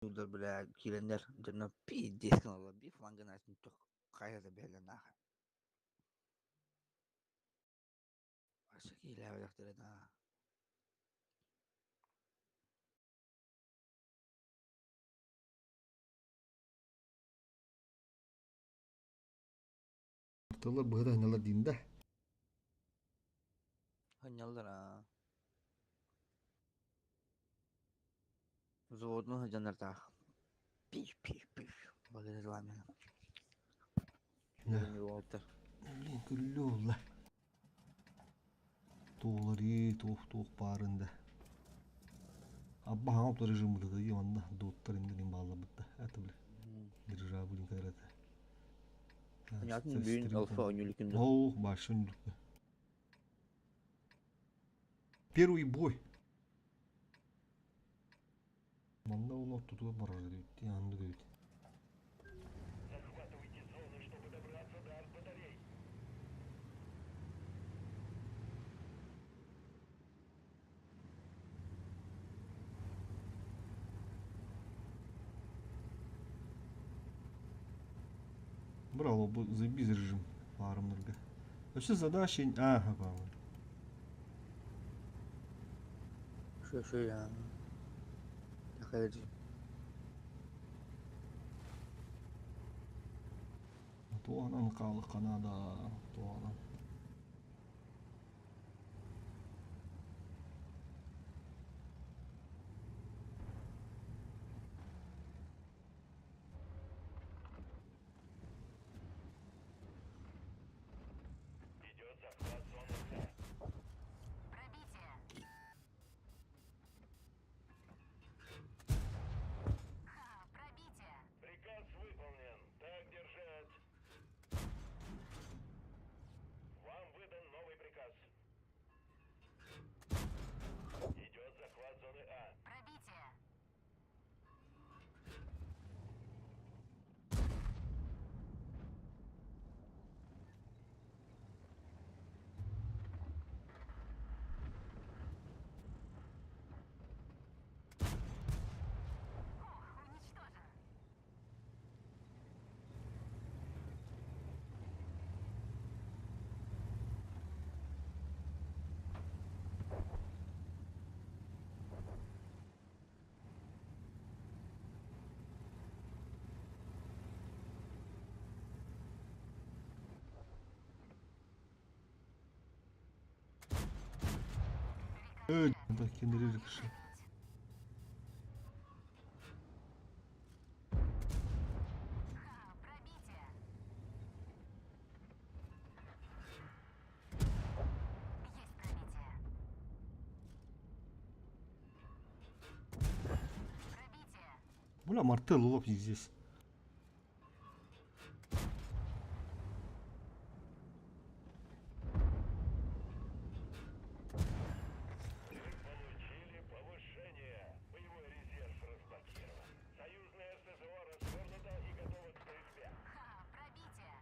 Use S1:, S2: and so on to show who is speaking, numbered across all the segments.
S1: Оонньууллар бля киирэннэр дьоно пиздец гыналлар биир флангынан хайа да бэйэлэрин ааһан. Вообще киһилээбэтэхтэрэ да.
S2: Тыллар быһыта сынньаллар диин да?
S1: Сынньаллар аа. Взводну сылдьаннардаах. Пиш-пиш-пиш. Багырыламена. Уолтар.
S2: Блин, күллү буолла. Туоларыы, туох-туох баарын да. Абба хаҥап режиммыта да манна доттар индин бааллабытта. Это бля. Дирижабль это.
S1: Понятно, бүгүн алфа ойнуулукун.
S2: О, большой ойнуулук. Первый бой. Манна ол ортотугар барар эбит, аннык эбит.
S3: Захватывайте зоны, чтобы добраться до артбатарей.
S2: Браво, бу заебись режим фармнерга. Вообще задача... Ага, по-моему.
S1: Шо шо я. Такая
S2: Туонан хаалык Канада, туонан.
S3: Идет захват зоны С.
S4: Пробитие. Ха, пробитие.
S3: Приказ выполнен. Так держать. Вам выдан новый приказ. Идет захват зоны А.
S4: Пробитие. Ох, уничтожен.
S2: Э, кенерер киши.
S4: Ха, пробитие. Есть пробитие. Пробитие.
S2: Бля, Мартел лопни здесь.
S3: Вы получили повышение. Боевой резерв разблокирован. Союзная РСЗО развернута и готова к стрельбе.
S4: Ха, пробитие.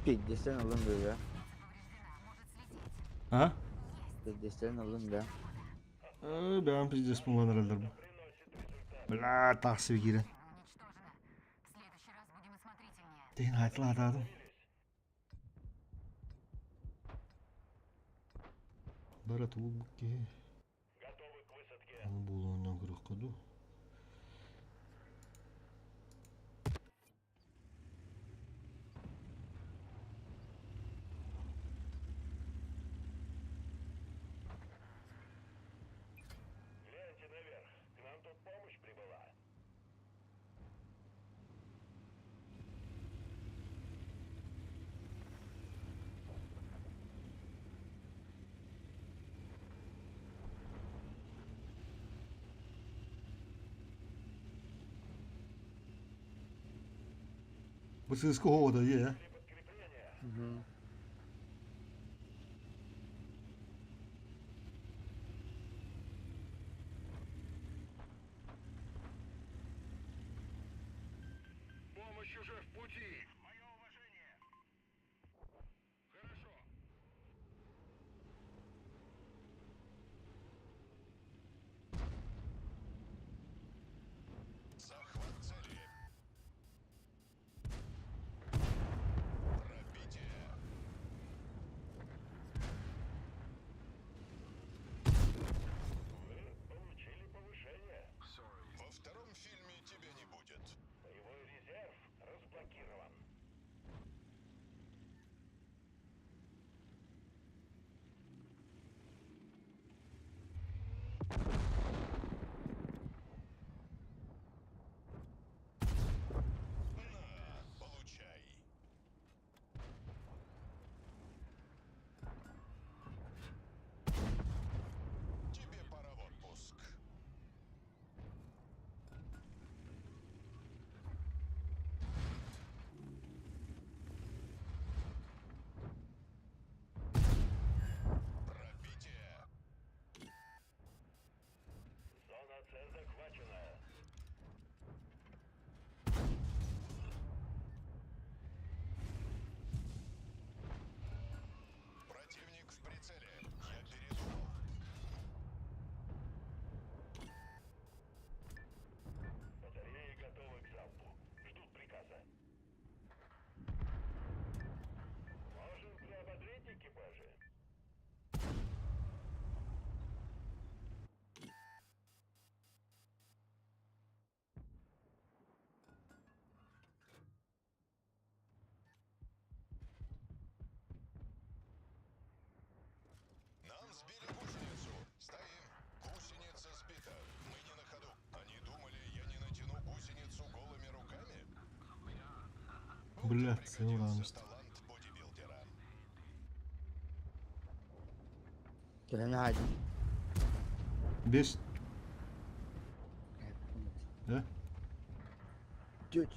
S1: Пиздецтэн ылын быга.
S2: А?
S1: Пиздецтэн ылын да.
S2: Э, бэйэм пиздец буолан эрэллэр бу. Бля, тахсыы киирэн.
S4: Уничтожено. В следующий раз будем осмотрительнее.
S2: Тиһин хаайтылаатаатым. Бара тугу киһи.
S3: Готовы к высадке.
S2: Аны буолуоннан көрүөххэ дуу.
S3: Гляньте наверх. К нам тут помощь прибыла.
S2: Бу сыыска оҕото дии ээ.
S1: Мгм.
S3: Помощь уже в пути. Мое уважение. Хорошо.
S5: Захват цели. Пробитие.
S3: Вы получили повышение.
S5: Во втором фильме тебя не будет.
S3: Боевой резерв разблокирован.
S5: На, получай. Тебе пора в отпуск. Пробитие.
S3: Зона С захвачена.
S5: Противник в прицеле. Я передумал.
S3: Батареи готовы к залпу. Ждут приказа. Можем приободрить экипажи.
S5: Нам сбили гусеницу. Стоим. Гусеница сбита. Мы не на ходу. Они думали, я не натяну гусеницу голыми руками? Вот и
S2: Бля,
S5: пригодился
S2: сыграемся.
S5: талант бодибилдера.
S1: Кэлэн аайдым.
S2: Бес. Да?
S1: Чуть.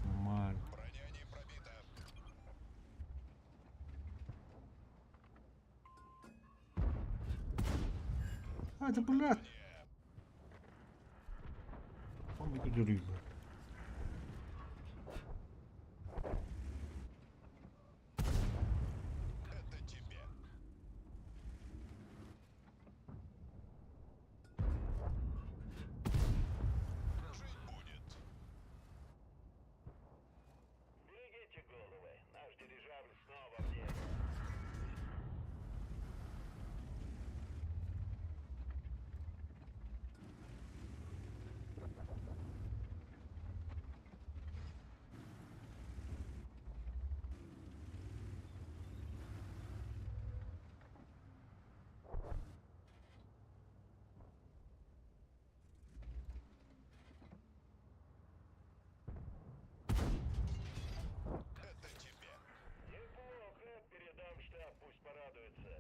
S2: Нормально.
S5: Броня не пробита.
S2: А, это блядь. Он бы дурил.
S5: Это тебе. Жить будет.
S3: Берегите головы. Наш дирижабль снова в деле.
S5: Это тебе.
S3: Неплохо. Передам штаб, пусть порадуется.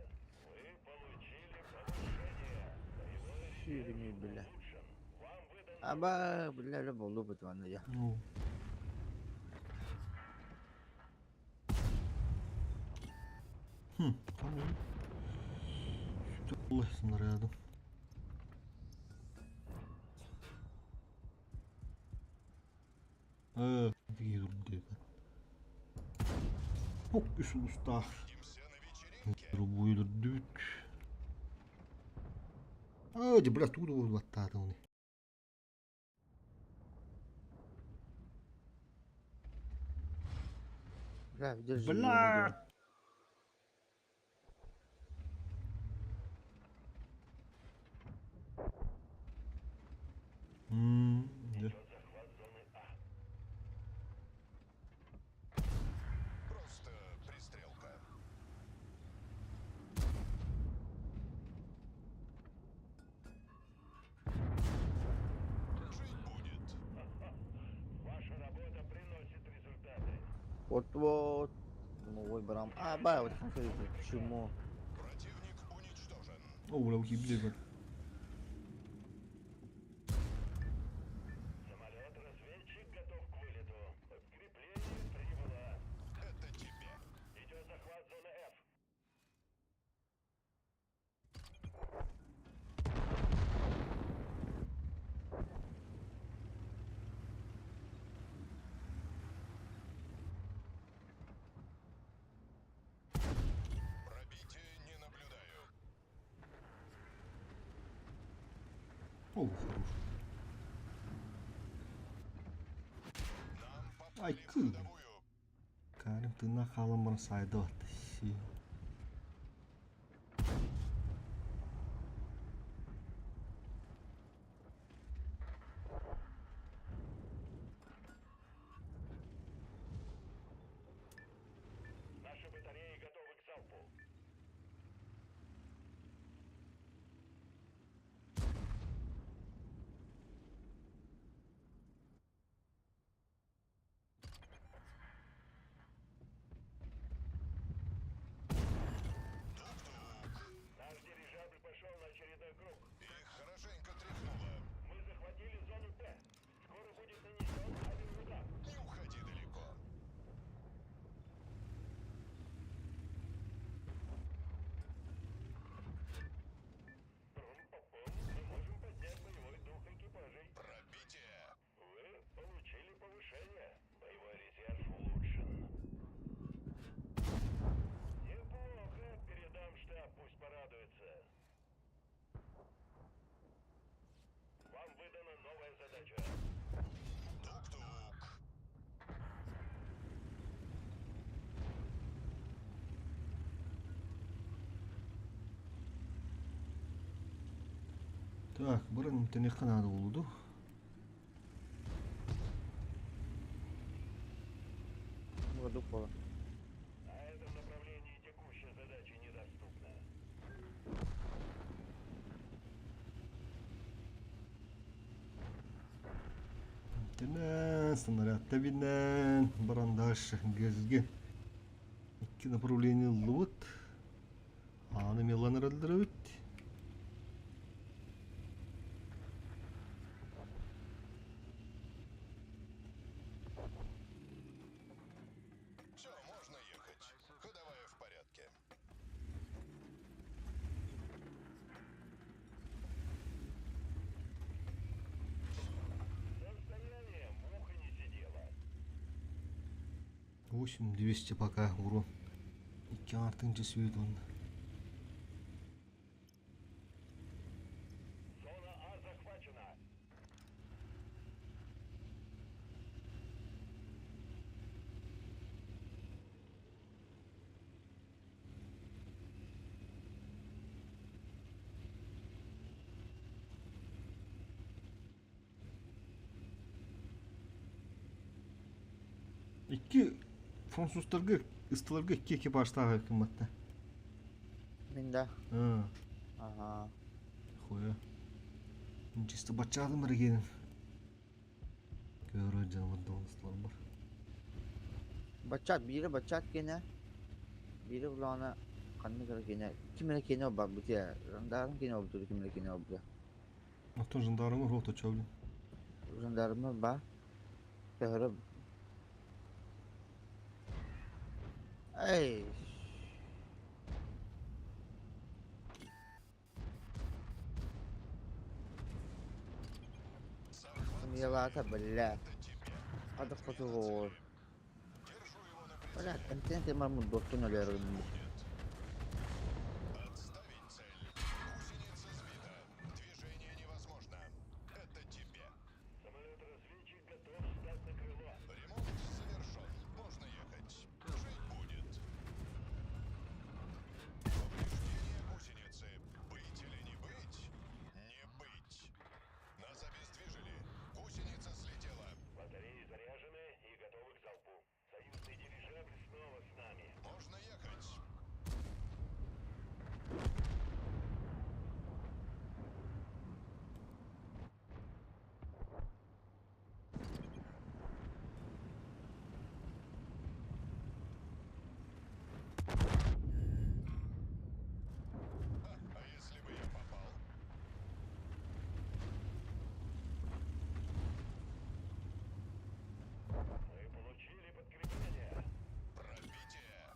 S3: Вы получили повышение. Боевой
S1: Сүүрүнүй бля.
S3: улучшен. Вам выдан
S1: Аба, бля, эле болду бут манна я.
S2: Ну. Хм, tamam. Allah снарядом. Э, такие другие. Ок үс улустаах
S5: Увидимся на вечеринке.
S2: Рубуйлурдүүт. Аа, дьэ, бля, тугу да буолбаттаатым.
S1: Бля, держи.
S2: Бля! М, да.
S5: Просто пристрелка. Жить будет.
S3: Ваша работа приносит результаты.
S1: Вот-вот. Думаю, ой, барам. А, ба, вот смотрите, почему?
S5: Противник уничтожен.
S2: О, бля, убили, бля.
S3: Самолет-разведчик готов к вылету. Подкрепление прибыло.
S5: Это тебе.
S3: Идет захват зоны F.
S5: Пробитие не наблюдаю.
S2: О, хорош.
S5: Нам
S2: Ай,
S5: попали в
S2: кы.
S5: ходовую.
S2: Карим тына халам бар сайды атты.
S3: Наши батареи готовы к залпу.
S5: Тук-тук.
S3: Наш дирижабль пошел на очередной круг.
S5: Их хорошенько тряхнуло.
S3: Мы захватили зону Т. Скоро будет нанесен авиаудар.
S5: Не уходи далеко.
S3: Пум-пум-пум. Мы можем поднять боевой дух экипажей.
S5: Пробитие.
S3: Вы получили повышение. Боевой резерв улучшен. Неплохо. Передам штаб, пусть порадуется. Вам выдана новая задача.
S5: Тук-тук.
S2: Так, барын тene канады oldu.
S1: Воду пола.
S3: На этом направлении текущая задача недоступна.
S2: Тенен, снаряд бинен, барандаш gezgi. Икки направление лут. Аны мелан öldürübüt.
S5: Все, можно ехать. Ходовая в порядке.
S3: На расстоянии муха не сидела.
S2: 8200 пока урон. Икки артынчы сүйет он.
S3: Зона А захвачена.
S2: Икки француздарга, ыстыларга икки экипажтағы кымматта.
S1: Мин да.
S2: А,
S1: Ага.
S2: хуя. Чисто бачадым регенин. Көрө жаныбар ыстылар бар.
S1: Бачат, бири бачат кене. Бири улана канны кене. Кимere кене бар бу те. Жандарм кене обду, кимere кене обду.
S2: Атын жандармы рота чабли.
S1: Жандармы ба. Төхөрө. Эй.
S5: Захват
S1: Милата, бля.
S5: это тебе.
S1: Ады котугор.
S5: Держу его на прицеле.
S1: Блядь, контент маму доттун өлөрүм.
S5: Будет. Отставить цель. Гусеница сбита. Движение невозможно. Это тебе.
S3: Самолет-разведчик готов встать на крыло.
S5: Ремонт завершен. Можно ехать. Жить будет. Повреждение гусеницы. Быть или не быть? Не быть. Нас обездвижили. Гусеница слетела.
S3: Батареи заряжены и готовы к залпу. Союзный дирижабль снова с нами.
S5: Можно ехать. А, а если бы я попал?
S3: Мы получили подкрепление.
S5: Пробитие.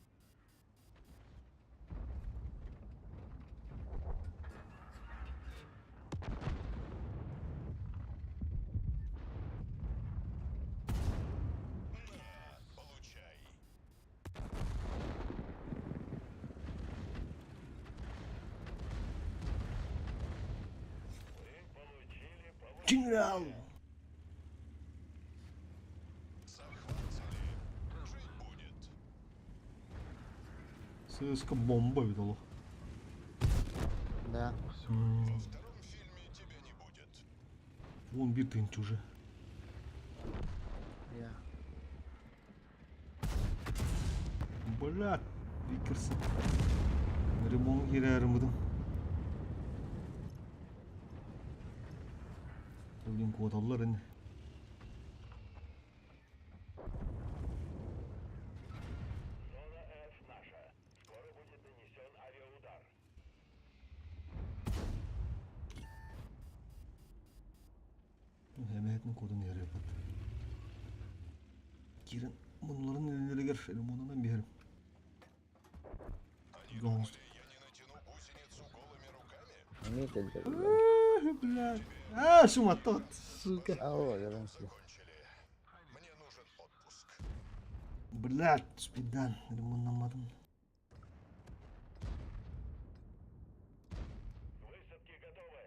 S5: На, получай.
S3: Мы получили повышение.
S2: Генерал!
S5: Захват цели. Жить будет.
S2: Сыска бомба видала.
S1: Да.
S5: Во втором фильме тебя не будет.
S2: Вон битый уже.
S1: Я.
S2: Блядь, Викерс. Ремонт кирәрім бұдым. Блин, квоталлар энэ.
S3: Зона F наша. Скоро будет нанесен авиаудар.
S2: Эмэһэтин кодун иһэр япат. Кирен мунуларын эллеригер ремонунан биһэрим.
S5: Они
S2: Галстук.
S5: думали, я не натяну гусеницу голыми руками?
S1: Имеет элдер.
S2: Блядь. А, шуматот, сука.
S1: Алло, я вам слышу.
S5: Закончили. Мне нужен отпуск.
S2: Блядь, спидан, ремоннамадым.
S3: Высадки готовы.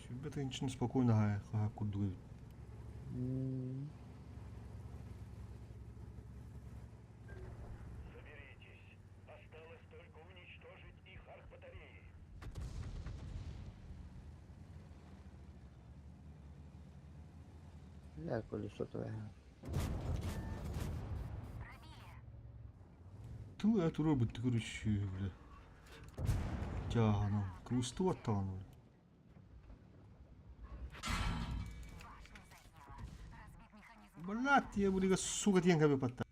S2: Сүбэ тынчын спокойно хая хаха курдук.
S3: Соберитесь. Осталось только уничтожить их артбатареи.
S1: Бля, колесо твое.
S4: Пробили.
S2: Тыл это робот, ты короче, бля. Тяганом. Крусту оттану.
S4: Башню заело. Разбит механизм.
S2: Блядь, я буду, сука, тенка выпадта.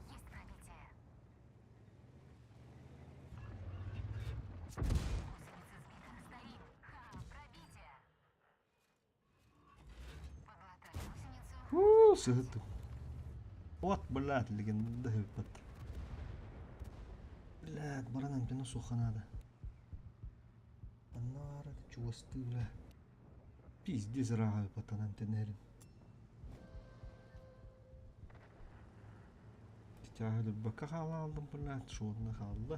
S4: Есть пробитие. Гусеница сбита. Стоим. Ха, пробитие. Поглотали гусеницу.
S2: Фу, сыгытты. Вот, блядь, легенда выпадта. Блядь, баранам пину сухо надо. Анара, чувасты, бля. Пиздец, рага выпадта тенерин. Тягы бака халалдым, блядь, шорны халды.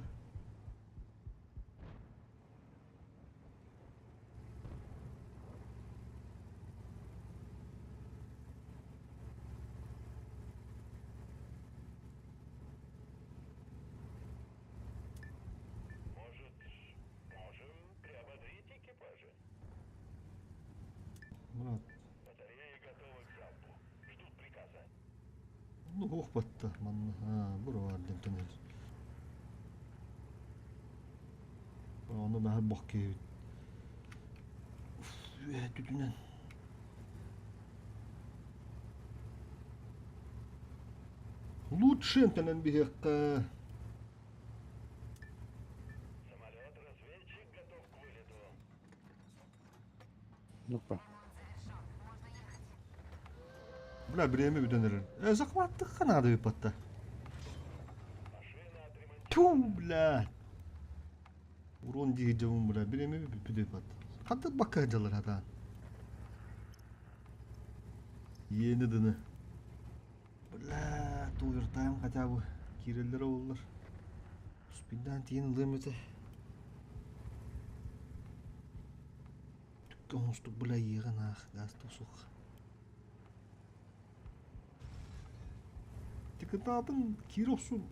S3: Может, можем приободрить экипажи?
S2: Брат,
S3: Батареи готовы к залпу. Ждут приказа.
S2: ну ох батта, манна, а, бур бар деп тенер. Оны бәһә бак кебит. Түтүнен. Лучше тенен бихекка.
S3: Самолет-разведчик готов к вылету.
S1: Ну-ка.
S4: Ремонт завершен. Можно ехать.
S2: Бля, бириэмэ бүтэн эрэр. Э, захваттыхха наада ыыппатта. Ту, бля. Урон дии дьабын, бля. Бириэмэ бүппүт ыыппат. Хантан бакка сылдьаллар хатаан. Иэни дыны. Бля, овертайм хотя бы киирэллэрэ буоллар. Спиндаан тиийэн ылыам этэ. Түккэ оҥостук бля иэҕин аах газ тусух. Тикытаатын киир охсун.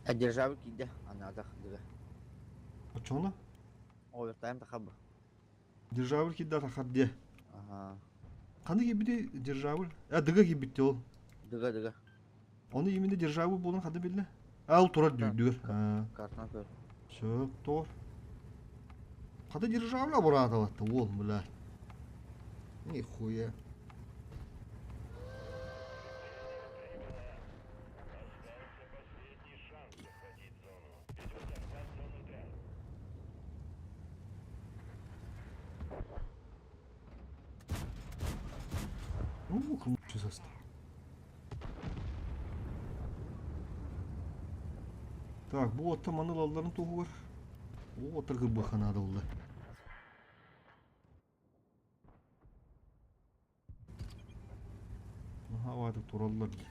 S1: Одержавы киирдэ, анаатах дыга.
S2: Оччоҕуна?
S1: Овертайм тахабы.
S2: Державль киирдэ тахар диэ.
S1: Аха.
S2: Ханна киирбитий Державль? А, дыга киирбит ол.
S1: Дыга, дыга.
S2: Ону именно Державль буолан ханна биллэ? А, ол турар дүйдүгэр.
S1: Картынан көр.
S2: Сөп, тор. Хата Державля бурааталатта уол, бля. Нихуя.
S3: Остался последний шанс захватить зону. Идет захват зоны Д.
S2: Ну, лучше состав. Так, бу отта маныл алларын туһугар. О, тыргы наада булла. Наһаа баатык тураллар дии.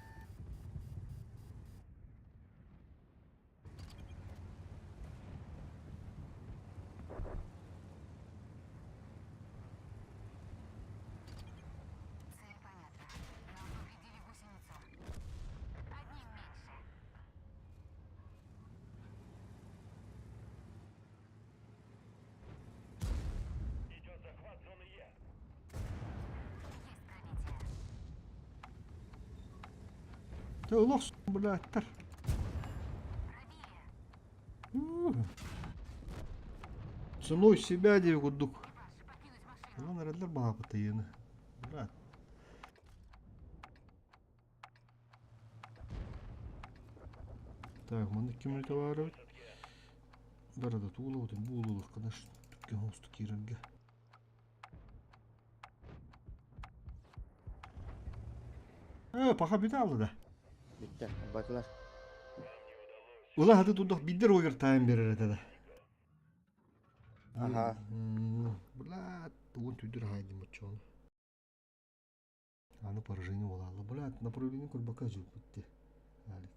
S4: Цель понятна. Нам повредили гусеницу. Одним меньше.
S3: Идет захват зоны Е.
S4: Есть пробитие.
S2: Ты олох, блядь,
S4: Пробили.
S2: Ценой себя диэби курдук.
S4: Экипаж, покинуть машину.
S2: Онон эрэллэр баҕапытыйыны. Брат. Так, манна ким товарыбыт? Барада туулабытын буулулаххына түкке хоосту киирэргэ. Э, пока бүтэ алла да.
S1: Бүттэ, батылар.
S2: Ыла хаты турдах бидер овертайм берер этэ да.
S1: Аха.
S2: Бля, тугун түдүр хайдым баччону. Аны поражение буолаалла. Бля, направление көрбөккө дьылбытти. Алик.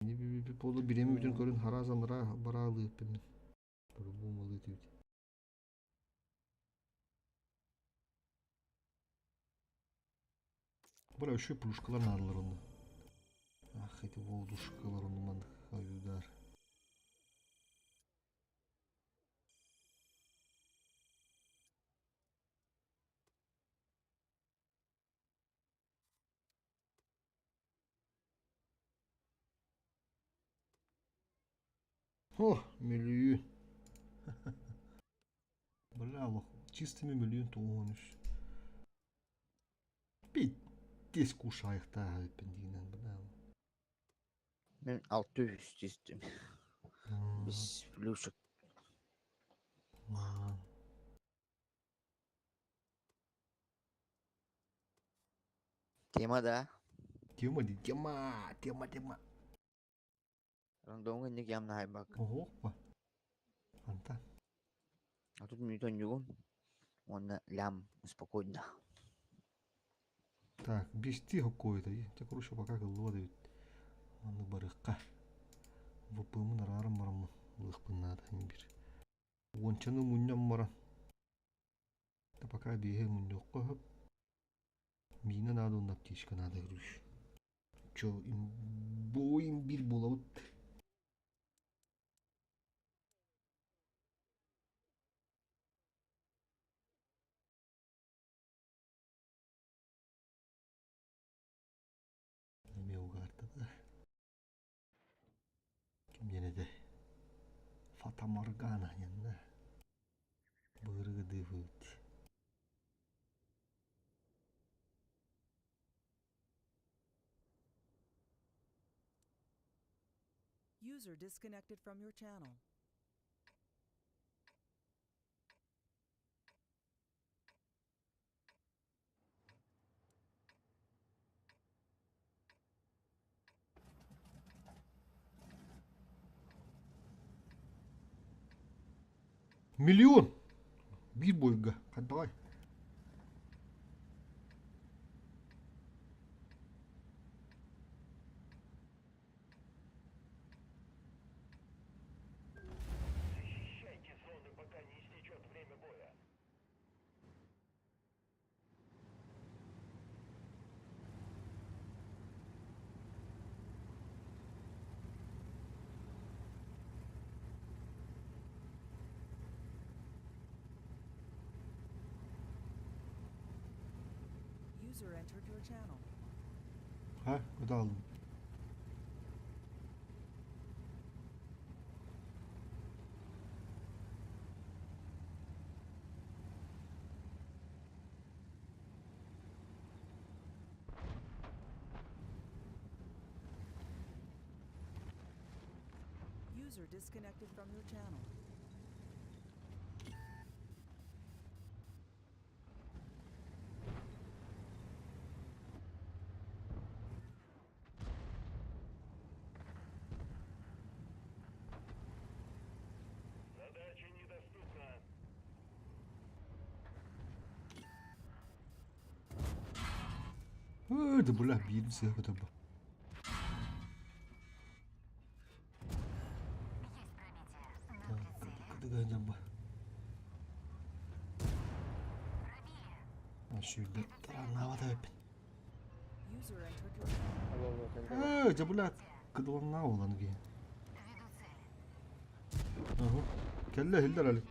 S2: Би полу биреми бүтүн көрүн харазанра бараалыыппын. По-любому лытыбит. Бля, еще плюшкалар наадалар онно. Ах, эти волдушкалар онно маннык хаюдар. О, миллион. Бля, лох, чистыми миллион туонус. Пиздец кушайхта пендинен, бля.
S1: Мен 600 түстүм. Без плюшек. Тема да.
S2: Тема, ди, тема, тема, тема.
S1: Рандомҥа инник ямна хайбак.
S2: Охоппа. Антан.
S1: А тут минутон югум. Уонна лям спокойно.
S2: Так, бести какой-то. Я короче пока голода ведь. Аны барыкка. ВП-мын арааран бараммын. Лыхпын наада бир. Уончаны мунньан баран. Да пока биэһэ мунньуохха сөп. Миинэ наада уонна аптечка наада короче. Чё, имбой имбирь буолабыт. Эмиэ угаартата. Ким диэн этэ? Фата Моргана диэн да. Былыргы дыыбыт.
S6: User disconnected from your channel.
S2: Миллион! Биир бойга. Хайдаҕай?
S3: Защищайте зоны, пока не истечет время боя.
S6: User entered your channel.
S2: Ha, kötü aldım.
S6: User disconnected from your channel.
S3: Задача недоступна.
S2: Э, да бля, биир сыа көтөрбө.
S4: Есть пробитие. На прицеле.
S2: Кытыга дьабба.
S4: Пробили.
S2: Сүүрдэ тарааннаабат эбиппин.
S6: User entered your channel.
S2: Э, дьэ бля, кыдыланнаа буолан киһи.
S4: Веду цель.
S2: Аһы. Кэллэ иһиллэр али.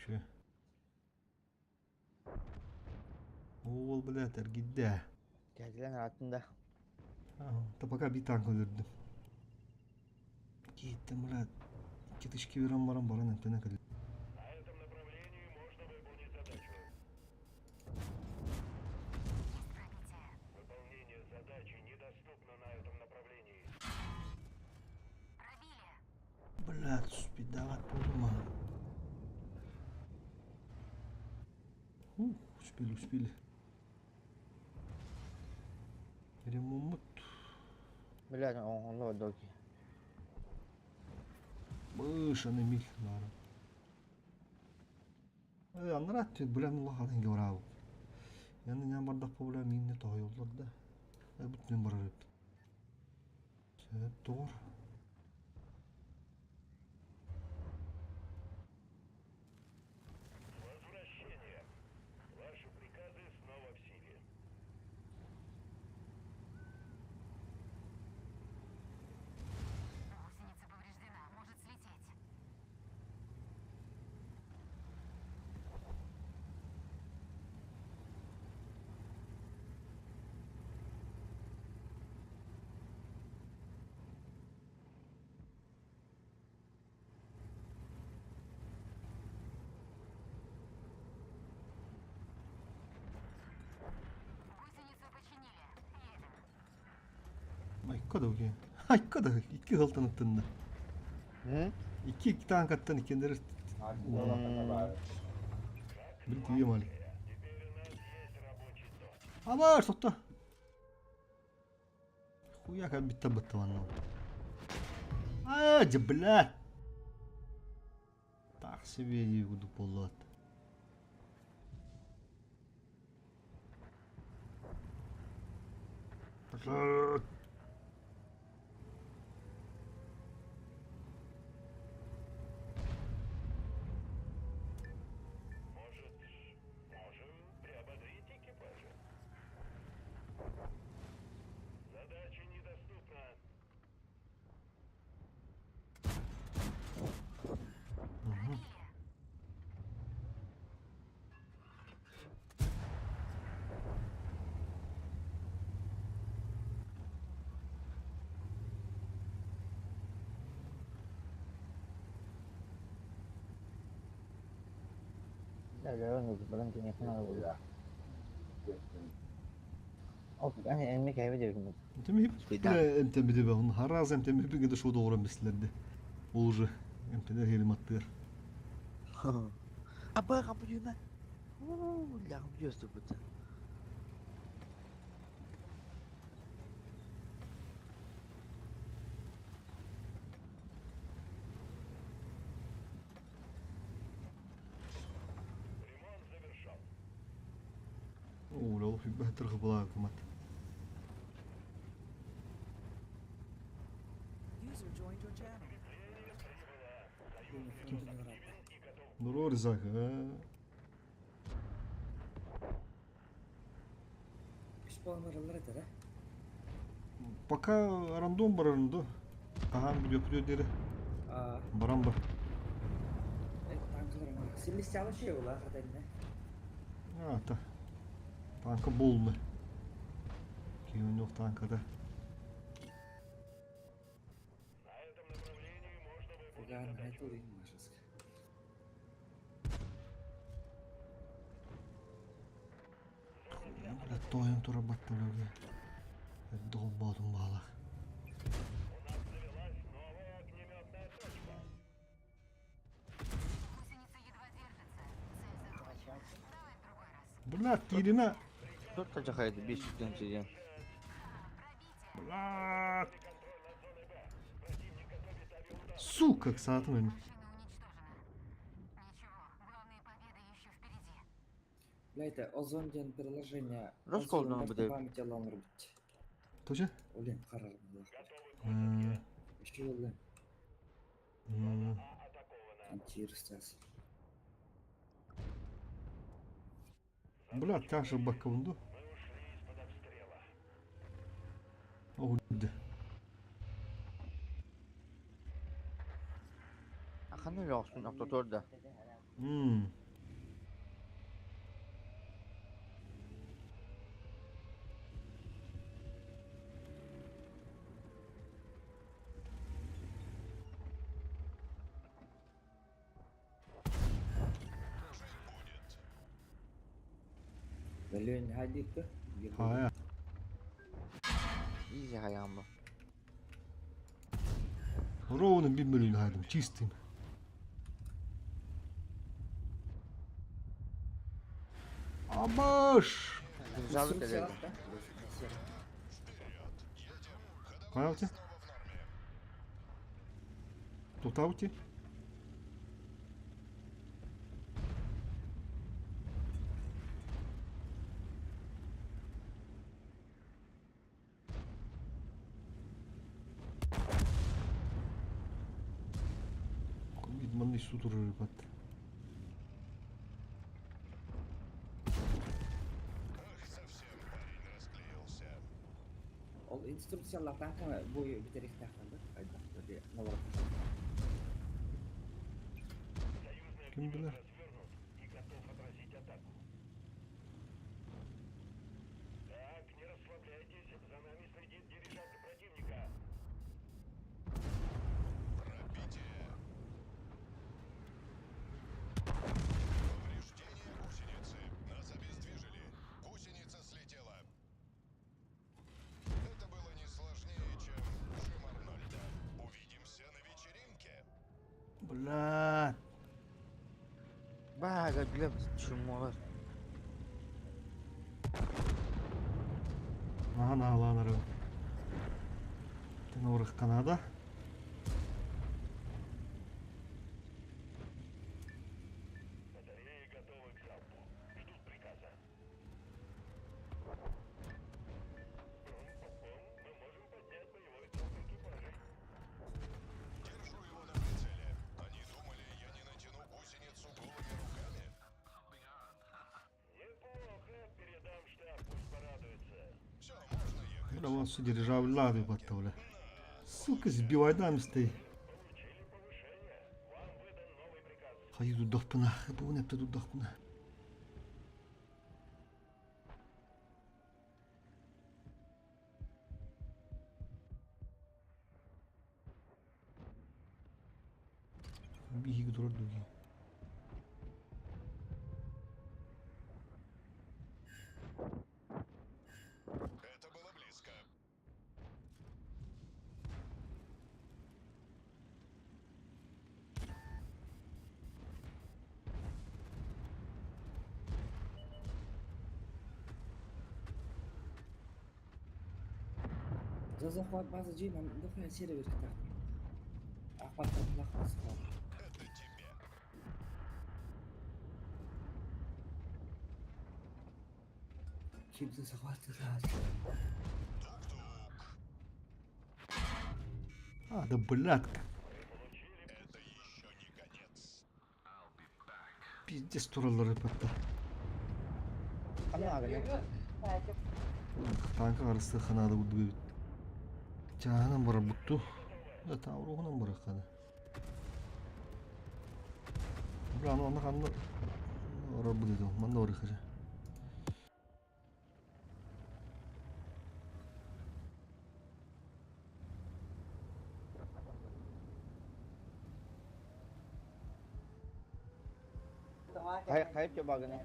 S2: Шө. Ол блядь, эргийдэ.
S1: Кэлэн арааттын да.
S2: Та пока биир танк өлөрдүм. Кииттэн блядь, икки тысяча берэн баран баран эмтэнэ кэллим.
S3: На этом направлении можно выполнить задачу.
S4: Есть пробитие.
S3: Выполнение задачи недоступно на этом направлении.
S4: Пробили.
S2: Блядь, спидават буолума. Ух, успели, успели. Ремонт.
S1: Блядь, онно доки.
S2: Бышаны мил нара. Э, аннара бля, улахан инге барабы. Яны ням бардак бля минне тоһойоллор да. Э, бүтүн барар эбит. Сөп, тоҕор.
S3: Возвращение. Ваши приказы снова в силе.
S4: Гусеница повреждена. Может слететь. Гусеницу починили. Едем.
S2: Айка да окей. Айка да икки халтан ыттынна. Икки икки танкаттан иккендер бил тием али.
S3: Теперь у нас есть рабочий дом.
S2: Амар сотто. Хуяка битта бытта ванна. А, дьэ, блядь. Так себе дии курдук буоллубат. Блядь.
S3: Может, можем приободрить экипажа? Задача недоступна.
S2: Мгм.
S1: Да, баран киниэхэ наада буолла. Ол аны эмми кэһэбэ диэбиккин.
S2: Эмтэмиһип
S1: Спидам.
S2: эмтэммити бе он хараас эмтэммиппин кытта шоу доҕорон бистилэрди. Ол уже эмтэнэр иһэрим аттыгар.
S1: Аба хапыйына. Уу, лягым дьиэступпут.
S2: Ол сүүрбэ былаа гыммат.
S6: User joined your channel.
S2: Нурор Изак. Пока рандом барарын да. Хаһан бүдүөпүдүө диэри баран бар. А, та. Танка полный. Киһи танкада. Бля, тойон тура батталыга. Долбоотум баалах.
S4: Гусеница едва держится. Цель захвачена. Давай в другой раз.
S2: Бля, кииринэ.
S1: Тут тажахайды 500 диэн.
S2: Бля. Сука, саатым эми.
S4: Машина уничтожена. Ничего, главные победы еще впереди.
S7: Блядь, Озон диэн приложение.
S1: Росколдуна
S7: Озон
S1: будет.
S7: память алан рубить.
S2: Тоже?
S7: Олен харар было.
S2: М,
S7: Еще олен
S2: м.
S7: антивирус тас.
S2: Бля, тяжа баккабынду. Оҕудды.
S1: Ханна лоохсун охтотуор да.
S2: М.
S5: Жить будет.
S7: Блин, хадик.
S2: Хайа.
S1: Изи хайаан бу.
S2: Ровно bir миллион хайдым, чистым. Абаш!
S1: Дирижабл кэлэр.
S5: Вперед! Едем! Ходовые
S2: Понял
S5: снова в норме.
S2: Тутаути? Видманный суд уже ребят.
S5: Ах, совсем парень расклеился.
S7: Ол инструкциялартан кама бу битерик тахтанды. Айда, өте навар.
S2: Ким билэр?
S3: Развернут и готов отразить атаку. Так, не расслабляйтесь, за нами следит дирижабль противника.
S5: Пробитие. Повреждение гусеницы. Нас обездвижили. Гусеница слетела. Это было не сложнее, чем жим Арнольда. Увидимся на вечеринке.
S2: Бля.
S1: Бага, бля, чумолар.
S2: Наһаа наһалаан арабын. Тен Канада.
S3: Батареи готовы к залпу. Ждут приказа. Пум-пум-пум. Мы можем поднять боевой дух экипажей.
S5: Держу его на прицеле. Они думали, я не натяну гусеницу голыми руками?
S3: Неплохо. Передам штаб, пусть порадуется.
S5: Все, можно ехать.
S2: Бля, вон все дирижабли батта, бля. Сука, сбивай там стой.
S3: Получили повышение. Вам выдан новый приказ.
S2: Хайы дудахпына, бу непте дудахпына. Биһиги турар дуги.
S5: Это было близко.
S7: Захват база жей, нам дохуя сервер тахтан. Ахпат лахпас.
S5: Это тебе.
S7: Kimse захватывает.
S5: Тук-тук.
S2: А, да блядка.
S5: Это еще не конец.
S2: Пиздец тураллар эппэтэ.
S1: Ханна ааҕыный?
S2: Танка харыстыы ханаада курдук эбит. Чааһынан барарбыт дуу? Да Тавроһунан барыахха да. Бля, аны онно ханна барарбыт этэ манна барыахха дьэ.
S1: Хайа хайа чобагыный?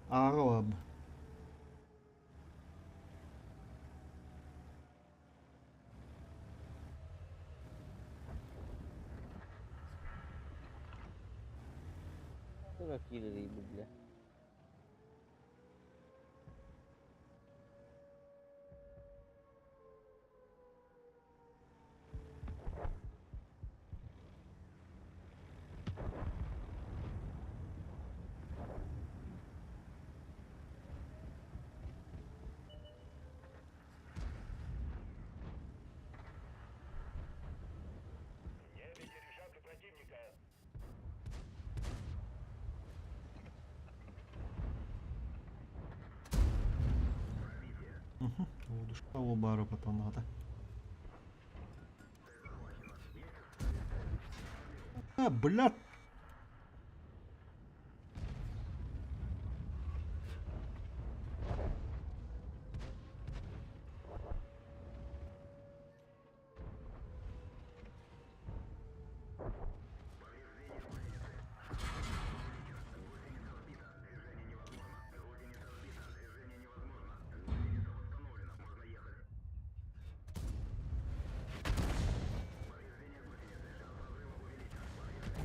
S2: Ааҕа баар.
S1: Туга киирэрий бу бля?
S3: В небе дирижабли противника.
S2: Удушка баара потом А, блядь!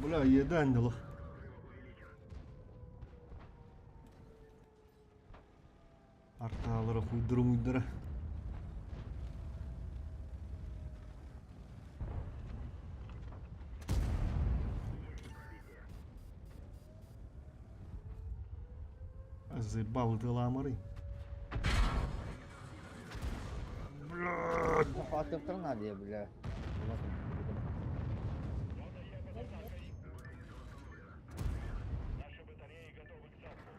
S2: Бля, иэдээн дылы. Артаалара хуйдара муйдара. Заебал ытыалаамарый. Блядь!
S1: Атыптар надо, бля.
S3: Зона Е под атакой. Наши батареи готовы к залпу.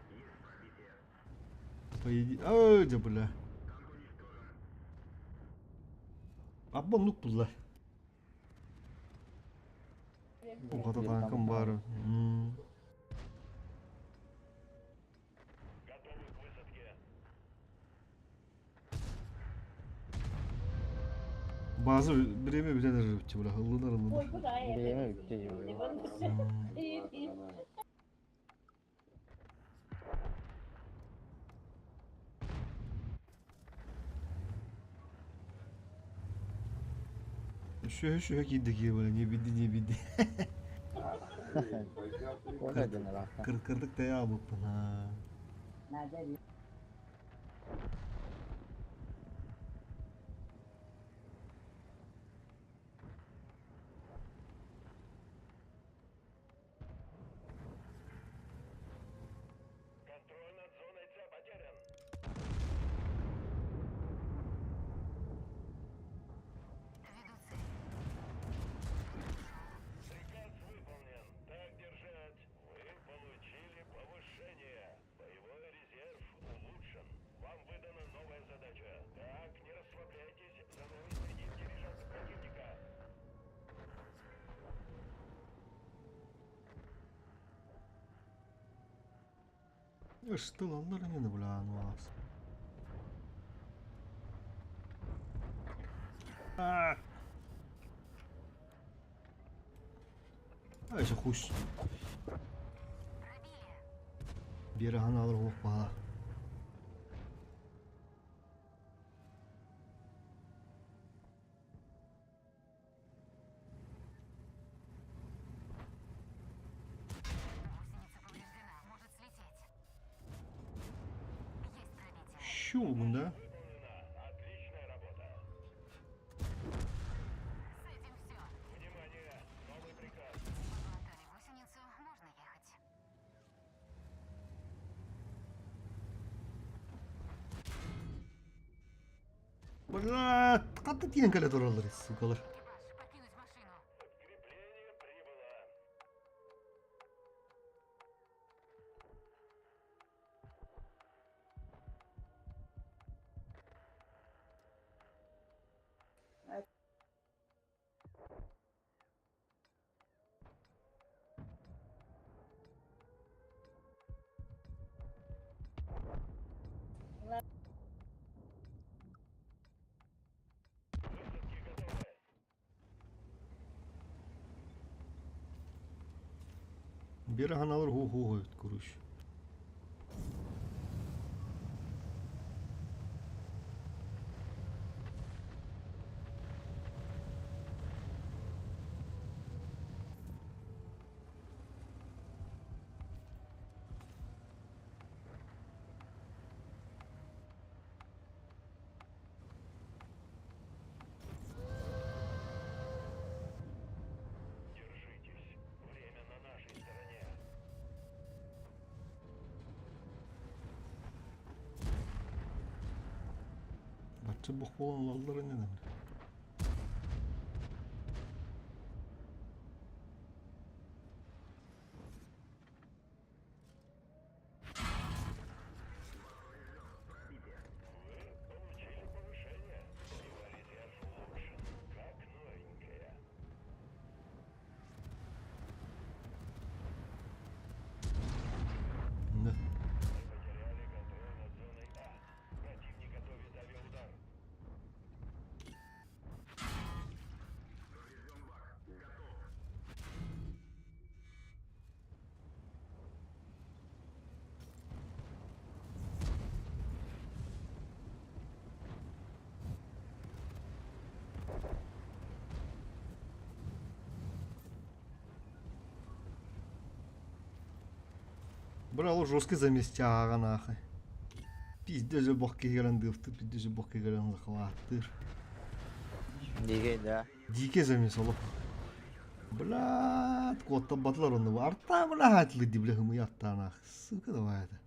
S2: Поеди... Ай, да бля. Абба нук булла. Ухата танкам баар.
S3: Готовы к высадке.
S2: База бириэмэ бүтэн эрэр эбит бля. Ыллынар ыллынар.
S1: Бириэмэ бүттэ бля.
S2: Сүһэ сүһэ киирдэ киһи бля. Не бидди не бидди.
S1: Ота дьон ыраахтан.
S2: Кыр кырдык тайаа буппун ha.
S3: Контроль над зоной С потерян.
S4: Веду цель.
S3: Приказ выполнен. Так держать. Вы получили повышение. Боевой резерв улучшен. Вам выдана новая задача. Так, не расслабляйтесь. За нами следит дирижабль противника.
S2: Ыстылаллар эмиэ бля ну аас. А! Ай, хуш.
S4: Пробили.
S2: Биэри ханаалар хуох баха.
S4: Гусеница повреждена. Может слететь. Есть пробитие.
S2: Щелгун, да?
S3: Выполнена. Отличная работа.
S4: С этим все.
S3: Внимание! Новый приказ.
S4: Подлатали гусеницу. Можно ехать.
S2: Блядь, ханна тиийэн кэлэ тураллар, сукалар.
S4: Экипаж, покинуть машину.
S3: Подкрепление прибыло. Высадки готовы.
S2: Бир аһаналар һуу-һуу эбит куруш.
S3: Держитесь. Время на нашей стороне.
S2: Бачча бох буолан ылаллар ини да.
S3: Вы получили повышение. Боевой резерв улучшен. Как новенькая.
S2: Да.
S3: Мы потеряли контроль над зоной А. Противник готовит авиаудар.
S2: Бля, ол жесткий заместяга нахуй. Пиздец же бог кигерен дыфты, пиздец же бог кигерен захваттыр.
S1: Дикий, да.
S2: Дикий замес олох. Блядь, куоттан батылар онно. Арта, блядь, лыди, бля, хымы арта нах. Сука, давай это.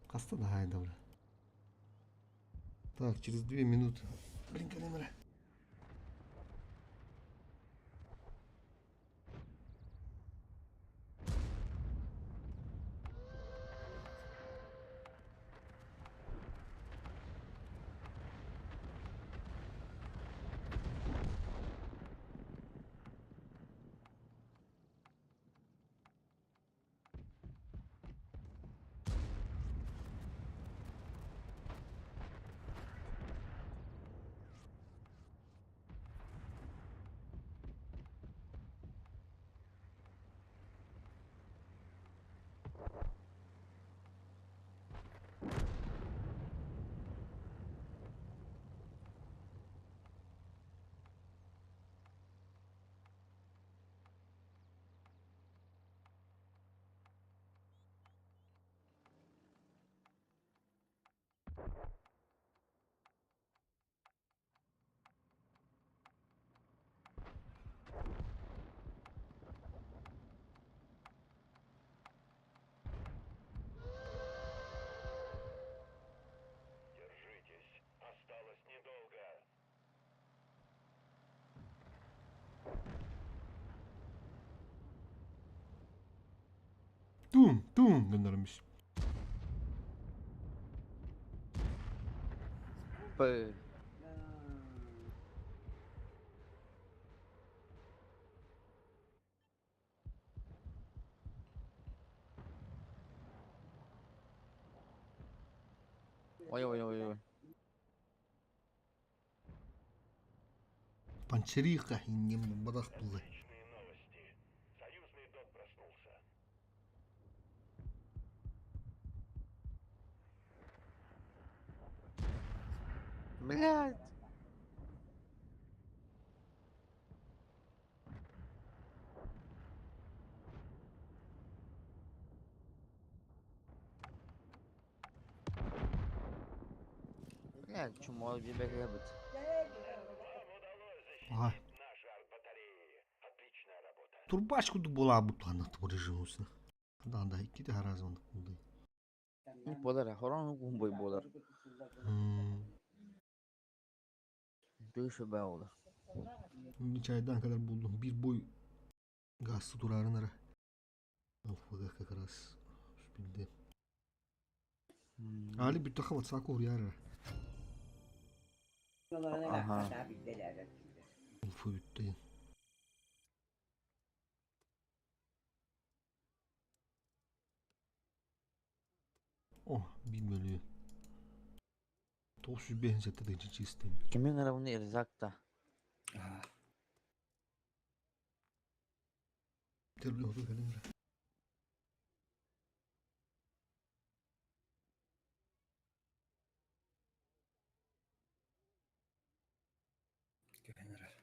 S2: Хаста давай, да, бля. Так, через 2 минуты. Блин, камера.
S3: Держитесь. Осталось недолго.
S2: Тум, тум, гыннарымыш.
S1: П. Ой, ой, ой, ой.
S2: Панчериха, иннем бадах булды.
S3: Отличные новости. Союзный док проснулся.
S1: Блядь. Блядь, чмо, бит.
S3: Вам удалось защитить
S2: Ага.
S3: наши арт-батареи. Отличная работа.
S2: Турбачку була бутана режимусна. Да, да, икки харазмандык булды.
S1: Болар, хорон гумбой болар.
S2: М.
S1: Үтүө сүбэ буолар.
S2: Чайдаан кэлэр буоллум. Биир бой гаас тураарын эрэ. ЛФГ как раз билдим. Али бүттэххэ ватсака уруйаар эрэ.
S1: Аха.
S2: Улфу бүттэ. О, биир мөлүйүөн. 957 тыһыынча чистый.
S1: Кимиҥ равны Ирзакта?
S2: Тербиле хоту кэлин эрэ.
S7: Түһэн эрэр.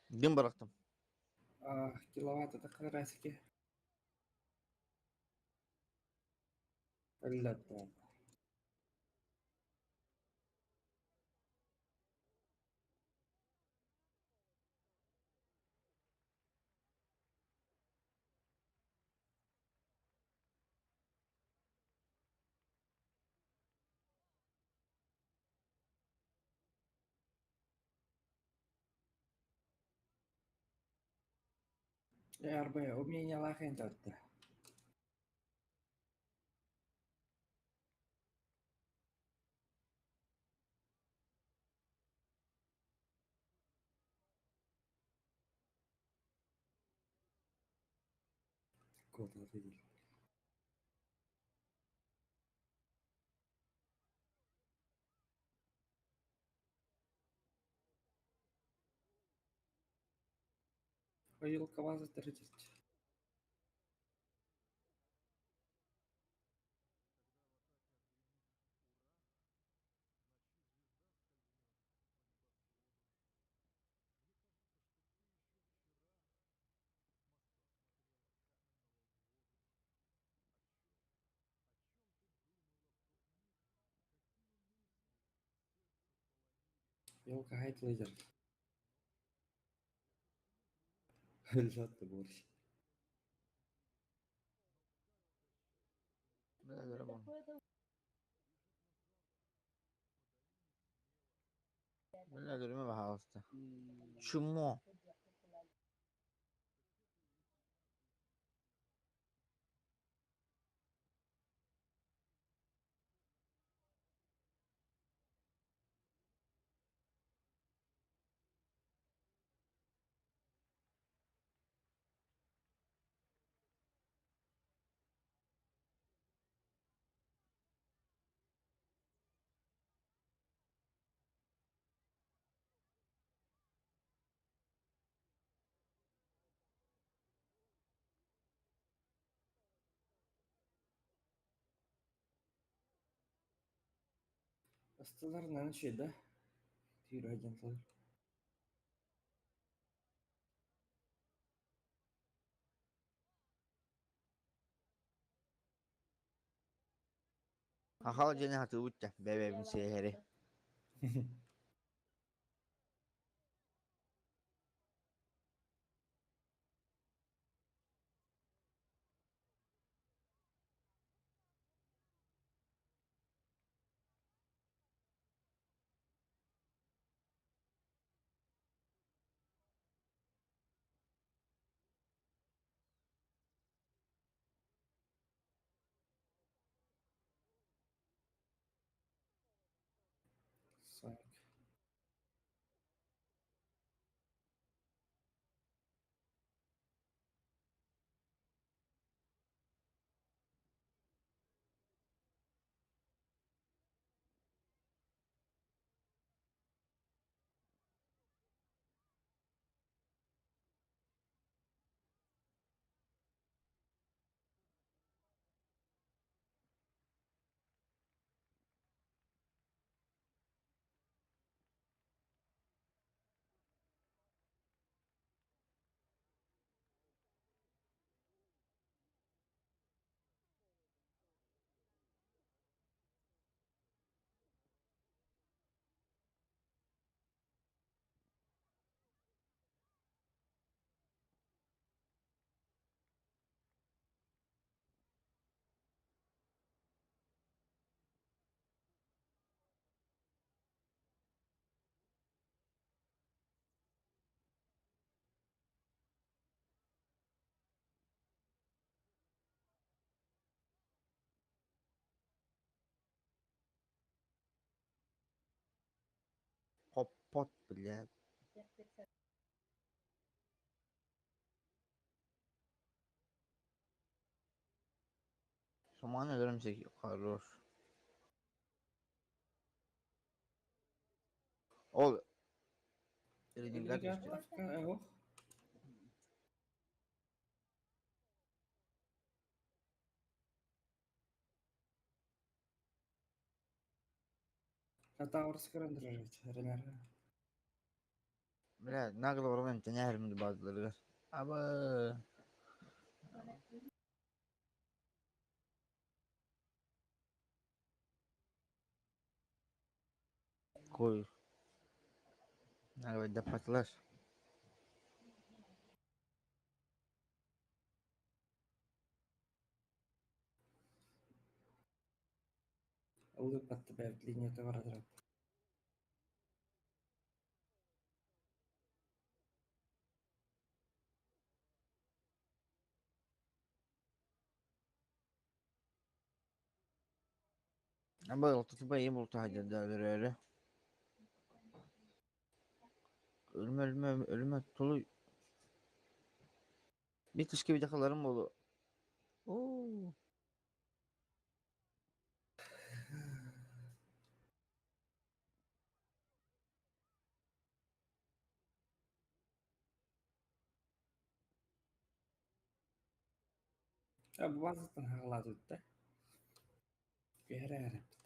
S1: Дым бырахтым.
S7: Киловатт это карасики. Өллөттө. РБ, умение лахен татта. Куда видел? Вилка ваза 30. Вилка хайт лидер. Өллөттө борщ.
S1: Бля, дракон. Бля, говорю, пожалуйста. Чмо.
S7: Астыларынан şey да. Түйір агентлар.
S1: Ахал дьэни хатыыбыт дьэ, бэйбэйбин сиэһэри.
S7: Сак.
S1: Хоппот, блядь. Шаман өлөрөм хорош. Ол Ленинград
S7: Ох. Татаурс көрөн турар Ренар.
S1: Бля, нагло баран эмтэнээһэрим баардыларыгар. Аба Кой. Нагло
S7: Ыллыппат бэйэбит линията бара турар.
S1: Аба алтытыба ийэм бултаһа Өлүмэ өлүмэ өлүмэ тулуй. Bir тышка видахаларым болу. Оо.
S7: Бу базаттан хаҕалаатыбыт да. Түһэрэ эрэппит.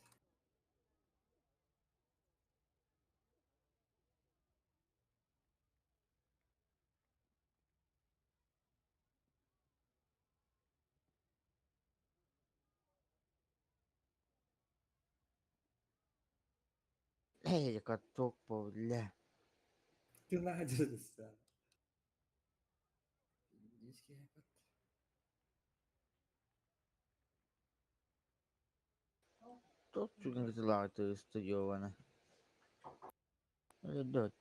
S1: Эй, каток бля.
S7: Тыла дьылысса.
S1: Тот чугун кытылааты стадиона. Дөт.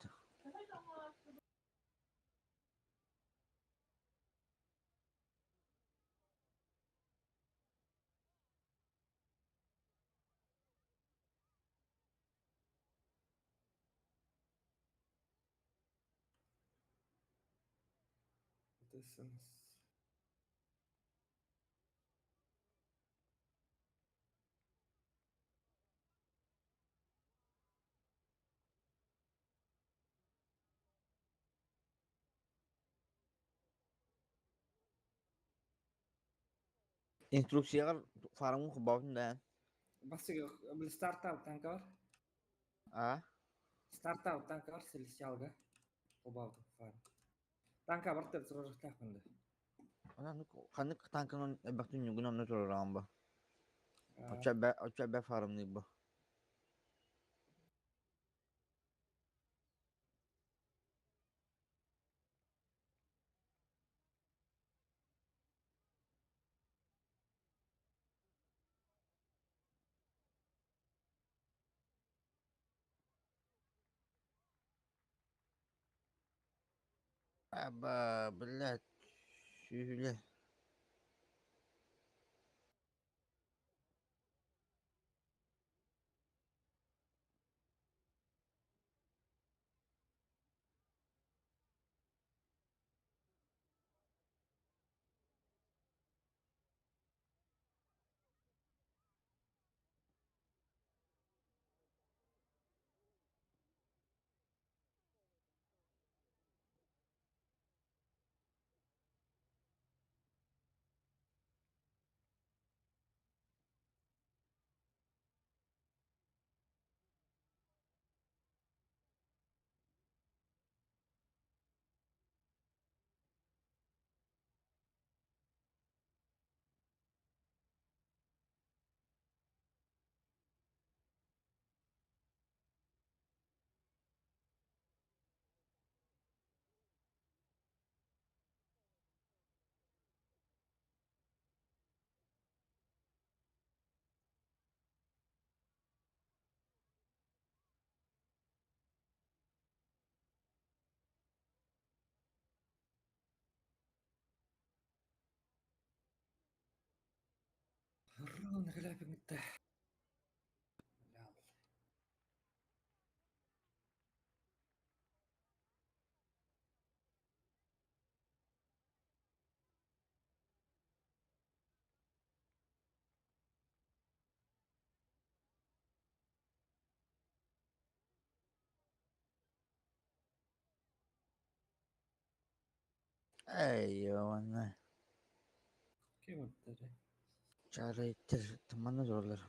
S7: Distance.
S1: Инструкцияҕар фармын холбообутун да
S7: Бастакы били стартап танка бар.
S1: А?
S7: Стартап танка бар Селестиалга. Холбообутум фарм. Танка бар деп турарыктаахпын да.
S1: Онон ханнык танканан элбэхтин ньугун онно туруораҕын бу. Оччо бэ оччо бэ фармныыр бу. Аба, блядь, сүлэ.
S7: Ровно хляпин-то.
S1: Эй, ивана.
S7: Ким ыттары?
S1: Чарайтыр тыманы зорлар.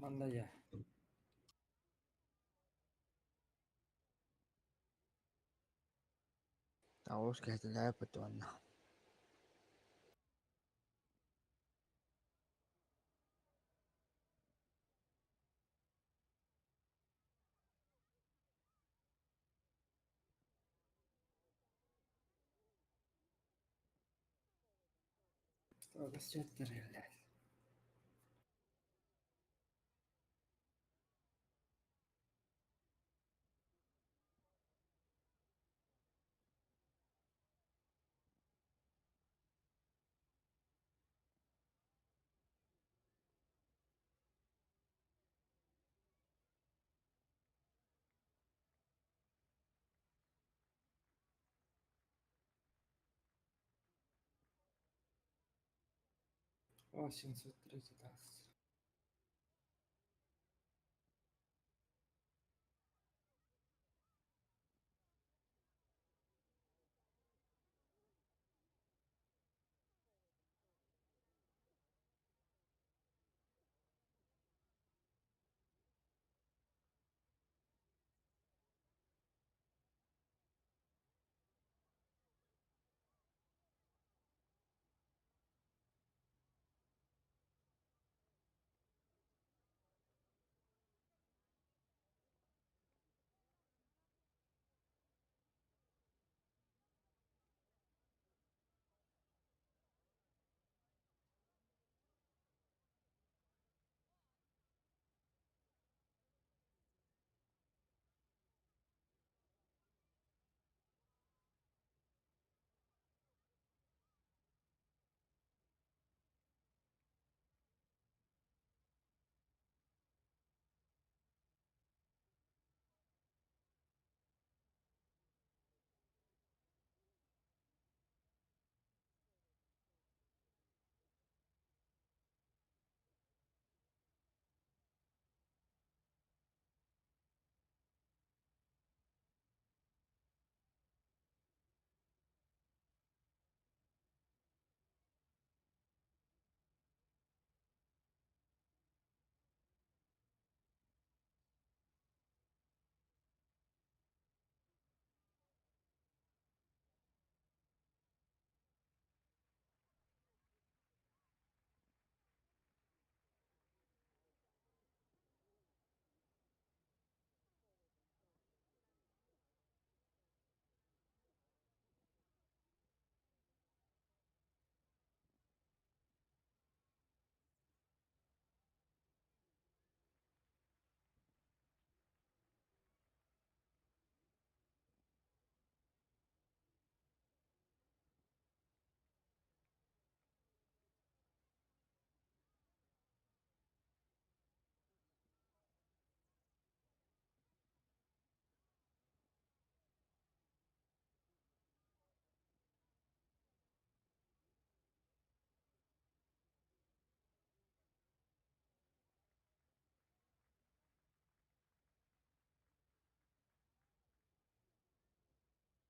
S7: Манна дьэ.
S1: Тоҕус кэһэтилээбиппит уонна
S7: Тоҕус О, 730 даст.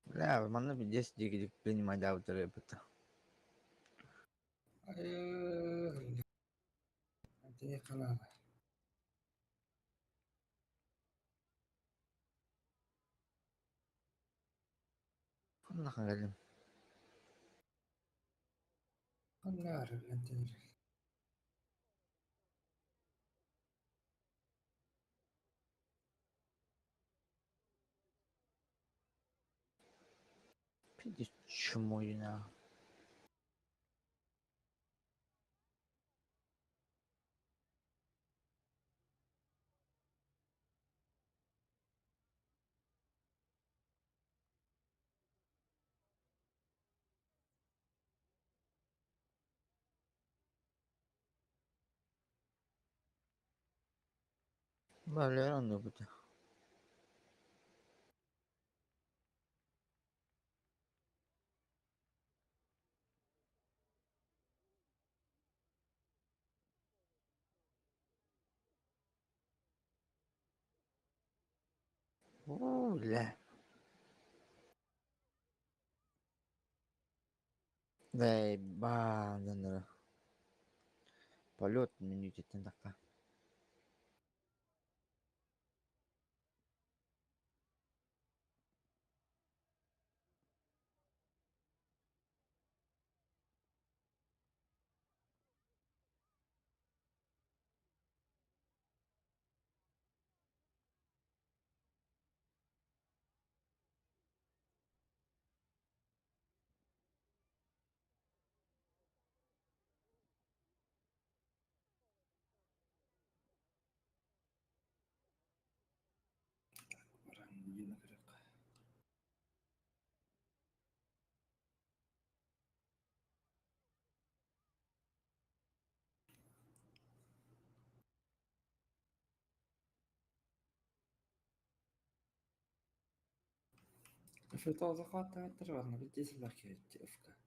S1: Бля, манна пиздец дикий принимайдаабыттар эбит.
S7: Антини канала.
S1: Ханна кэллим?
S7: Ханна Антини.
S1: Пиздец чмо на. Валера оннук. Уу, бля. Дай бааннара. Полет мүнүүтүттэн тахха.
S7: 2004 уонна 5 сыллаах ФК.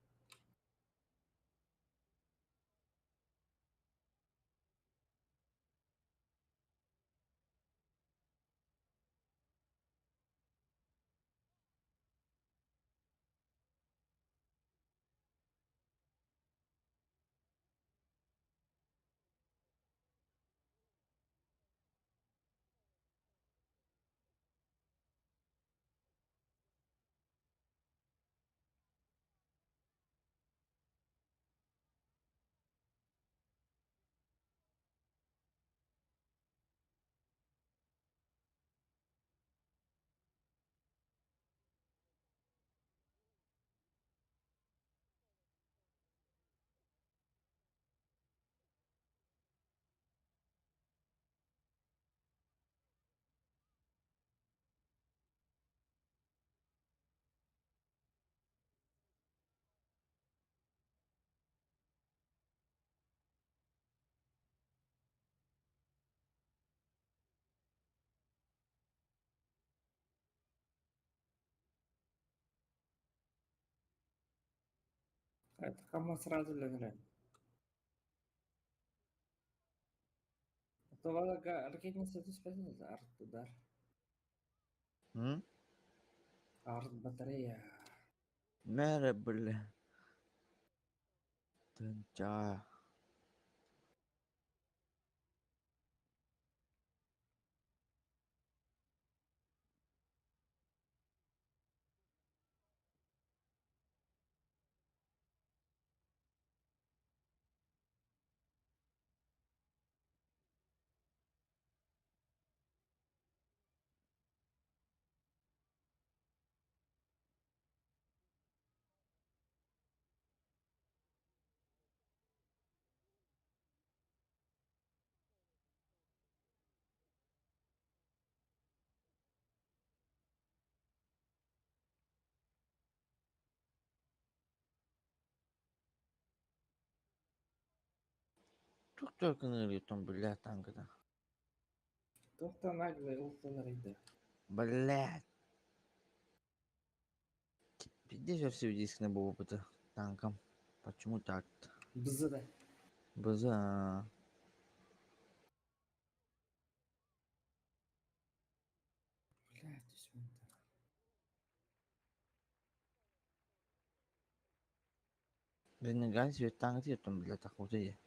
S7: Это сразу легре. Ракетница түспэтин арт удар.
S1: М?
S7: Арт батарея.
S1: Мэрэ, бля. Тынча. Тух кынырытон, бля, танкада.
S7: Туохтан наглый улталар иде.
S1: Блядь. Пиздец я все диск на был опыта танком. Почему так-то?
S7: БЗ да.
S1: БЗ. А.
S7: Блядь, түспүтэ.
S1: Ренеган себе танк там, блядь, так вот и.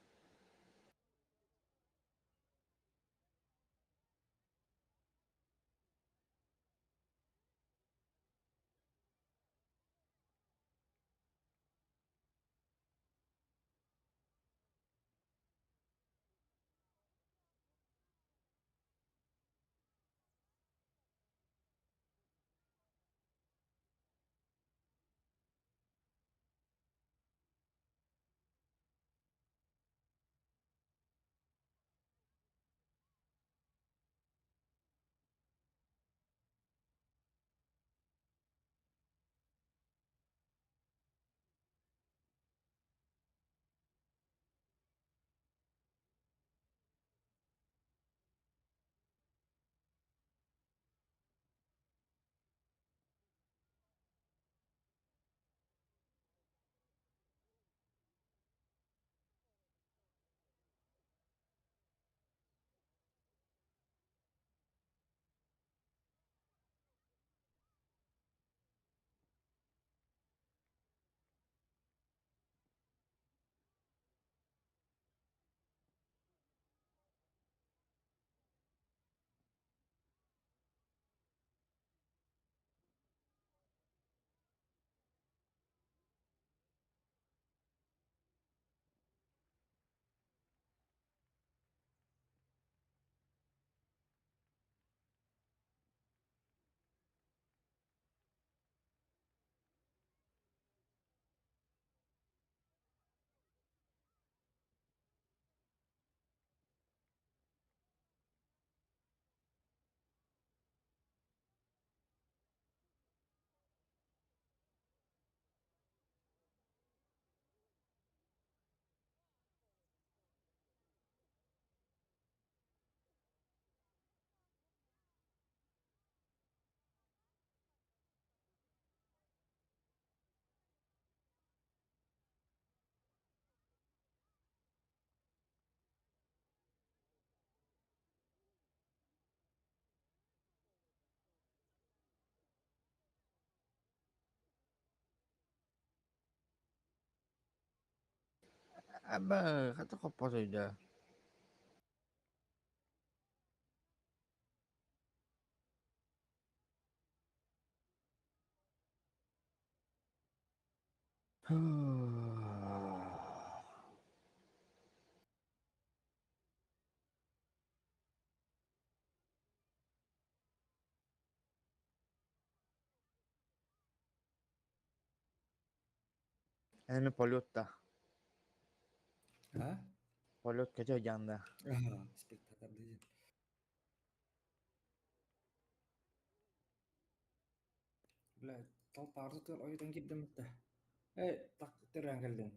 S1: Аба, хата хоппотуйда. Эми полетта.
S7: А?
S1: Полет көтө дьаанда.
S7: Ага, спектатор дедин. Бля, толпа арзытыгар ойутан киирдим да. Эй, так төрөөн кэллин.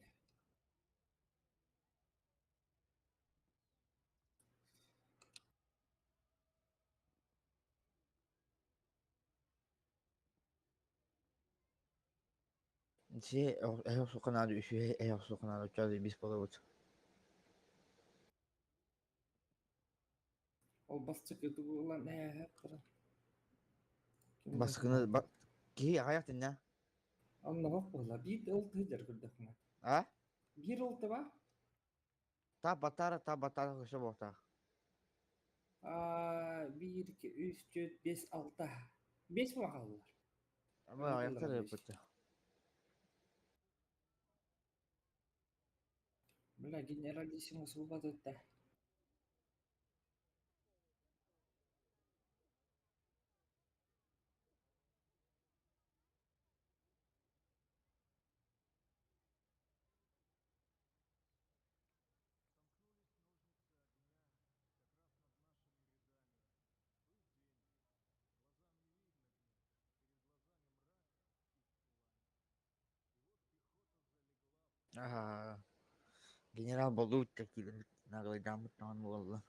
S1: Дьиэ эһэ охсуохха үсүһэ эһэ охсуохха наада оччоҕо биис буолабыт.
S7: Ол бастакы тугу ылан ээһэ баран.
S1: Баскыны киһи аҕыйах тиннэ.
S7: Онноҕох буолла. Биир ыл тыһыдьар көрдөххүнэ.
S1: А?
S7: Биир ыл таба?
S1: Та батара та батара көсө буолтаах.
S7: Биир, икки, үс, түөрт, биэс, алта. Биэс буолан хааллылар.
S1: Ама аҕыйахтар ыыппыттар.
S7: Бля, генералиссимус булбатытта.
S1: Аха. Генерал Болуутта киирэн наглайдааммыт даҕаны буолла.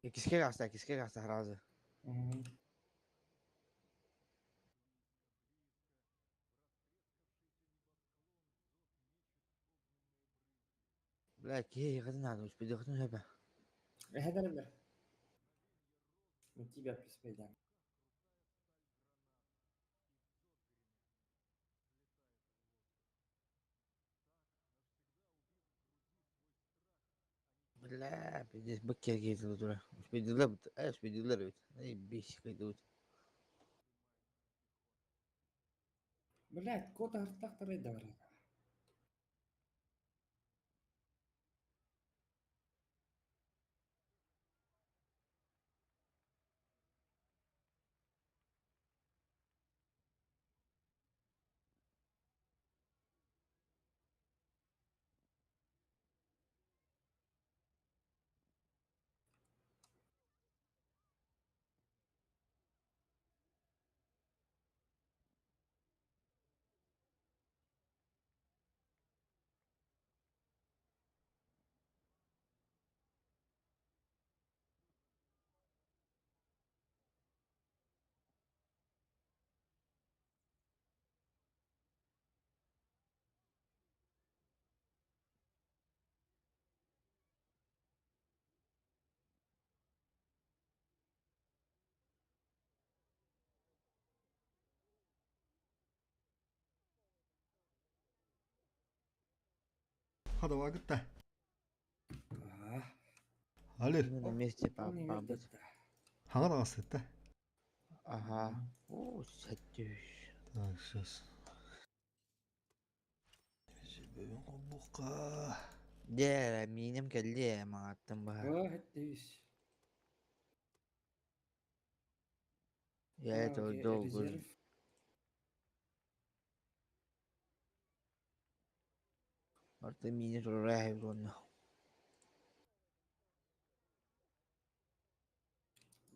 S1: Иккискэ гаста, иккискэ гаста сразу. Бля, киһи эйиэхэтин наада, успейдиэххитин сөп ээ.
S7: Эһэ Мы тебя приспейдаем.
S1: Бля, пиздец, бык киэргиэтилэр тура. Успейдилэр, успейдилэр эбит. Эй, бись кыйдыбыт.
S7: Блядь, кота артахтары да барар.
S2: Хадава кытта.
S7: Аа.
S2: Алер.
S1: Мы на месте побыть.
S2: Хаҥа таҥастытта.
S1: Ага. О, сәттүш.
S2: Так, сейчас. Бука.
S1: Дэ, минем кэллиэ маҥаттан баһа.
S7: О, хэттүүс.
S1: Я этого долго.
S7: Резерв.
S1: Арты миини турара уонна.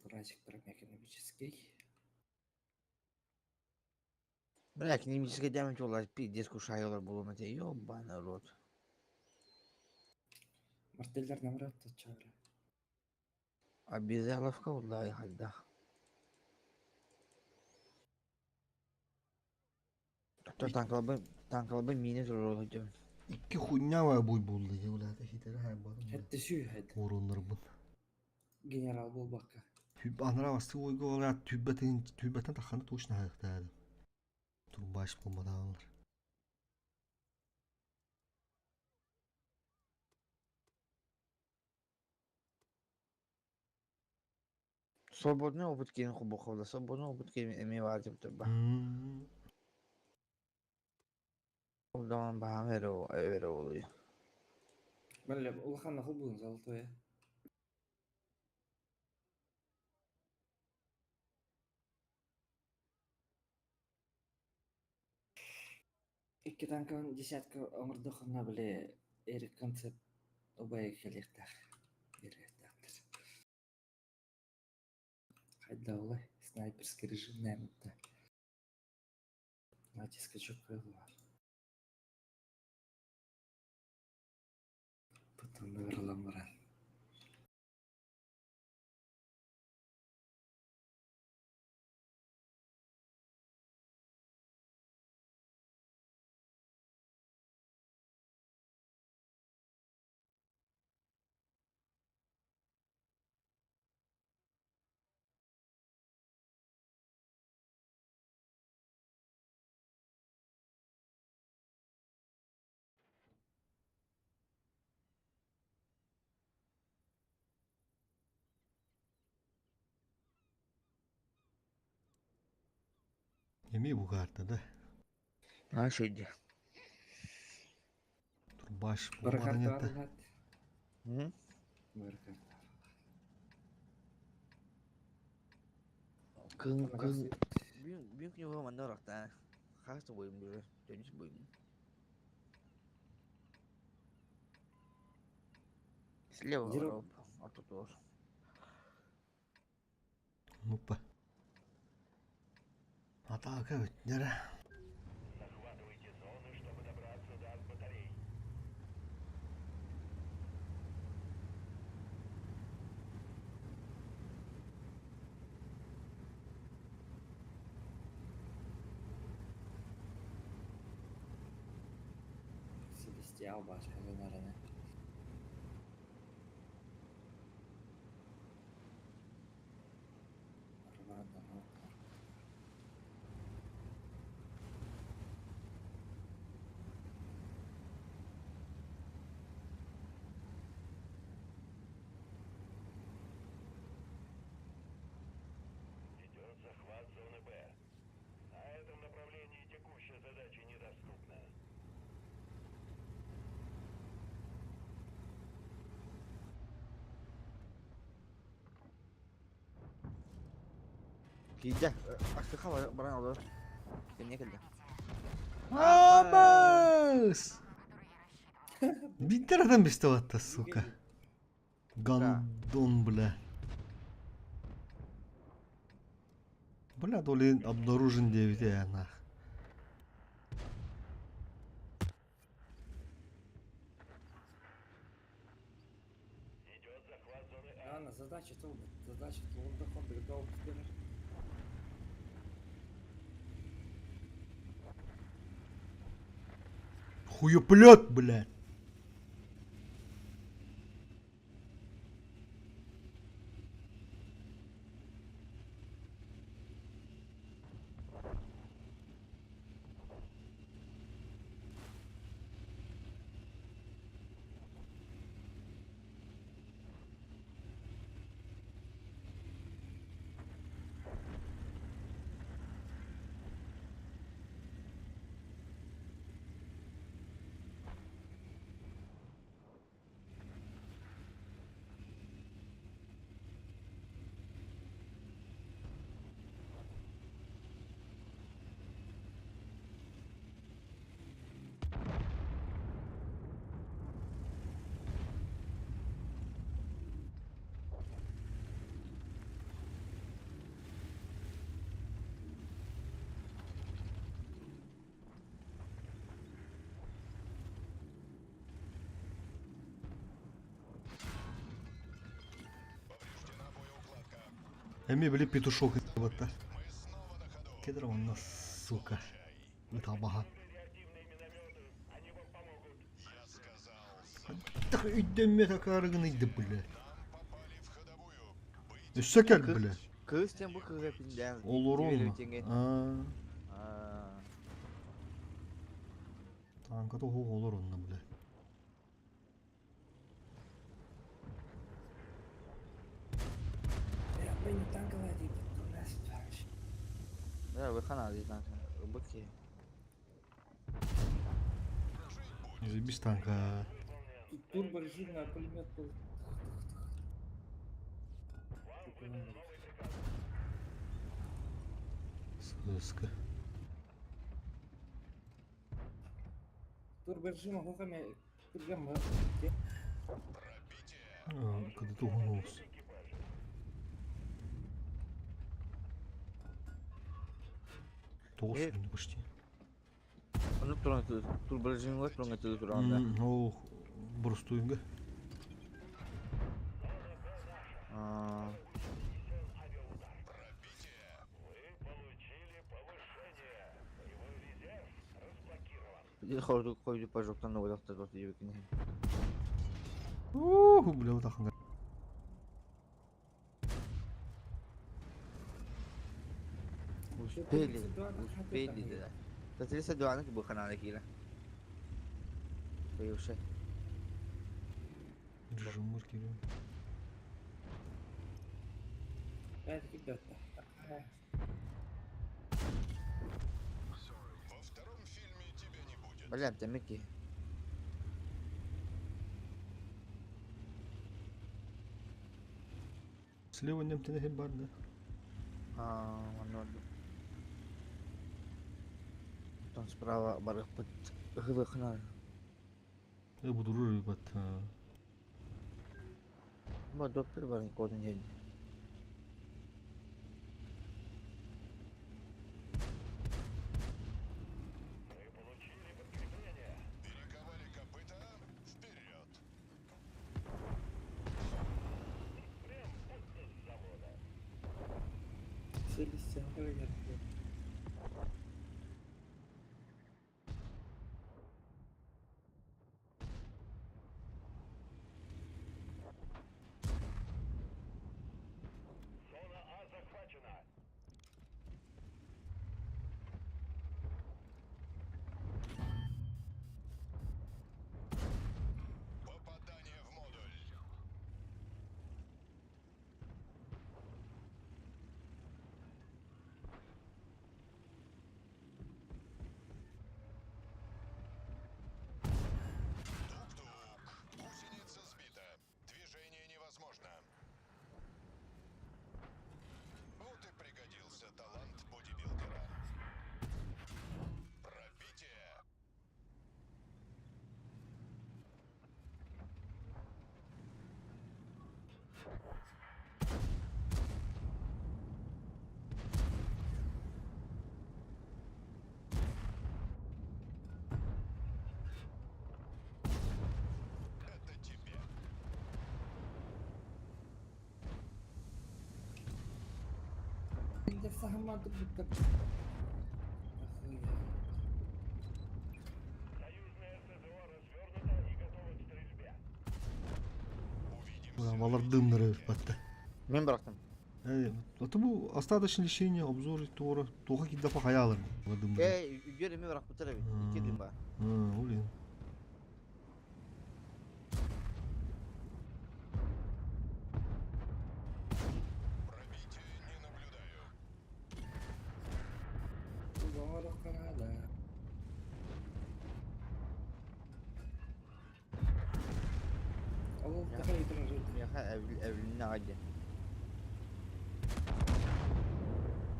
S7: Бразик прям экономический.
S1: Бля, экономический дэмэдж буолар пиздец кушайылар буолуом этэ. Ёбаный рот.
S7: Мартеллер намрат чара.
S1: Обязаловка уллай хайдах. То танкалабын танкалабын миини турара сылдьабын.
S2: Икки хуйня буй буолла дии, блядь, хитэрэ хаайбатым.
S7: Хэттэ сүүһэт.
S2: Уоруннарбын.
S7: Генерал буолбакка.
S2: Анараа бастыы уойга олороод түүрбэтин түүрбэттэн тахханы точно хаһыахтаадым. Турбач буолбатаҕалар.
S1: Свободный опыт киэн хобуховла, свободный опыт киэн эмиэ баар диэбитэ ба. Ол даҕаны баһаам эрэ эрэ буолуй.
S7: Бля, улахан холбуун золотое. Икки танкабын десятка оҥордоххуна, били, Эрик концепт убайа кэлиэхтээх, биэриэхтээхтэр. Хайда олай, снайперский режим нэмэтэ. Натиска чөккөй баар. Потом ылан баран.
S2: Эмиэ бу карта да?
S1: А шөйдө.
S2: Турбаш
S7: Бары
S2: буолбатыҥ
S7: карта
S2: этэ.
S7: бар
S1: М?
S7: Бары карта.
S1: Кын кын Бүгүн күнү манна барахта. Хас да бойум бу. Төнүс бойум. Слева
S7: Зеро.
S1: ортотуор.
S2: Нупа. Атака бүттүлэр.
S3: Захватывайте зоны, чтобы добраться до батарей.
S7: Celestial баар Эленараны. Арбаан
S3: Идет захват зоны Б. На этом направлении текущая задача недоступна.
S1: Киирдэ. Астыха баран олор. Кэннэ кэллэ.
S2: Абас! Биир адам бистебатта, сука. Гандон, бля. Бля, долин обнаружен диэбитэ нах.
S3: Идет захват зоны А.
S7: Ана, задача толбут. Задача толбут. Хон бир.
S2: Хуеплет, блядь.
S5: Повреждена боеукладка.
S2: Эми били петушок ебатта.
S5: Мы снова на ходу.
S2: Кедр он нас, сука. Ытабаха.
S3: Реактивные минометы, они вам помогут.
S2: Так өйдөммөт акаарыгын ыйды бля. Өссө кэл бля.
S1: Кыыс диэн бу кыыһа пиндээн.
S2: Олорон.
S1: Аа.
S2: Танка тоһуох олор онно бля.
S1: Да, выхана здесь танка. Быки.
S2: Заебись танка.
S7: Тут турборежимный пулемет был.
S2: Сыска.
S7: Турборежим глухами тургам.
S2: Когда тугнулся. Тоғыз почти.
S1: Onu туран турборежимге туран туранда.
S2: Ох, бростуйга.
S1: Аа. Хорду койду пожоктан ойлактар вот ебекини.
S2: Ух, бля, вот аханга.
S1: Успели, успели, да. Та 32 бу канала кила. Боюся.
S2: Режим маркируем.
S5: Во втором фильме тебя не будет.
S1: Бля, темеки.
S2: Слева немтene hep бар да.
S1: Аа, оно. Там справа барыппыт ыһылыхна.
S2: Я буду рыбат.
S1: Бу доппер бар кодун жерде.
S5: Перековали копыта. Вперед! Зона А захвачена. Попадание в модуль. Тук-тук. Гусеница сбита. Движение невозможно. Вот и пригодился талант бодибилдера. Пробитие. Это тебе. Союзное СЗО развернуто и готово к стрельбе. Увидимся.
S2: Балар дымнары батта.
S1: Мен бырактым.
S2: Это бу остаточное лечение, обзор туора, туха кидда хаялар. Дымнары.
S1: Эй, үгөр эми быракпыттар эбит. Ики дым ба.
S2: Блин.
S5: Пробитие не наблюдаю.
S1: Яха эвлине аге.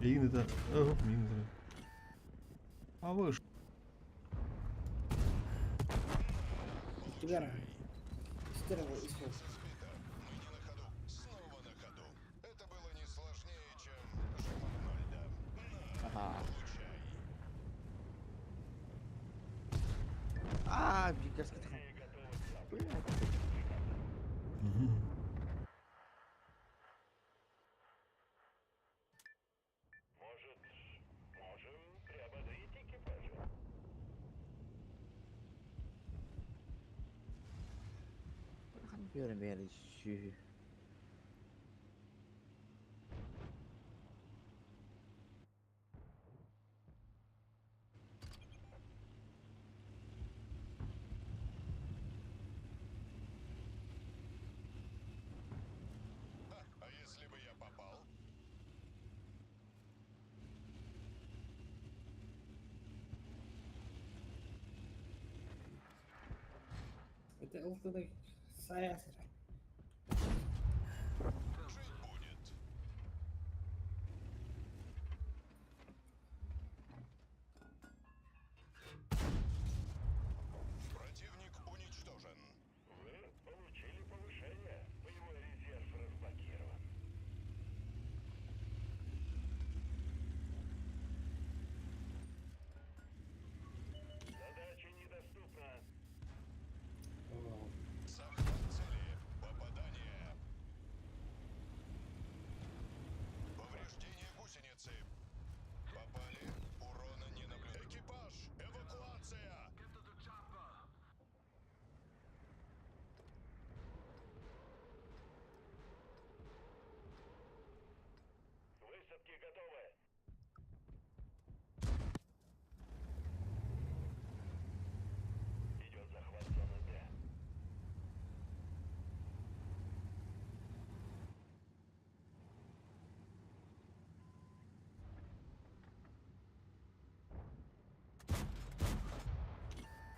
S2: Эйин это, ага, мин это. А вы ж.
S5: Сбито. Мы не на ходу. Снова на ходу. Это было не сложнее, чем жим Арнольда. На,
S1: Ага.
S5: получай.
S1: Аа, бикерски тахан.
S3: Может, можем приободрить экипажи?
S1: Көрмэри сүһү.
S5: А если бы я попал?
S7: Это ылтыны сайа сыра.
S5: Жить будет. Противник уничтожен.
S3: Вы получили повышение. Боевой резерв разблокирован. Задача недоступна.
S5: Захват цели. Попадание. Повреждение гусеницы. Попали. Урона не наблюдается. Экипаж! Эвакуация!
S3: К высадке готовы. Идет захват зоны Д.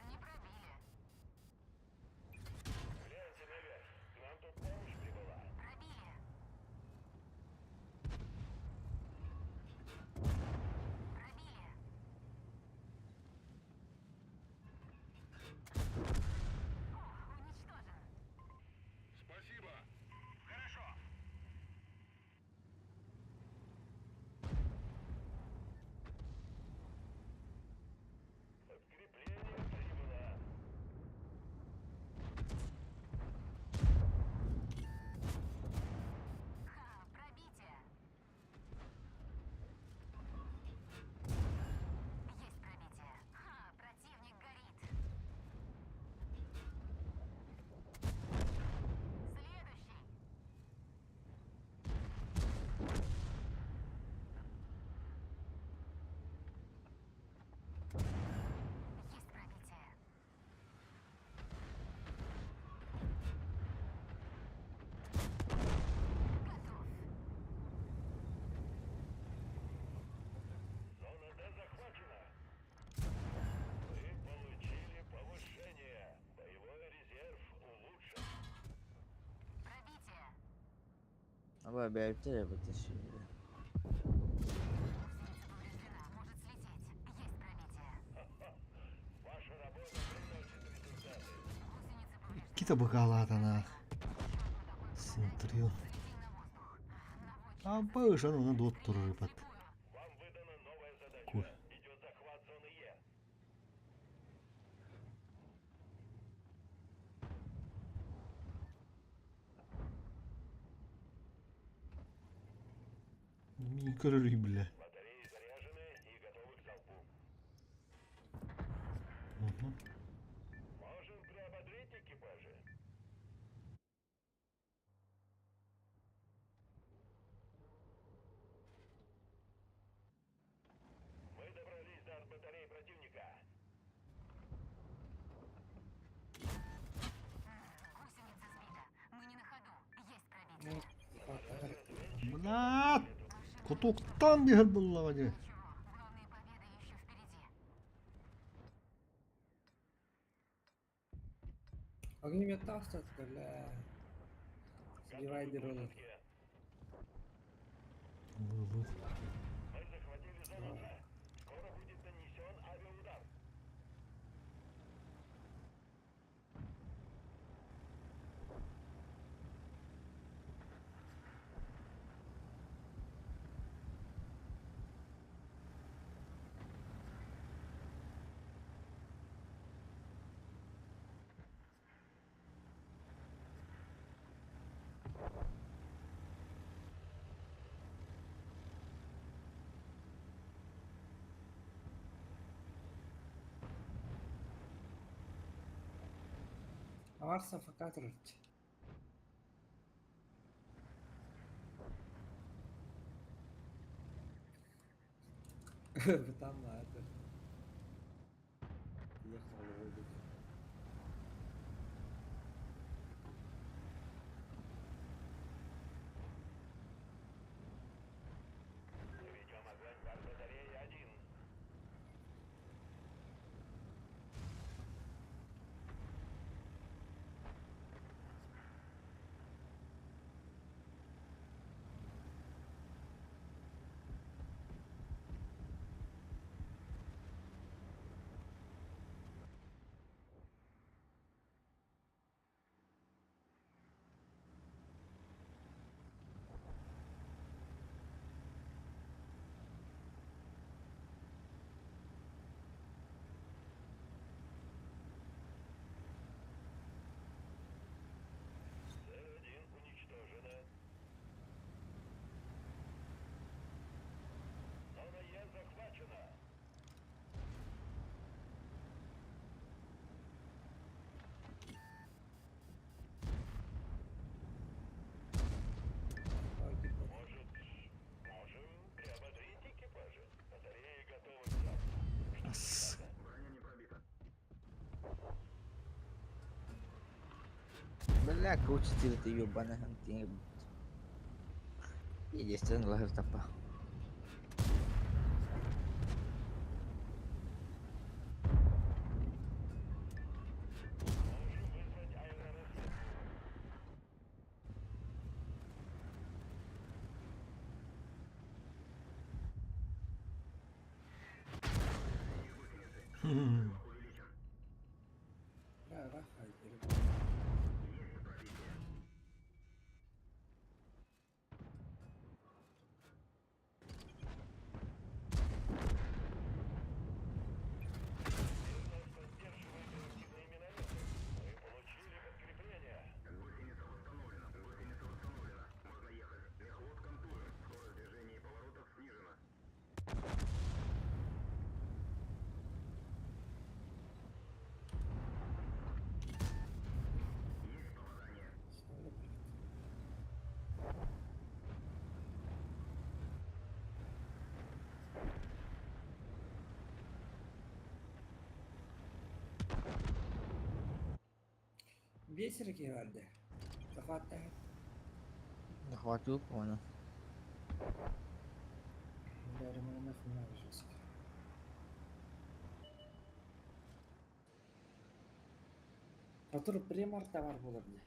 S4: Не пробили.
S3: Гляньте наверх. К нам тут помощь прибыла.
S4: Пробили. Пробили. О, уничтожен.
S3: Спасибо. Хорошо. Подкрепление прибыло.
S4: Ха, пробитие. Есть пробитие. Ха, противник горит. Следующий. Есть пробитие. Готов.
S3: Зона Д захвачена. Вы получили повышение. Боевой резерв улучшен.
S4: Пробитие.
S1: Аба бэйбитэр эбит сүһү.
S4: Гусеница повреждена. Может слететь. Есть пробитие.
S3: Ваша работа приносит результаты.
S4: Гусеница повреждена.
S2: Иккитэ быкаалаатанаах.
S4: Еще одно такое попадание.
S2: Центрил.
S4: Взлетим на воздух. Наводчик
S2: Аба ышан оны дуот турар
S4: вслепую.
S3: Вам выдана новая задача.
S2: Кур.
S3: Идет захват зоны Е.
S2: Мин көрөрүй бля.
S3: Батареи заряжены и готовы к залпу.
S2: Мгм.
S3: Можем приободрить экипажи. Мы добрались до батареи противника.
S4: Гусеница сбита. Мы не на ходу. Есть пробитие.
S2: Бля! Кутуктан биһэр буллаҕа дии.
S4: Ничего, главная победа еще впереди.
S7: Огнемет остатка, бля. Сбивай дроны.
S2: Лы-лы.
S3: Мы захватили зону С. Скоро будет нанесен авиаудар.
S7: Аварса ФК. Там это. Ехал лодик.
S3: Ведем огонь по батарее 1. Цель 1 уничтожена. Зона Е захвачена. Может, можем приободрить экипажи? Батареи готовы к запуску.
S2: Ас.
S1: Бля, учитель ты ебаный. Естественно, лагерь тапа.
S3: Можем вызвать аэроразведку.
S7: Бля, раха,
S3: Теперь нас поддерживают реактивные минометы. Мы получили подкрепление.
S7: Биэс эрэ киһи барда. Захваттаһын.
S1: Захватил, понял.
S7: Бля, Романов много жестко. Который примар товар буолар дии.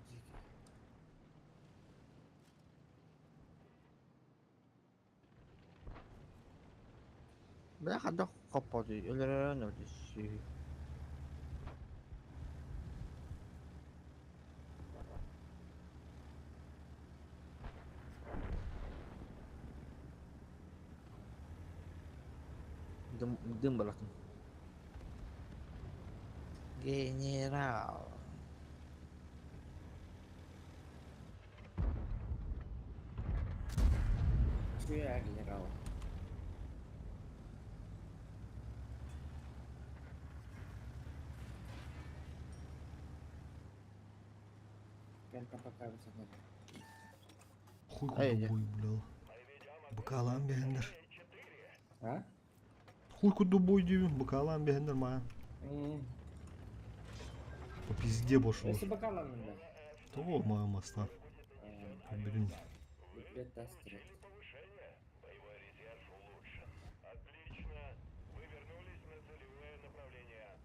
S7: Дьиики.
S1: Бля, хайдах хоппотуй, өлөрөн өлүссүү. Дым, дым балатын. Генерал.
S7: Чуя генерал. Прям там показывается надо.
S2: Хуй
S1: Эй,
S2: курдук бой, бля. Бакалаан биһэннэр.
S7: А?
S2: Хуй курдук бой диибин, бакалаан биһэннэр маан. По пизде бошло.
S7: Если бокалом да.
S2: Того маа маста. Блин.
S7: Билет тастер.
S3: Повышение. Боевой резерв улучшен. Отлично. Вы вернулись на целевое направление.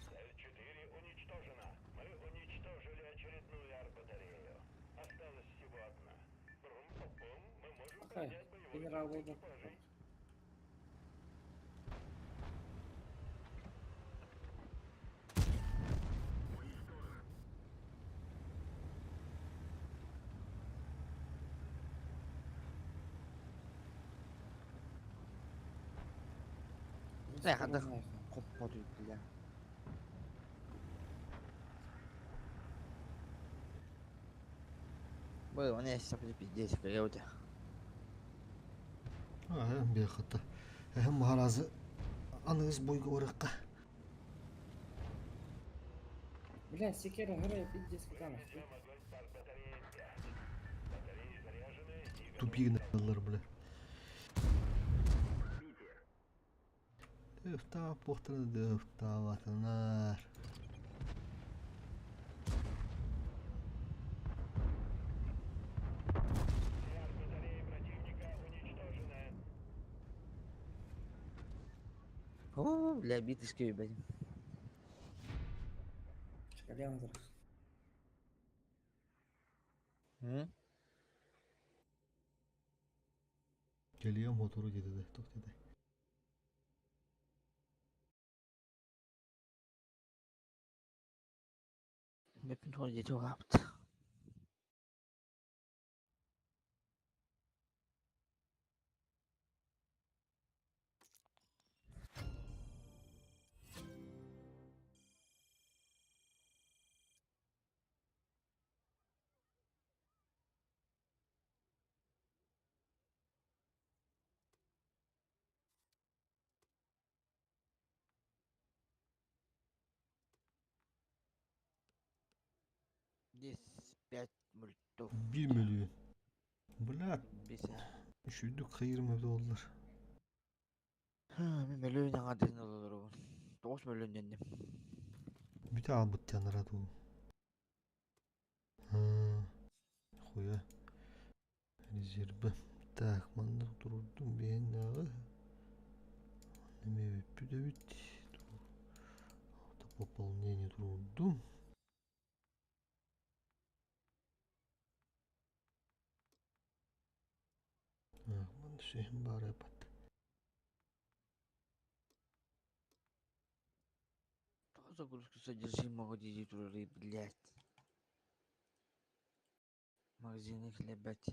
S3: Цель 4 уничтожена. Мы уничтожили очередную арт-батарею. Осталась всего одна. Брум-пом-пом, мы можем
S7: Какая?
S3: поднять боевой
S7: Генерал
S3: дух
S7: Волга.
S3: экипажей.
S1: Бля, хайдах хоппотуй, бля. Бой, он я сейчас пиздец, короче.
S2: Аа, биэххата. Эһэм Махаразы аныгыс бойга барыахха.
S7: Бля, секера, грей, пиздец, катана.
S2: Тупик гыналлар, бля. Өвтаа похтана дөвтааватынар.
S1: О, бля, биточки, ебать.
S7: Чекален зараз.
S1: М?
S2: Кэлиэм сотору диэтэ да, туох диэтэй.
S1: Меппин туох диэти угаабыт. Здесь пять мультов.
S2: Биир мөлүйүөн. Бля,
S1: Бис.
S2: үчүгдүк хайырым эбит буоллар.
S1: Мин мөлүйүөн аҥаардарын олоробун. 9 мөлүйүөн дэнним.
S2: Бүтэ аалбыт дианара дуу. Хуя. Резервы. Так, манна турурдум биһиннээҕи. Эми бүппүт эбит. Пополнение турурдум. Так, манна сүһүн баара эпат.
S1: Тоҕо загрузка содержимого дии турарый, блядь. Магазины хлебать.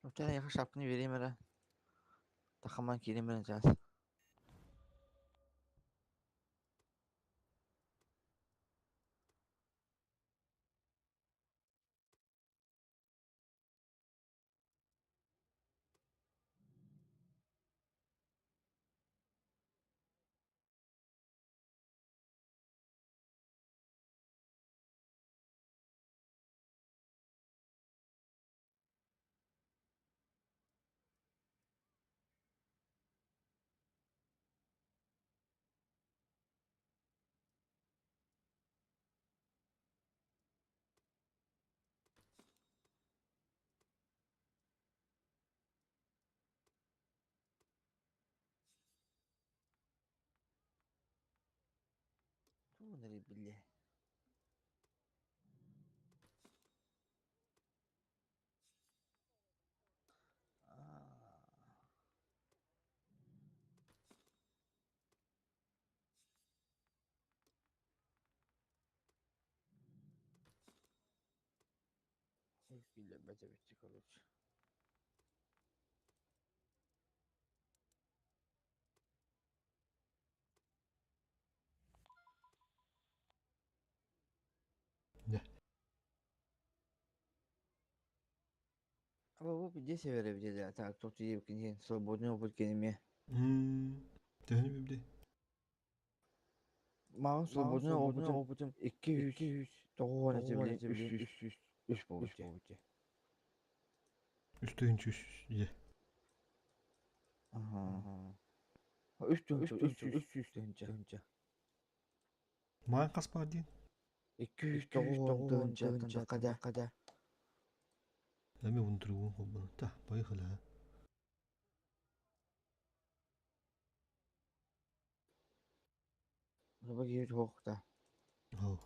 S1: Уктара яха шапканы берем эрэ. Тахаман киирэн баран чаас. Тугун бля. Бля, бите, короче.
S2: Да.
S1: А бу здесь вере так тут и свободный опыт кенеме.
S2: Төһөнү бибди?
S1: Маған свободный опытым опытым 200 9 эти 303 болду.
S2: Үс тыһыынча үс дьэ.
S1: Ага. Үч үч 300 тыһыынча.
S2: Маан хас баар диэн?
S1: 209 тыһыынча када када.
S2: Эми унтуругун холбону. Та, поехали, а.
S1: Бу киһи туохта.
S2: Оо.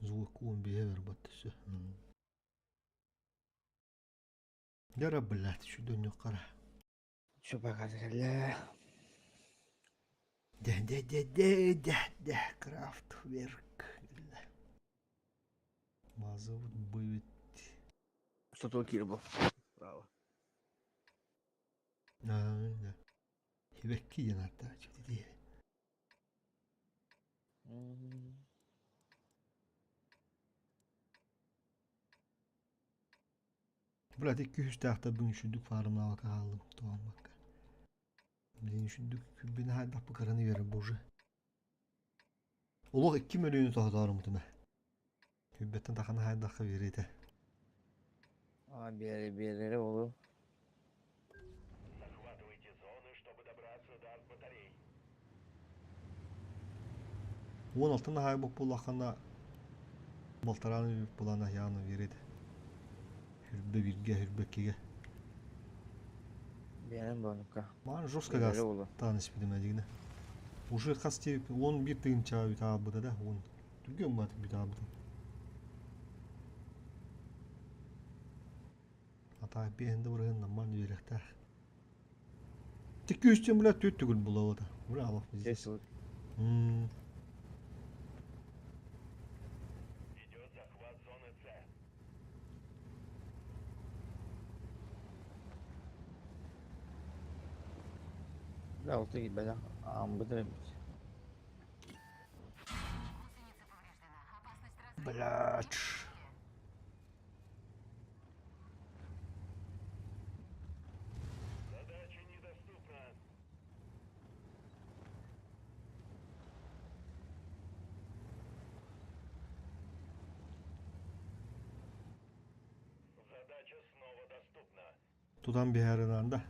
S2: Звук уон биэһэ барбат өссө. Дьара, блядь, сүдөнньүк хара.
S1: Чубаҕа кэллэ.
S2: Дэ дэ дэ дэ дэ дэ крафтверк. Базовый будет.
S1: Что киирбо. Браво.
S2: А, да. Хибекки диэн ааттаах дии. Блядь, икки үстээхтэрбин үчүдүк фаарымнаабакка хааллым туһаммакка. Блин, үчүдүк күббүн хайдах быкараны үөрэ боже. Олох 2 мөлүйүөнү тоһотоорумутум ээ. Күббэттэн тахана хайдахха биэриэтэ.
S1: А, биэри биэрэрэ болу.
S3: Захватывайте зоны, чтобы добраться до арт-батарей.
S2: 16 наһай буоллаххына балтарааны булан аһааны биэриэтэ. Хүрбэ биргэ, хүрбэ иккигэ.
S1: Биэрэн буонукка.
S2: Маан жестко газ таан испитим эдигинэ. Уже хас тиэбиппин 11 тыһыынча бүтэ аалбыта да, 10. Түргэн баатык бүтэ аалбытым. Атаа биэһин да бырыһын намман үөрэхтээх. Тикки үстүн бля түт түгүл булабыта. Бля алах пиздец. Мм.
S3: Идет захват зоны С.
S1: Бля, алты киирбэтэх ааммыт эбит.
S4: Гусеница повреждена. Опасность разрыва.
S2: Блядь.
S3: Задача недоступна. Задача снова доступна.
S2: Тутан биһэринан да.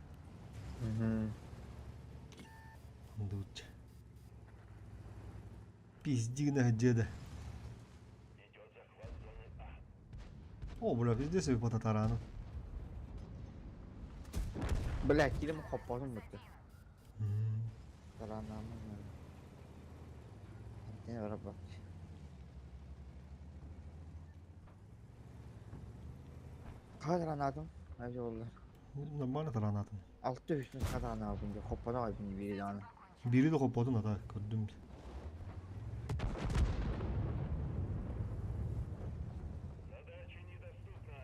S1: Мгм.
S2: Дучча. Пиздигнэ дьиэдэ.
S3: Идет захват зоны А.
S2: О, бля, пиздец себе по тарану.
S1: Бля, кирим хоппотум бутта. Тарааннааммын. Антena барабат. Хаһа тарааннаатым? Айжа буоллар.
S2: Нормально тараанатым.
S1: Алта үстүн хатанаабын дии, хоппоно айбын биир даҕаны.
S2: Биири да хоппотун ата көрдүм.
S3: Задача недоступна.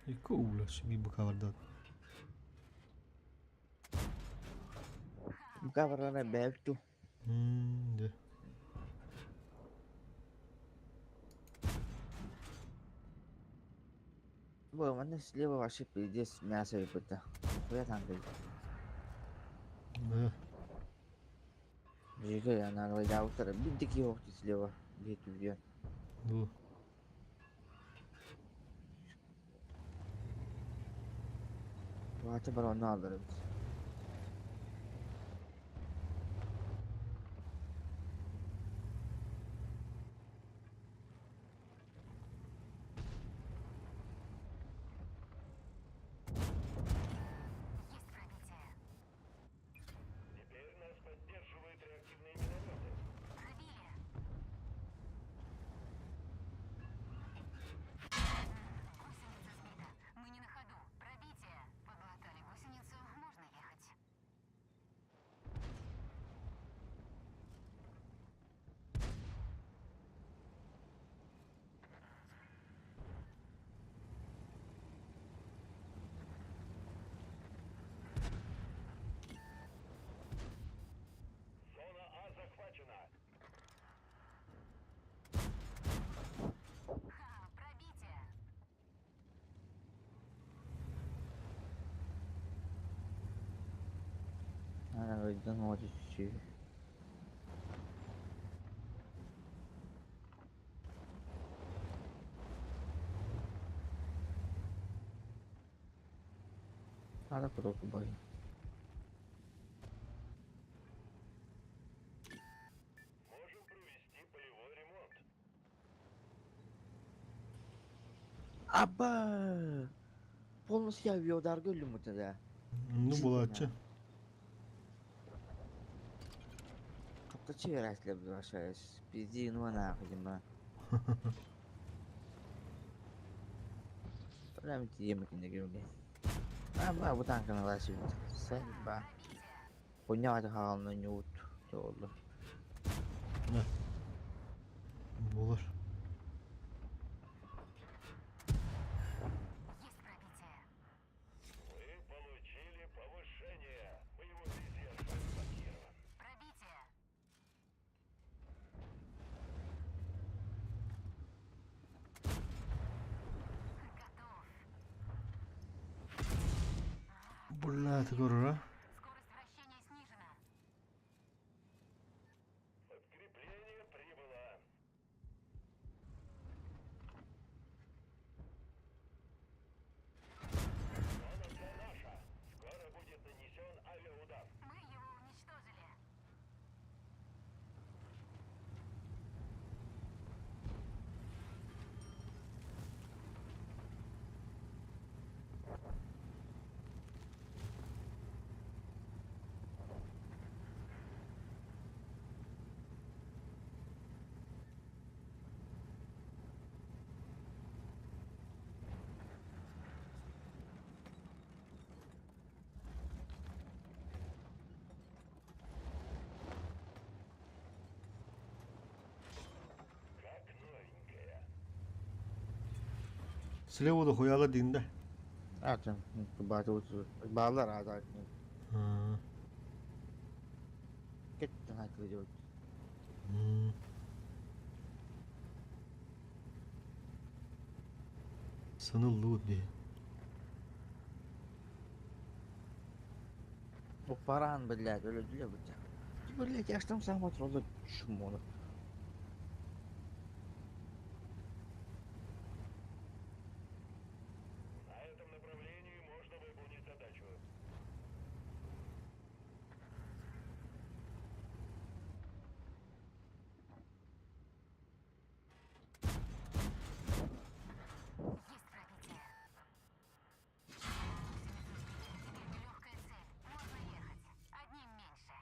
S4: Есть пробитие.
S2: Икки бля, себе быкабардаат.
S1: Бука барара бэйэбит дуу?
S2: Да.
S1: Бу манна слева вообще пиздец мясо выпыта. Хуя танка.
S2: Да.
S1: Жига я биир да киһи охту слева биһи
S2: Бу.
S1: Баата бар онно аллар эбит.
S4: Есть пробитие.
S3: Теперь нас поддерживают реактивные минометы.
S4: Пробили. Гусеница сбита. Мы не на ходу. Пробитие. Поглотали гусеницу. Можно ехать.
S3: Зона А захвачена.
S4: Ха, пробитие.
S1: Ана вот чуть-чуть. Надо потолку бой.
S3: Можем провести полевой ремонт.
S1: Аба! Полностью авиаударга өллүм да.
S2: Ну булааччы.
S1: Хаптаччы биэрээччилэр возвращаюсь. Пизди, ну нахуй, дима. Прям тиийэммит блин. А, бу танканы ылааччыбыт. Сайба. Хуйня хаална ньуут буолла.
S2: Буолар.
S4: Есть пробитие.
S3: Вы получили повышение. Боевой резерв разблокирован.
S4: Пробитие. Готов.
S2: Бля, ты көрөр, а?
S4: Скорость вращения снижена.
S3: Подкрепление прибыло. Зона С наша. Скоро будет нанесен авиаудар.
S4: Мы его уничтожили.
S3: Как новенькая.
S2: Слева да хуяла диин да.
S1: А, там, баалар аада. Кеттен айтылы
S2: Сыныллыбыт дии.
S1: Бу паран, блядь, өлөдүлэ бутя. Блядь, я ж там сам отролу чмо.
S3: На этом направлении можно выполнить задачу.
S4: Есть пробитие. Гусеница сбита. Теперь нелегкая цель. Можно ехать. Одним меньше.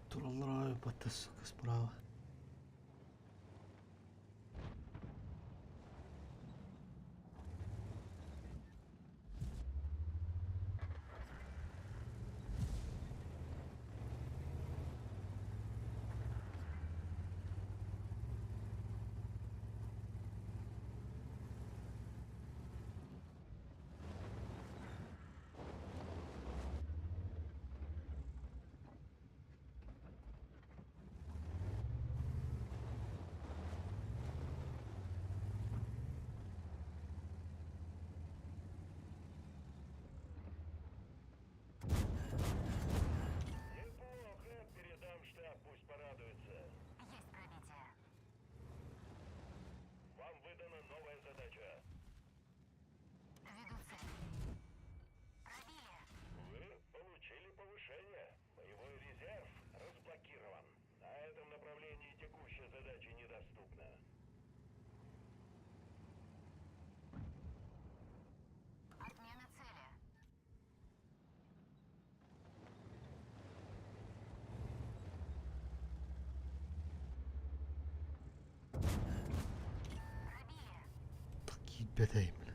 S2: Тураллар батта, сука, справа.
S3: Неплохо. Передам штаб, пусть порадуется.
S4: Есть пробитие.
S3: Вам выдана новая задача.
S4: Веду цель. Пробили.
S3: Вы получили повышение. Боевой резерв разблокирован. На этом направлении текущая задача недоступна.
S4: Отмена цели. Пробили.
S2: Такие бедай, бля.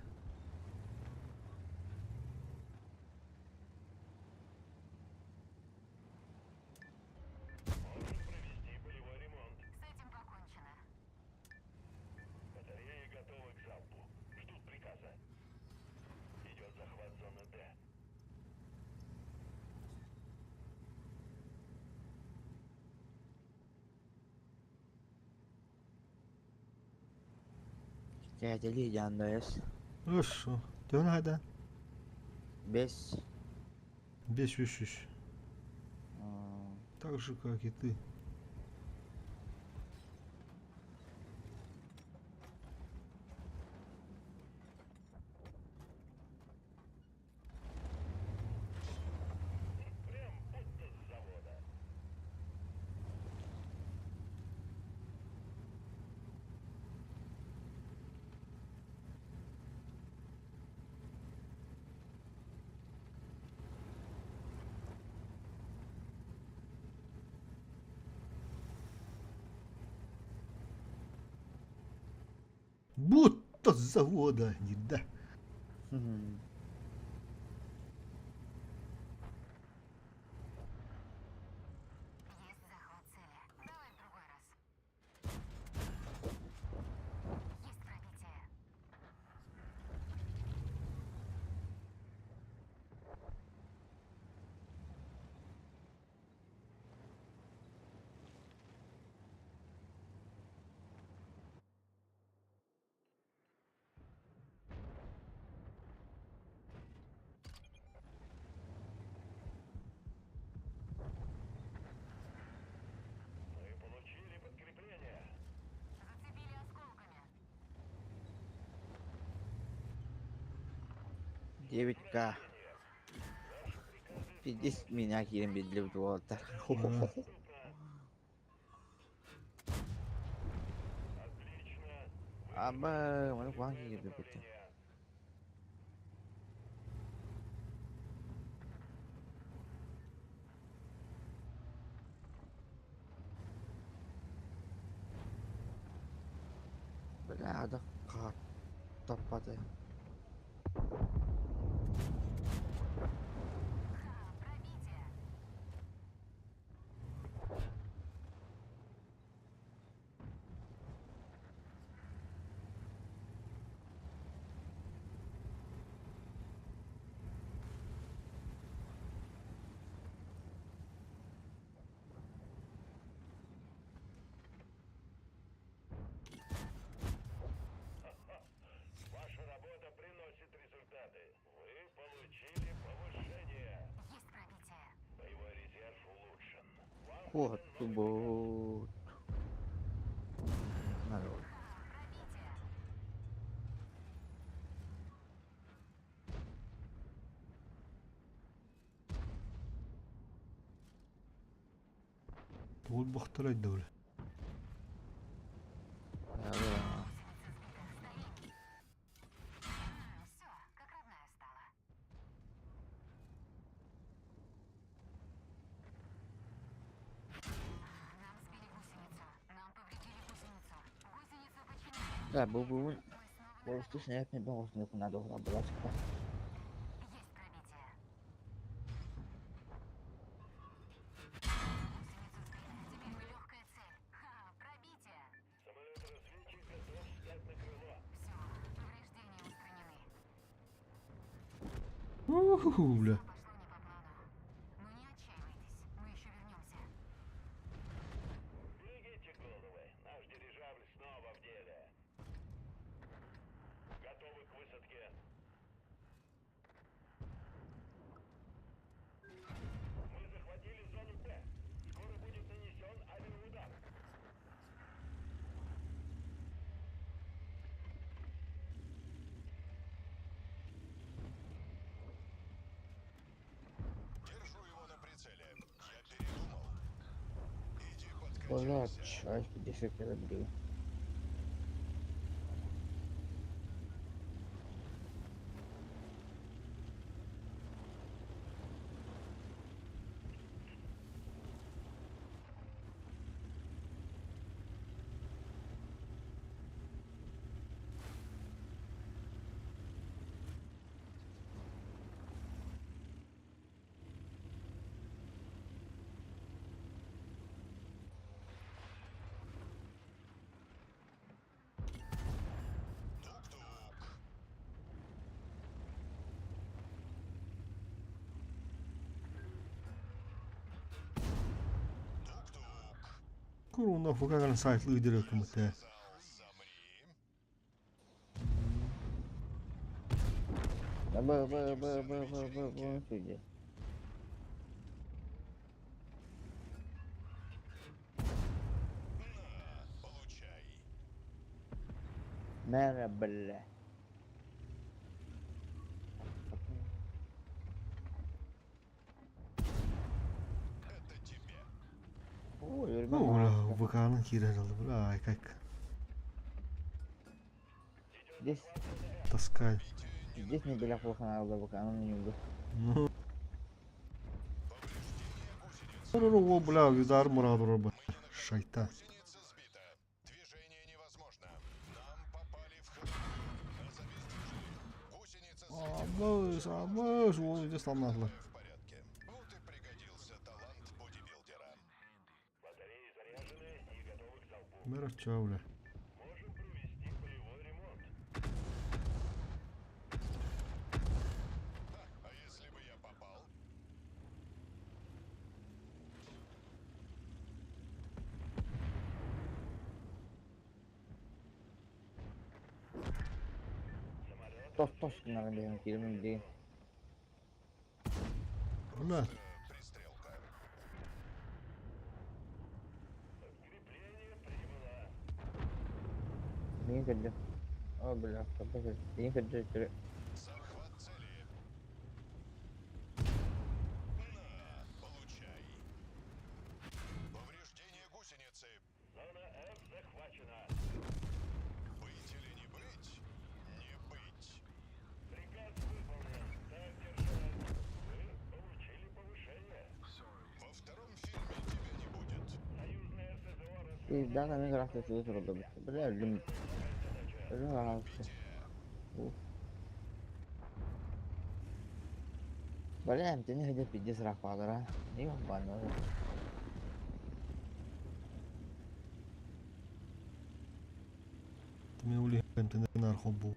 S3: Можем провести боевой ремонт.
S4: С этим покончено.
S3: Батареи готовы к залпу. Ждут приказа. Идет захват зоны Д.
S1: Кэтэли жандайс.
S2: Хорошо. Тön хайда.
S1: Бес.
S2: Бес үс үс. Так же, как и ты.
S3: Прям будто с завода.
S2: Будто с завода, не да.
S4: Есть захват цели. Давай в другой раз. Есть пробитие.
S3: Мы получили подкрепление.
S4: Зацепили осколками.
S1: 9К. 50 меня киирэн биллибит уолаттар.
S3: Отлично.
S1: Аба, маны куһаҕан киирбиппит. Бля, ада хаар таппаты.
S4: Ха, пробитие.
S3: Ваша работа приносит результаты. Вы получили повышение.
S4: Есть пробитие.
S3: Боевой резерв улучшен. Вам
S1: Куоттубут. Народ.
S4: Пробитие.
S2: Туолбахтара өйдөбүлэ.
S4: Гусеница сбита. Стоим. Все, как родная стала. Нам сбили гусеницу. Нам повредили гусеницу. Гусеницу починили.
S1: Да, бу бүгүн
S4: Мы снова на
S1: болусту
S4: ходу.
S1: снаряд мен боҕусуну кунаада буласка.
S4: Есть пробитие. Гусеницу сбили. Теперь мы легкая цель. Ха, пробитие.
S3: Самолет-разведчик готов встать на крыло.
S4: Все, повреждения устранены.
S2: Уху, бля.
S4: Все пошло не по плану. Но не отчаивайтесь, мы еще вернемся.
S3: Берегите головы. Наш дирижабль снова в деле. Готовы к высадке. Мы захватили зону Б. Скоро будет нанесен авиаудар.
S5: Держу его на прицеле. Я передумал. Иди
S1: Бля,
S5: подкачайся.
S1: чай, 50 рублей.
S5: Тук-тук. Тук-тук.
S2: Куруна фукаган сайт лидера кымыта.
S5: Сказал, замри.
S1: Да, б, б, б, б, б, б, б, сюда.
S5: На, получай.
S1: Мэра, бля.
S5: Это тебе.
S1: Ой,
S2: Бля, ВК-ны киирэр бля, ай как
S1: Здесь,
S2: таскай.
S1: здесь не беля плохо надо ВК, ну не люблю.
S2: Ну,
S5: Повреждение гусеницы.
S2: о, бля, визар мурадур, бля.
S5: Мы не на ходу.
S2: Шайтан.
S5: Гусеница сбита. Движение невозможно. Нам попали в
S2: Абыс, абыс, уол ити сломнатылар.
S5: В порядке. Вот и пригодился талант бодибилдера.
S3: Батареи заряжены и готовы к залпу.
S2: Мэр оччоо бля.
S3: Можем провести полевой ремонт.
S5: А если бы я попал?
S1: Тос-тос гынарын бэйэм киирэмин билигин.
S2: Бля,
S5: Пристрелка.
S3: Подкрепление прибыло.
S1: Миигин көрдө. О, бля, миигин көрдө өттүрү.
S5: Захват цели. На, получай. Повреждение гусеницы.
S3: Зона F захвачена.
S5: Быть или не быть? Не быть.
S3: Приказ выполнен. Так держать. Вы получили повышение.
S5: Во втором фильме тебя не будет.
S3: Союзное СЗО
S1: Да, мин ыраах сылы турдум. Бля, өлдүм. Өлүм араҕас. Бля, эмтини сылдьар пиздец ыраах баалара. Не бааннар.
S2: Мен улиһэн тенер хоббу.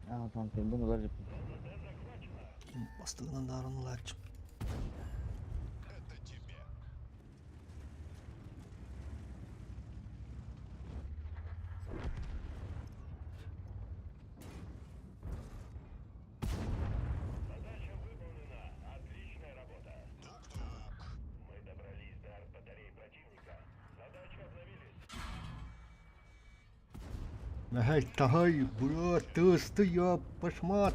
S1: Аа, там трибуна уларыппын.
S2: Бастыгынан дарын ылааччы.
S5: Это тебе.
S3: Задача выполнена. Отличная работа.
S5: Тук-тук.
S3: Мы добрались до артбатарей противника. Задачи обновились.
S2: Эй, тай, брат, ты я пошмат.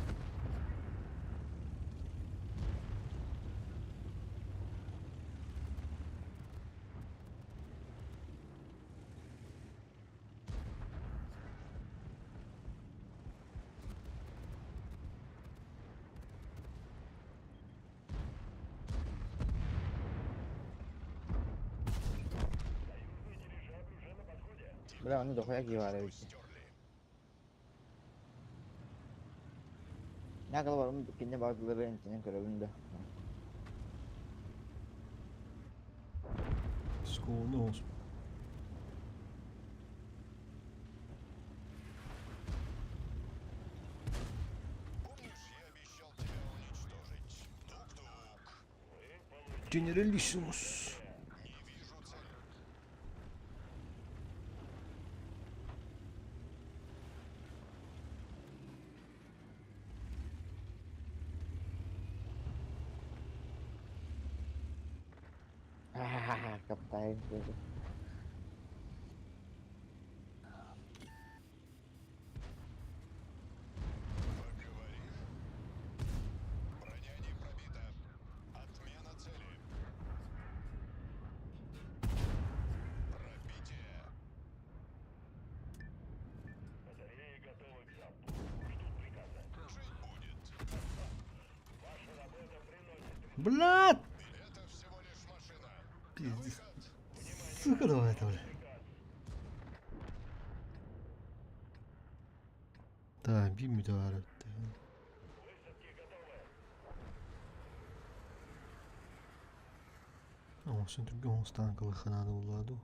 S3: Союзный дирижабль уже на подходе.
S1: Бля, ону дохуя киһи баар эбит.
S5: Стерли.
S1: Наа барым кинне баардылары эмтинен көрөбүн да.
S2: Сконы ос.
S5: Помнишь, я обещал тебя уничтожить? Тук-тук.
S2: Генералиссимус.
S5: Не вижу цель.
S1: Каптайын.
S5: Поговорим. Броня не пробита. Отмена цели. Пробитие.
S3: Батареи готовы к залпу. Ждут приказа.
S5: Жить будет.
S3: Ваша работа приносит
S2: Блядь!
S5: Это всего лишь машина.
S2: Пиздец.
S5: Выход.
S2: Сука, давай это, бля. Да, bir müdahale etti.
S3: Высадки готовы.
S2: Оҥостон түргэн оҥостаан кылыхханааны буллаа дуу.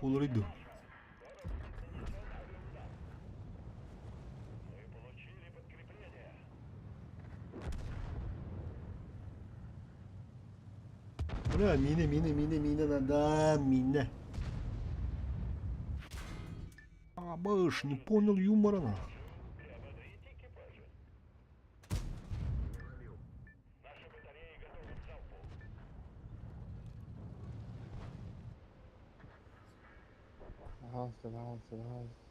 S2: Уларый дуу? Бля, миинэ, миинэ, миинэ, миинэ надо, миинэ. А, быш, не понял юмора нах.
S1: Пожалуйста, пожалуйста, пожалуйста.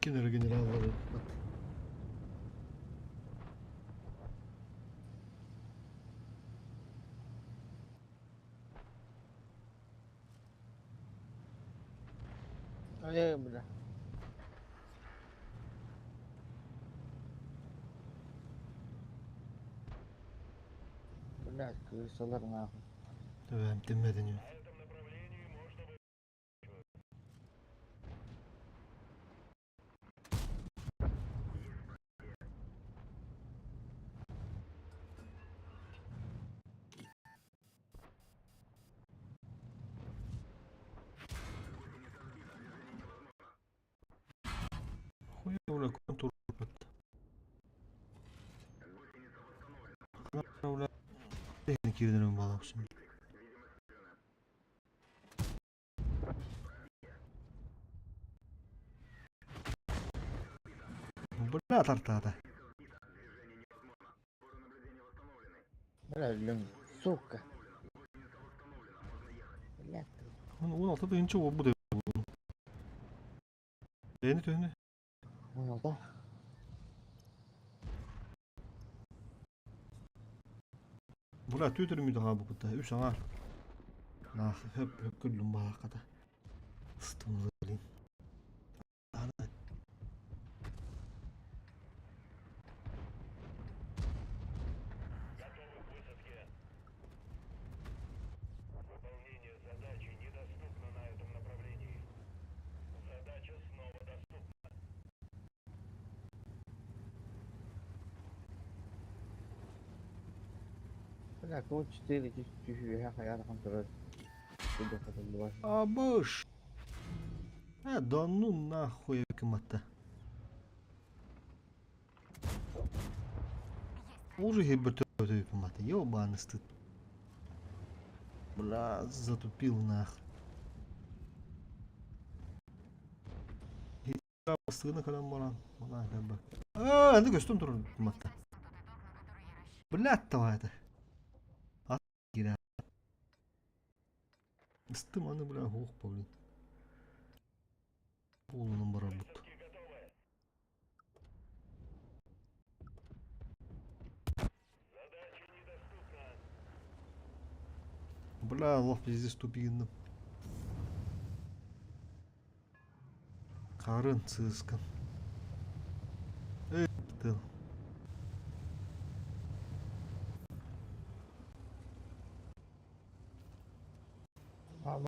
S2: Икки эрэ генераллар
S1: Э, бля. Блядь, крысалар нахуй.
S2: Төбөм тиммэтин. Хуя, бля, контур бля. Киирден балаксың. Бля, тартаата.
S1: Бля, блин, сука. Блядь.
S2: 16 тыһыынча буолбут Бэйэни төһөнү?
S1: 16.
S2: Бля, түөтөрүм үтэ хаалбыппыт да. Үс аҥаар. Наах, хөп хөп күллүм баахата. Ыстымылын.
S3: Готовы к высадке. Выполнение задачи недоступно на этом направлении. Задача снова доступна.
S1: Бля, кого 4 тысячи хаярхан турар.
S2: Абыш. А, да ну нахуй кыматта. Уже хибертөтөпүмата. Ёбаный стыд. Бля, затупил нах. Сына калам баран. Мана как А, ну көстөн турар матта. Блядь, давай это. А, гира. Истым аны, бля, ох, блин. Полунан барар бут. Бля, лох пиздец тупигинным. Қарын сыскан. Эй, тыл.
S1: Мама.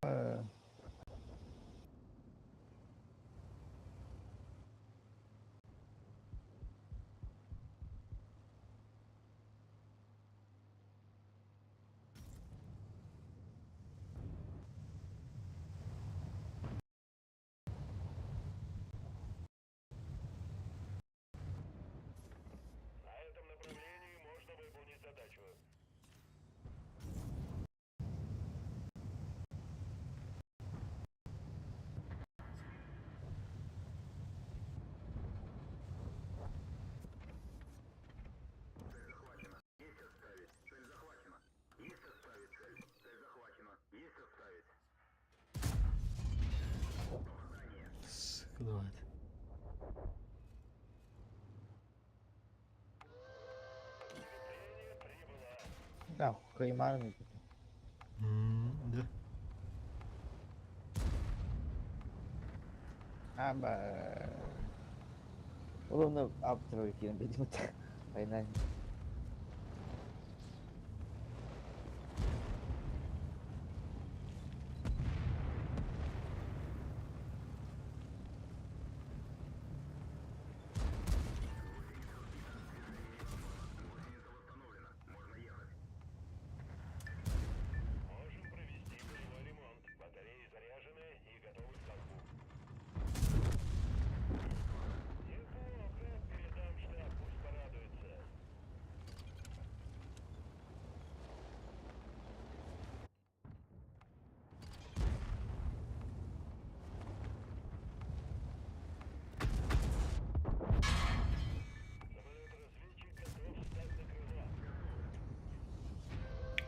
S3: На этом направлении можно выполнить задачу.
S1: Да, кыймаарын.
S2: Да.
S1: Аба. Ол онно аптыры киирэн биэрдим. Айнан.
S3: Можем провести полевой ремонт. Батареи заряжены и готовы к залпу. Неплохо. Передам штаб, пусть порадуется. Самолет-разведчик готов встать на крыло.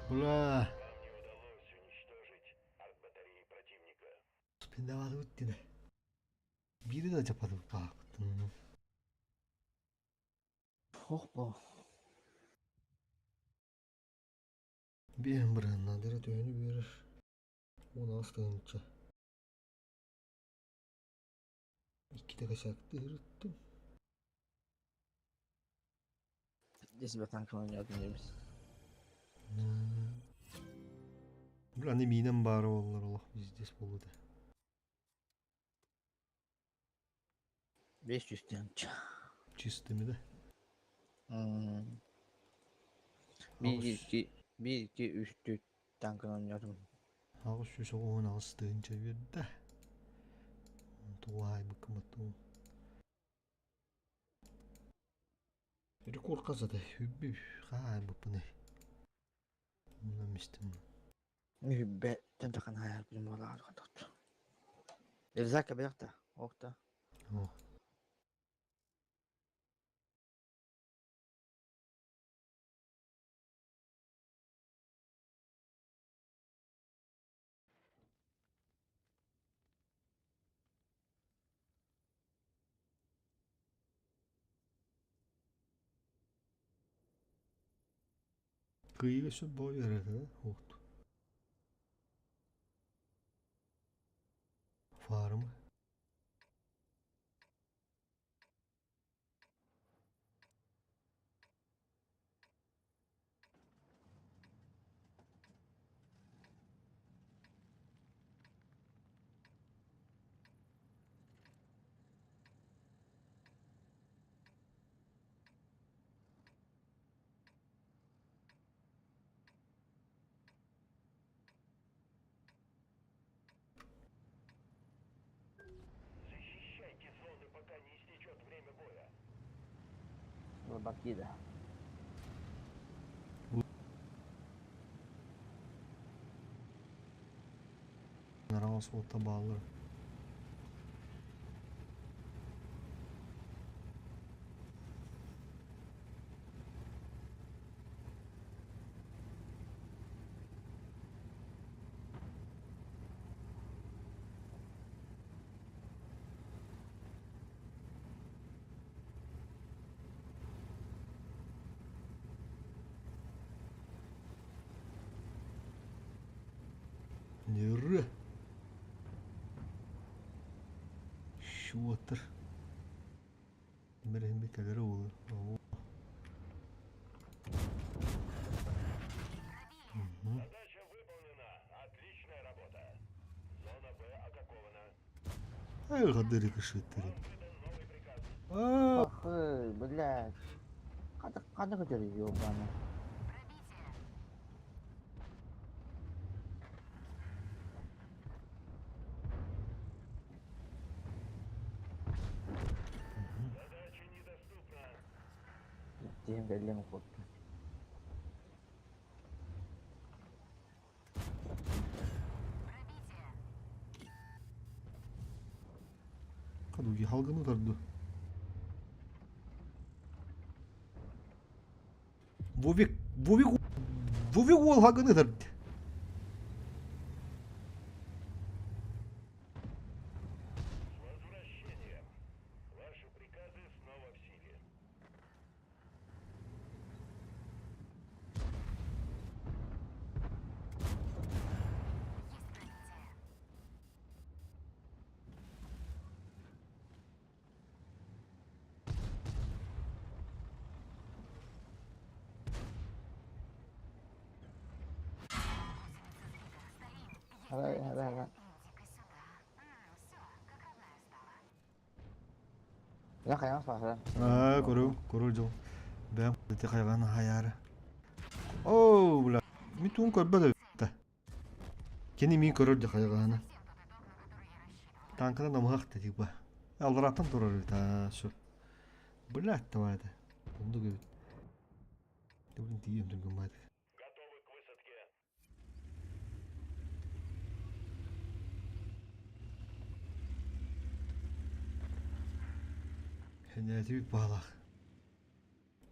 S2: Бля.
S3: Вам не удалось уничтожить артбатареи противника.
S2: Спиндавады диде. Бири да жапады баактын.
S1: Хохпо.
S2: Биэн бырыһынна дere төһөнү биэрэр. 16 тыһыынча. Иккитэ косякты ырыттым.
S1: Здесь бы танк ойнадым дейбиз.
S2: Бля, аны миинэн баара буоллар олох пиздец буолуо.
S1: 500 тыһыынча.
S2: Чистыми да?
S1: 1, 2, 1, 2, 3, 4 танкын ойнадым.
S2: 898 тыһыынча биэрдэ. Тугу быкыматтым. Рекорд казады. Үббү хай буппуны. Мына мистим.
S1: Үббе тентахан хайар билим болар катат. Рюкзак биракта. Окта.
S2: О. Кыйга сөп бой береді, да? Оқты. Фармы.
S3: Защищайте зоны, пока не истечет время боя.
S1: Бакида.
S2: Наралас отта баллар. Неры. Шуатыр. Мерехин бекелери olur.
S3: Задача выполнена. Отличная работа. Зона Б атакована.
S2: Ай, гадыры кышыттыры.
S3: Вам выдан новый приказ.
S2: А,
S1: Ах, блядь. Када када көтөр ёбана.
S4: Пробитие.
S3: Задача недоступна.
S1: Тем белем кот.
S4: Пробитие.
S2: Кадуги халганы тарды. Вовик, Вовик, Вовик ол хаганы тарды.
S3: С возвращением. Ваши приказы снова в силе.
S2: Аа, көрүм, көрөр дьол. Бэйэм ити хайҕаан хайаары. Оо, бля, мин тугун көрбөт эбит. Кини мин көрөр дьэ хайҕаана. Танкана намыһах да типа. Алларааттан турар эбит аа, сөп. Блядь, давай это. Оннук эбит. Блин, тиийэн түргэн
S3: Готовы к высадке.
S2: Энээтибит баалаах.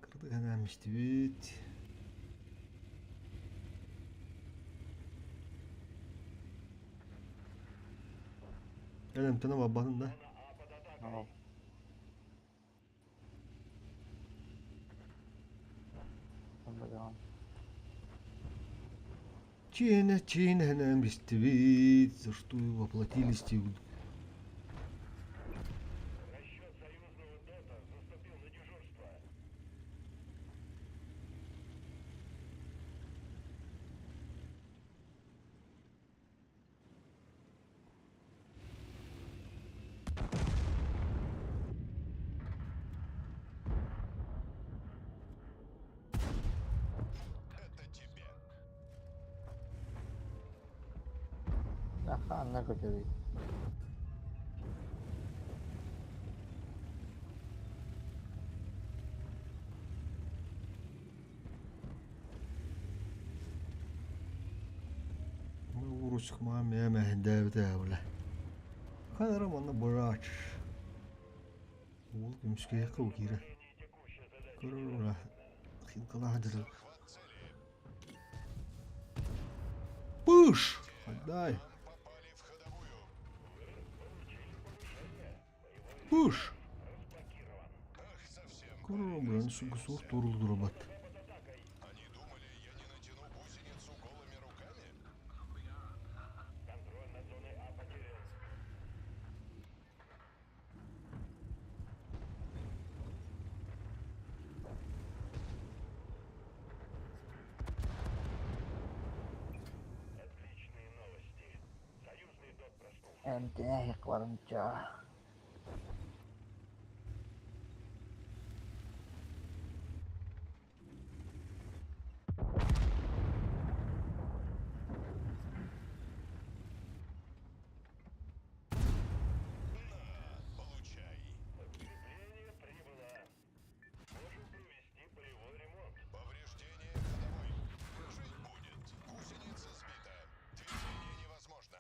S2: Кырдык энээмистибит. Эн эмтэнэ барбатын да? Чиэнэ чиэнэ бистибит, за что воплотились
S3: Расчет союзного ДОТа заступил на дежурство.
S5: Это тебе.
S1: Анна көтөрүй.
S2: Уруск маа мэһэндээбитэ бile. Ханара манна бырач. Уол көмүскэйэххэ киирэ. Көрөр хинкалаах дьыл. Пыш! Отдай!
S5: Попали в ходовую.
S2: Пыш!
S5: Ах, совсем.
S2: Көрөр блин, сука суох туурулдурабат.
S5: Они думали, я не натяну гусеницу голыми руками?
S3: Контроль над зоной А потерян. Отличные новости. Союзный ДОТ проснулся.
S1: Эмтэнэ барымча.
S5: На, получай.
S3: Подкрепление прибыло. Можем провести полевой ремонт.
S5: Повреждение ходовой. Жить будет. Гусеница сбита. Движение невозможно.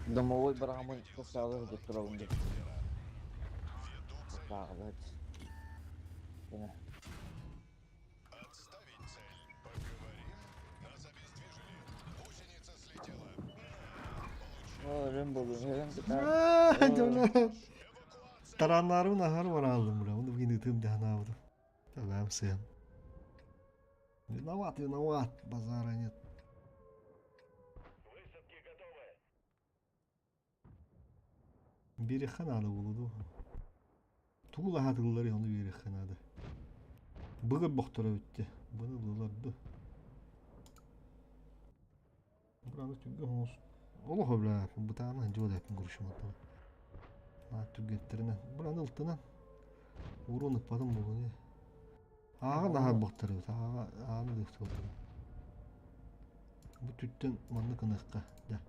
S1: Домовой барамын сосалы докторалын деп.
S5: Ведутся
S1: Тағылат.
S5: Отставить цель. Поговорим. Нас обездвижили. Гусеница слетела. На,
S1: Өрім болу, өрім
S2: Тараннарын ахар бар алдым бля. Оны бүгін ытым дәхна Табам сен. Виноват, виноват, базара нет.
S3: Высадки готовы.
S2: Бириэххэ наада буолуо дуу. Тугу лаһаатыллар ону биэриэххэ наада. Быгыр бохторо бүттэ. Быны ыллылар ду. Бураны түггэ оҥос. Олох өбүлээппин бытаана дьуолээппин курушуматтан. Наа түггэттеринэн бураны ылтынан уруон ыппатым буолуо Ааҕа наһаа бохтор эбит. Ааҕа ааны дыхтыбытым. Бу түттэн маннык ыныахха да.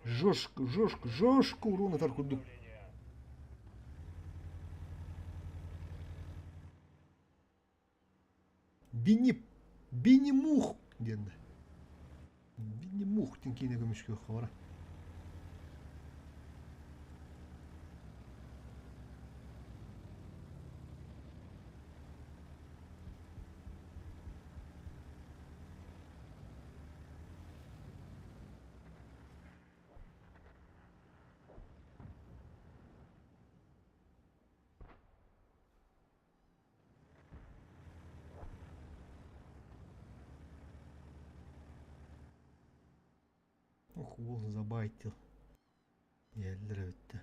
S2: Жошка, жошка, жошка уруон ытар курдук. Бини, бини мух диэн да. Бини мух диэн киинэ көмүскүөххэ бара. Ох, уол забайтил. Иһэллэр эбит да.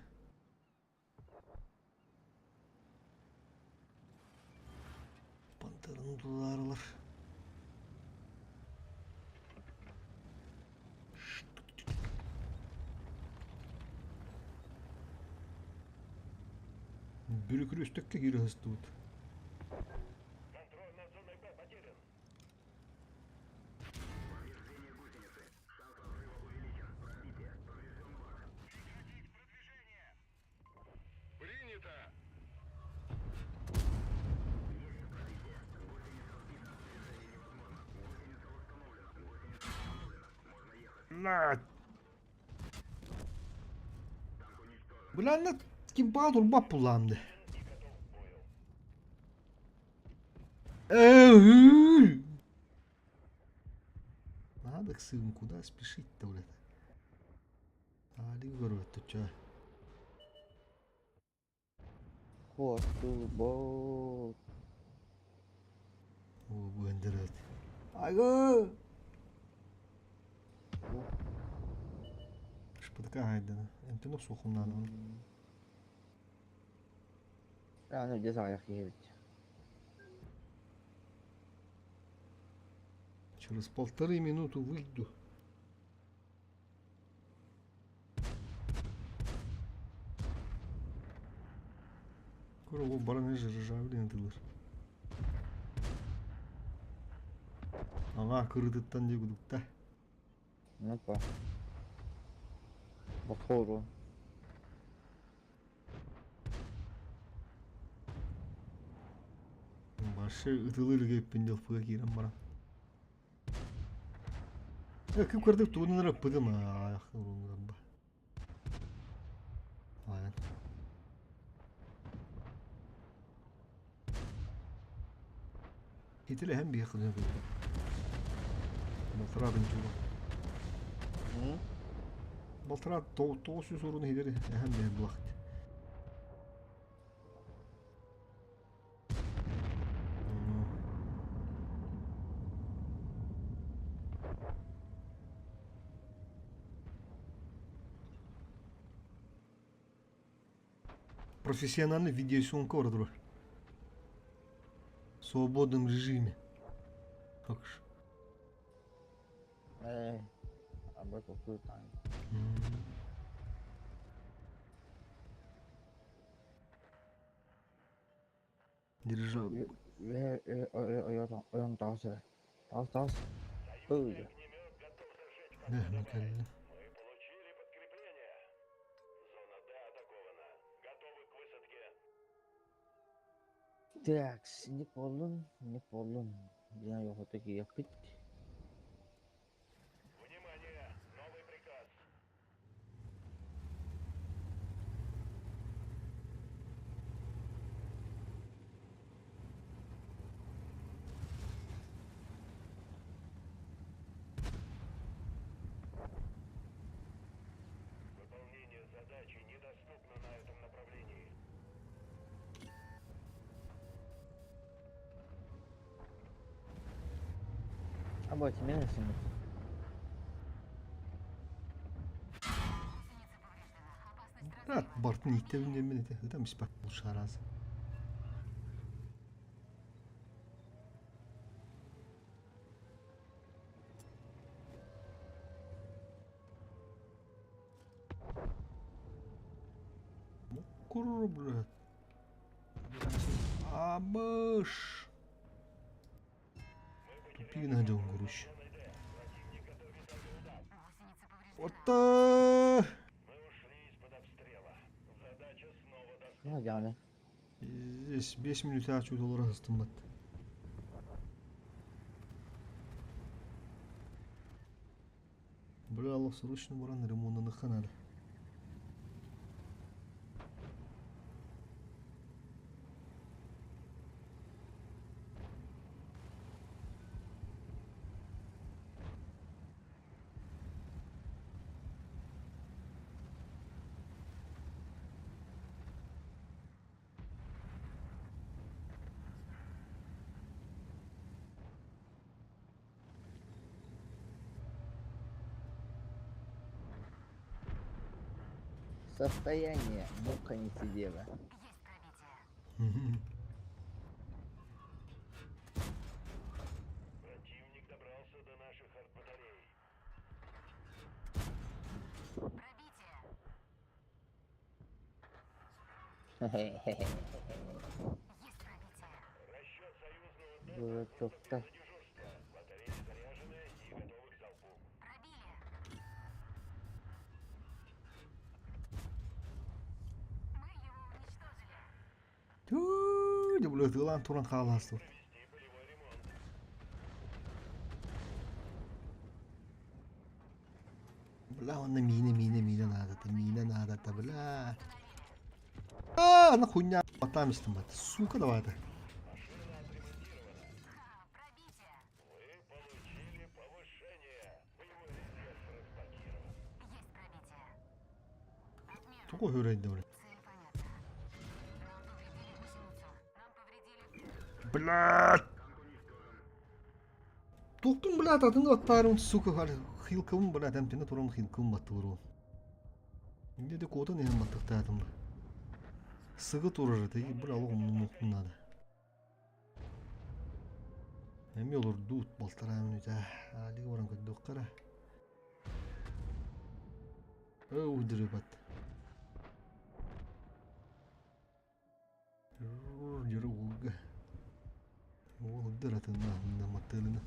S2: Пантераны тулаарылар. Бүрүкүрүстэккэ киирэ сыстыбыт.
S3: Контроль над зоной Б потерян. Принято!
S2: Блядь! Блядь, ким баҕа турбат буллаҕым дии. Надо к сыну, куда спешить-то, блядь? Али көрбөттө чэ.
S1: Куоту бот.
S2: О, бөндөрөт. Айгы! Шпытка хайдана. Эмтен охсуохум наада.
S1: Аны дьэ саҕайах киһи эбит.
S2: Через полторы минуты выйду. Скоро ол баран ржавлен тылыр. Аңа кырытыттан дии кудукта.
S1: Опа. Бохору.
S2: Башы ытылы илгеппин дьылпыга киирэн баран. Кып кырдык тугунан ыппытым аах урунгарба. Айан. Хитилэһэн биһи кылын кылын. Балтараа бинчуга. Балтараа 900 урун хидер эһэн биһи булахт. Профессиональный видеосъемка бар В свободном режиме. Как ж.
S1: Об этом круто.
S2: Держал.
S1: Таас, таас. Ой.
S2: Да, мы кэллэ.
S3: Мы получили подкрепление. Зона Д атакована. Готовы к высадке.
S1: Так, не полун, не полун. Я его такие пить.
S3: Внимание! Новый приказ. Выполнение задачи недоступно на этом направлении.
S1: А вот тебе на
S4: Гусеница повреждена. Опасность
S2: Рад
S4: разрыва.
S2: бартын иттебин мен ете. Там испак шараз. Кур, блядь. Абыш. Тупи найдем грущ.
S4: Гусеница повреждена.
S2: Вот та.
S3: Мы ушли из-под обстрела. Задача снова доступна.
S1: Ну, я
S2: Здесь 5 минут чуть доллар астыммат. Бля, Allah срочно баран ремонтны надо.
S1: Состояние. Муха не сидела.
S4: Есть пробитие.
S3: Противник добрался до наших артбатарей.
S4: Пробитие. Есть пробитие.
S3: Расчет союзного танка
S1: Дурачок-то.
S3: заступил на дежурство. Батареи заряжены и готовы к залпу.
S4: Пробили. Мы его уничтожили.
S2: Түү, дьэ бу ытыалаан туран хаалаастыбыт.
S3: Провести полевой ремонт.
S2: Бля, онно миинэ, миинэ, миинэ наадата, миинэ наадата, бля. А, ана хуйня батам истим бат. Сука давай-то.
S3: Машина отремонтирована.
S4: Ха, пробитие.
S3: Вы получили повышение. Боевой резерв разблокирован.
S4: Есть пробитие. Отмена.
S2: Тугу хөрөйдө бля.
S4: Цель понятна. Нам повредили гусеницу. Нам повредили...
S2: Блядь! Туктун, блядь, атын аттарым, сука, хилкым, блядь, эмтине турам хилкым баттылыр. Инде де кота не баттыктаатым. Сыгы турар, теги бир алып умнумуктун надо. Эми олор дуут балтара мүнүтэ. Алига баран көрдөхкара. Өй бат. Жүрү Ол атына маттылына.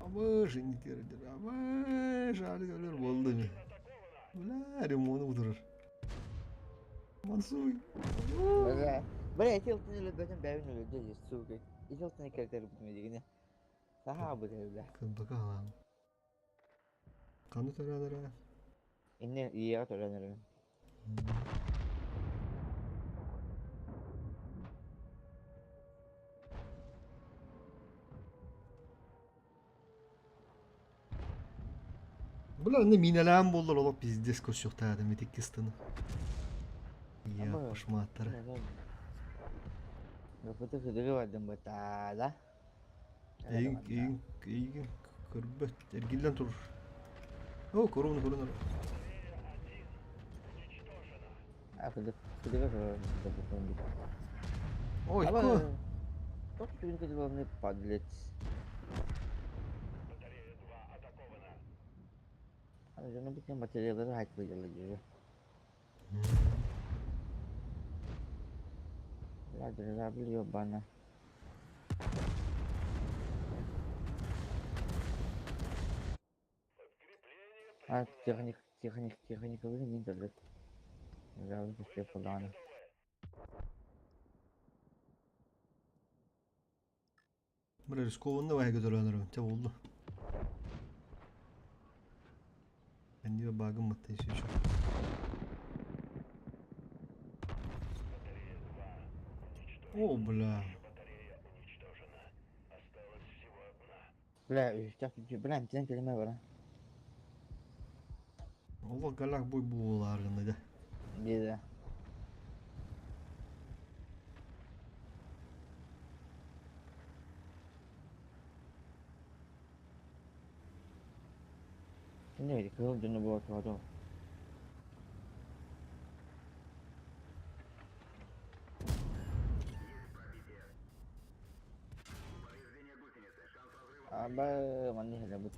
S2: Абыш, интер, абыш, алига өлөр болду ми. Бля, ремону удурur. Мансуй.
S1: Бля, бля, эти алтын өлөбөтөн бэбин өлөдө, сука. Эти алтын керектер бутуме дегене. Саха бу бля.
S2: Кымбака алам. Каны төрөнөрө.
S1: Инне иега төрөнөрө.
S2: Бля, не минелээн боллар олох пиздец көрсүөхтаада метик кыстыны. Я
S1: Абы.
S2: пошматтара.
S1: Гапыты хыдыгы бардым бата,
S2: Эйин, эйин, эйин көрбөт, эргиллен тур. О, корона, корона.
S1: А, хыдык, хыдыгы турар.
S2: Ой, ко.
S1: Ток түгүн көтү подлец.
S3: Батарея 2 атакована.
S1: Аны бүтүн батареялары хайт быдылы. Бля, дирижабль ёбана.
S3: Подкрепление
S1: А,
S3: прибыло.
S1: техник, техник, техника не интернет. Дирижабль пусте подана.
S2: Бля, рискованно вай көтөрөнөрө. Те болду. Энди багым матты еще.
S3: Батарея 2 уничтожена.
S2: О, бля.
S3: Батарея уничтожена. Осталась всего одна.
S1: Бля, сейчас, бля, тен келеме бара.
S2: Олох галак бой буолааргын да.
S1: Деда. Не, кызыл жөні болады потом. Аба, манни хәлә бит.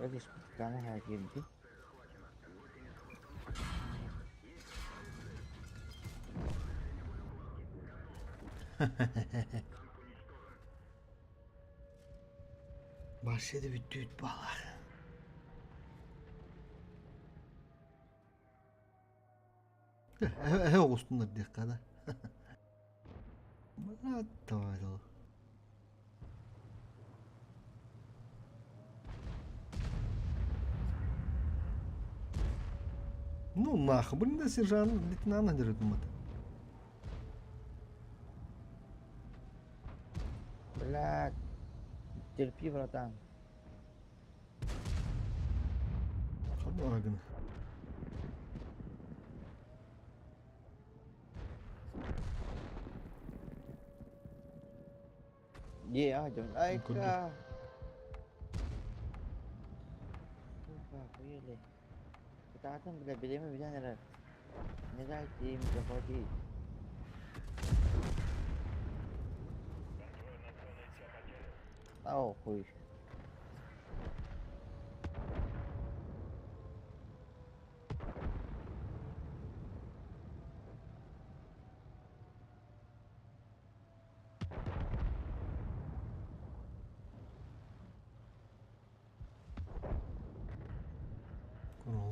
S1: Эти шпитканы хәкимди.
S2: Баршеди бүттүүт балар. Э, оғустундар диэк када. Бля, давай, давай. Ну нахуй, блин, да сержант, лейтенант дерет мат.
S1: Бля, терпи, братан.
S2: Хабарагын.
S1: Е, а, дем. Ай,
S2: Көрдүм.
S1: ка. Сука, охуели. Кытаатын, бля, билеме билен эрэ. Не дайте им заходить.
S3: Контроль над зоной С потерян.
S1: Ау, хуй.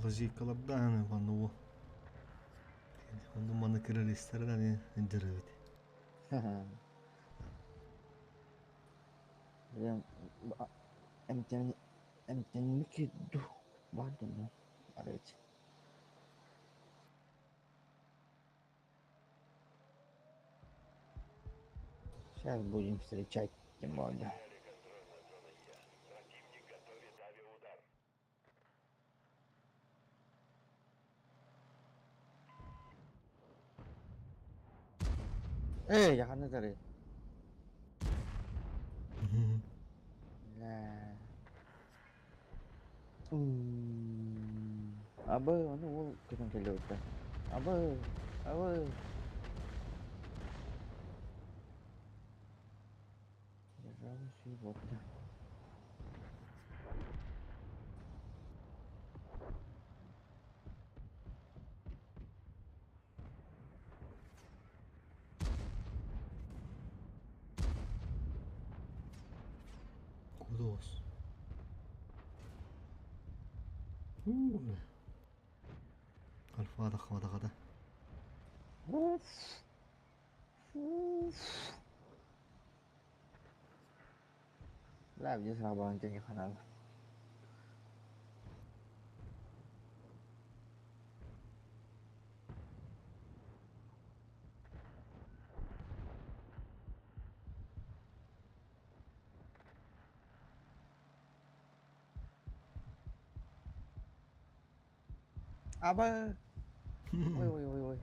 S2: Лазейкалардаан манна уол. Онно манна киралистарынан дьарыбыт.
S1: Блин, эмтэн эмтэнмик ду бар дуу арыт. Сейчас будем встречать тем более.
S3: Противник готовит авиаудар.
S1: Эй, ханна тары? Бля. Абы, ону уол көтөн кэллибиттэр. Абы, абы. Держава сүйбопта.
S2: Кудос. Уу. Альфа хватахата.
S1: Уф. Уф. Бля, где срабатывает не ханал. Аба. Ой, ой, ой, ой.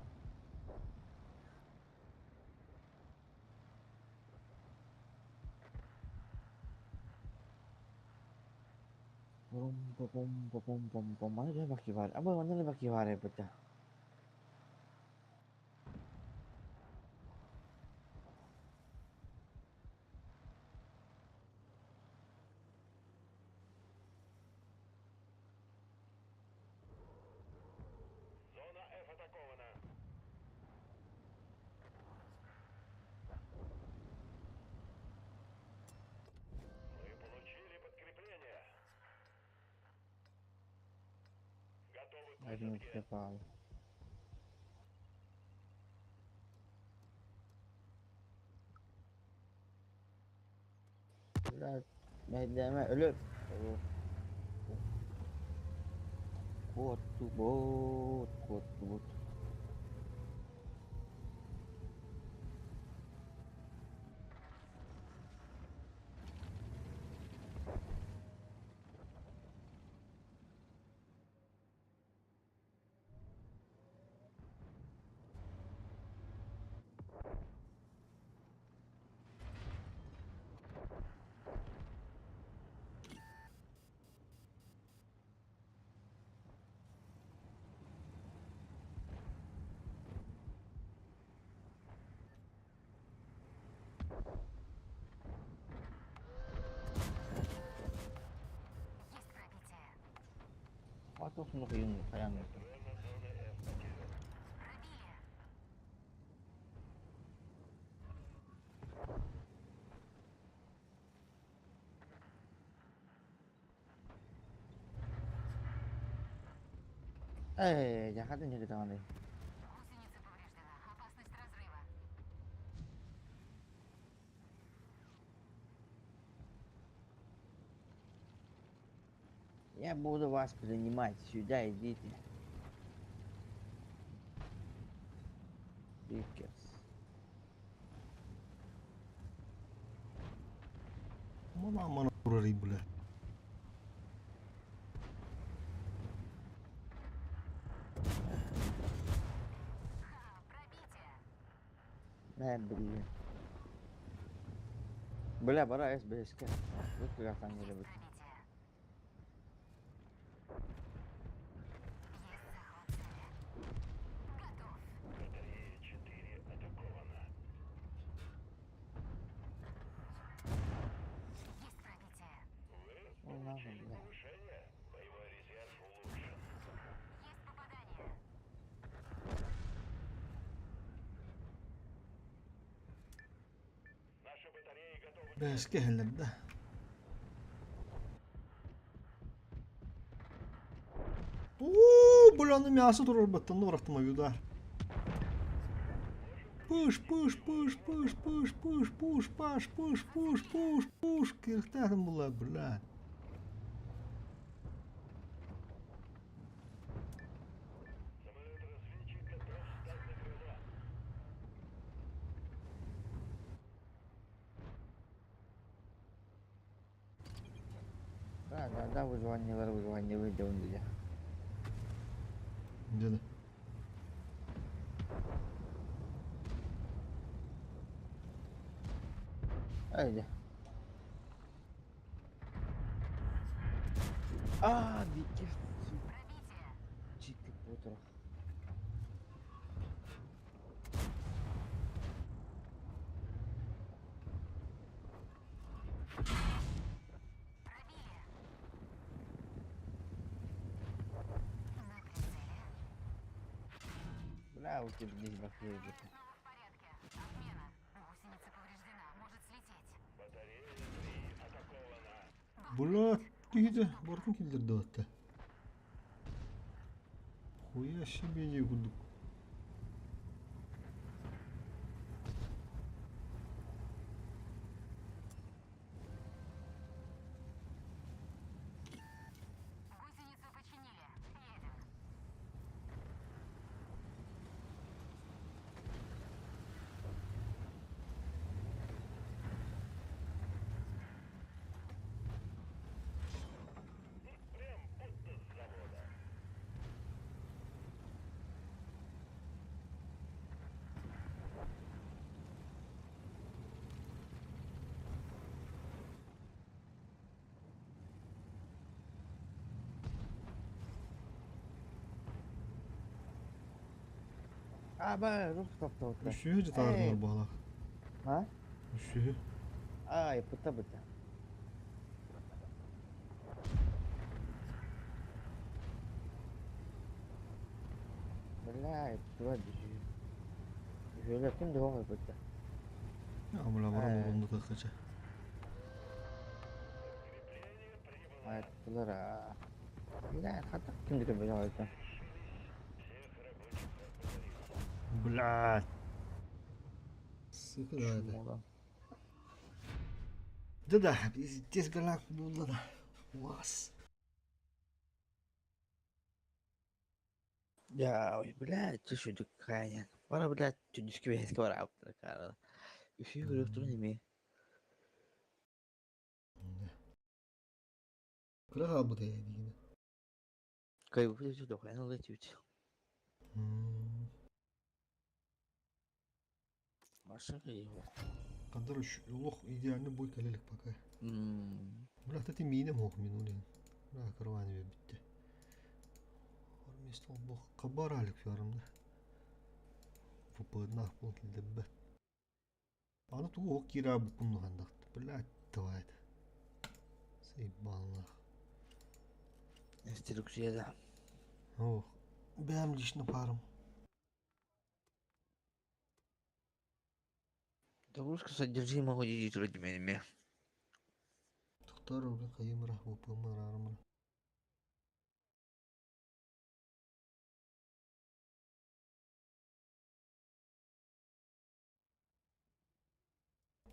S1: Бум бум бум бум бум. Мана дьэ бакки бар. Аба манна бакки бар эбит.
S3: Зона F атакована. Мы получили подкрепление. Готовы к
S1: Один
S3: высадке.
S1: пропал. Бля, мэйдээмэ өлөр. Куоттубут, куоттубут.
S4: Есть пробитие.
S1: Атох нохуйун хайан.
S3: Контроль над зоной F потерян.
S4: Пробили.
S1: Эй, яхатын жигит аны.
S4: Гусеница повреждена. Опасность разрыва.
S1: Я буду вас принимать. Сюда идите. Бикерс.
S2: Мана мана турарый бля.
S4: Ха, пробитие.
S1: Э, блин. Бля, бара СБСК. Вот как там не
S4: Есть
S1: любит.
S4: пробитие. Есть захват цели. Готов.
S3: Батарея 4 атакована.
S4: Есть пробитие.
S3: Вы
S1: Ну, нахуй,
S3: получили
S1: бля.
S3: повышение. Боевой резерв улучшен.
S4: Есть попадание.
S3: Наши батареи готовы к
S2: Бэске хэллэр да. Бля, аны мясо турарбаттан барахтым удар. Пыш, пыш, пыш, пыш, пыш, пыш, пуш, паш, пыш, пуш, пуш, пуш. Кирхтахым була, бля.
S3: Самолет-разведчик готов встать на крыло.
S1: Да, да, да, вызванивай, вызванивай, да он где.
S2: Где-то.
S1: А, где? А, Вики.
S4: Пробитие.
S1: Чики Поттер.
S4: Пробили. На прицеле.
S1: Бля, у тебя здесь бахлеет.
S4: Снова в порядке. Отмена. Гусеница повреждена. Может слететь.
S3: Батарея 3 атакована.
S2: Бля, киһитэ барытын киллэрдэ Хуя себе не курдук.
S4: Гусеницу починили. Едем.
S3: Прям будто с завода.
S1: А, ба, рух топтау.
S2: Үсүһү же таарынар баалаах.
S1: А?
S2: Үсүһү.
S1: Ай, пыта быта. Бля, тура düşüyor. Şöyle kim de o быта.
S2: Бля, баран оҕонну тахача.
S3: Подкрепление прибыло.
S1: Ay tuttular ha. Бля, hatta kim de böyle oldu.
S3: Всех рабочих отблагодарил.
S2: Блядь. Сука, да, это. Да-да, пиздец галак булла да. Вас.
S1: Ya блядь, ты что такая? Пора, блядь, чудишки весь квара. Үсүү көрөктүр неме?
S2: Кыра хаалбыт ээ диигин.
S1: Кайбы дохуя летють. Машина его.
S2: Кадар олох идеальный бой кэлэлик пока. Бля, ты миинем хоох минулин. Бля, караван битте. Армейство бох кабаралик фярымда. ВП-нах бол деббет. Аны тугу ок кира букун хандакт. Блядь, давай. Заебал нах.
S1: Инструкция.
S2: Ох, бэм лично паром.
S1: Загрузка содержимого родителями.
S2: Тохтар уже кайымра ВП-мыр армыр.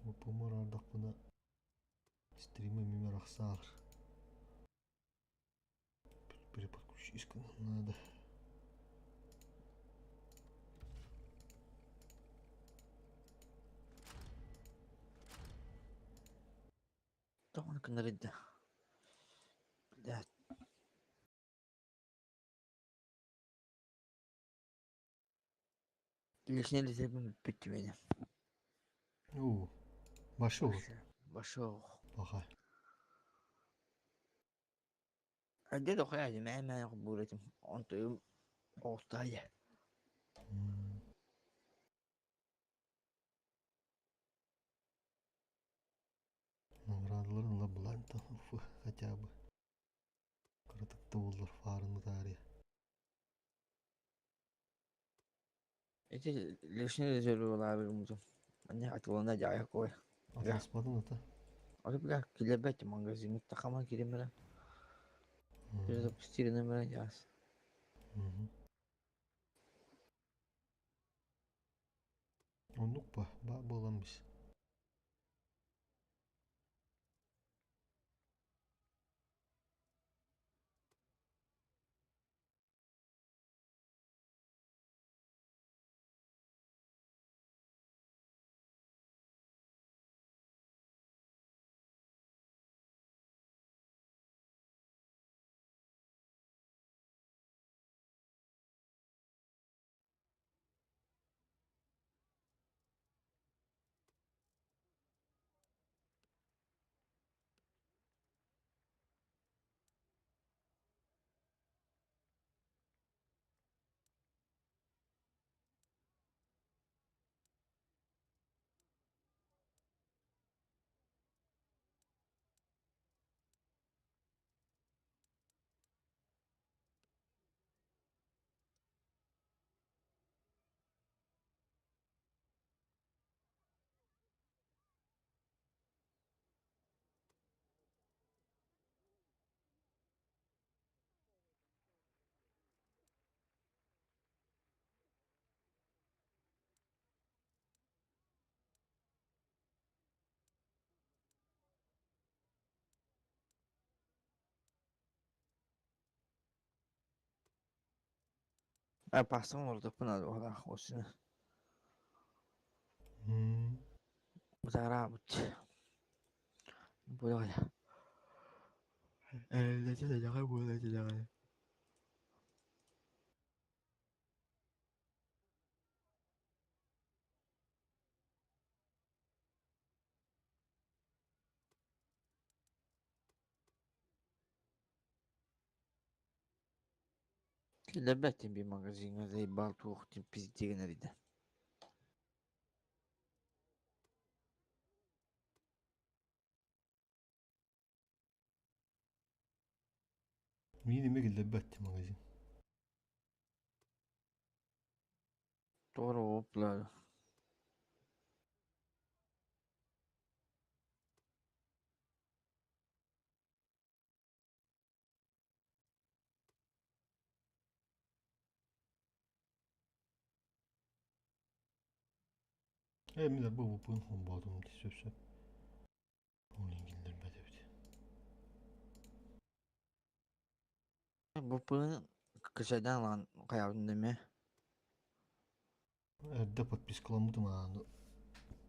S2: ВП-мыр ардакпына стрима мимер ахсаар. Переподключись надо.
S1: Тоҕо кынарыйда. Блядь. Лишний резервім бүттү мени.
S2: Оо, башыл.
S1: Башыл.
S2: Баха.
S1: Әдде дохуя мэ мэ буретим. Онто оостая.
S2: Наградаларын ла хотя бы. Кыратыкта боллар фарыны тария.
S1: Эти лишний резервы была Мне атылына жая кой.
S2: Атаспадын ата.
S1: Аны бля килебет магазин тахама киремere. Перезапустили номера яс.
S2: Оннук ба, баа буолан бис.
S1: Паасан олордохпуна олох осина бытаараабыт буолаҕа буола Киллэрбэттин биир магазиҥҥа заебал туох пиздегин эрийдэ.
S2: Миин эмиэ киллэрбэт магазин.
S1: Тоҕо опла.
S2: Э мин арба ВПН холбоотум дии сөп-сөп. Ол иһин киллэрбэт эбит.
S1: ВПН качайдан ылан хайаабын эмиэ.
S2: Эрдэ подпискаламмытым ааны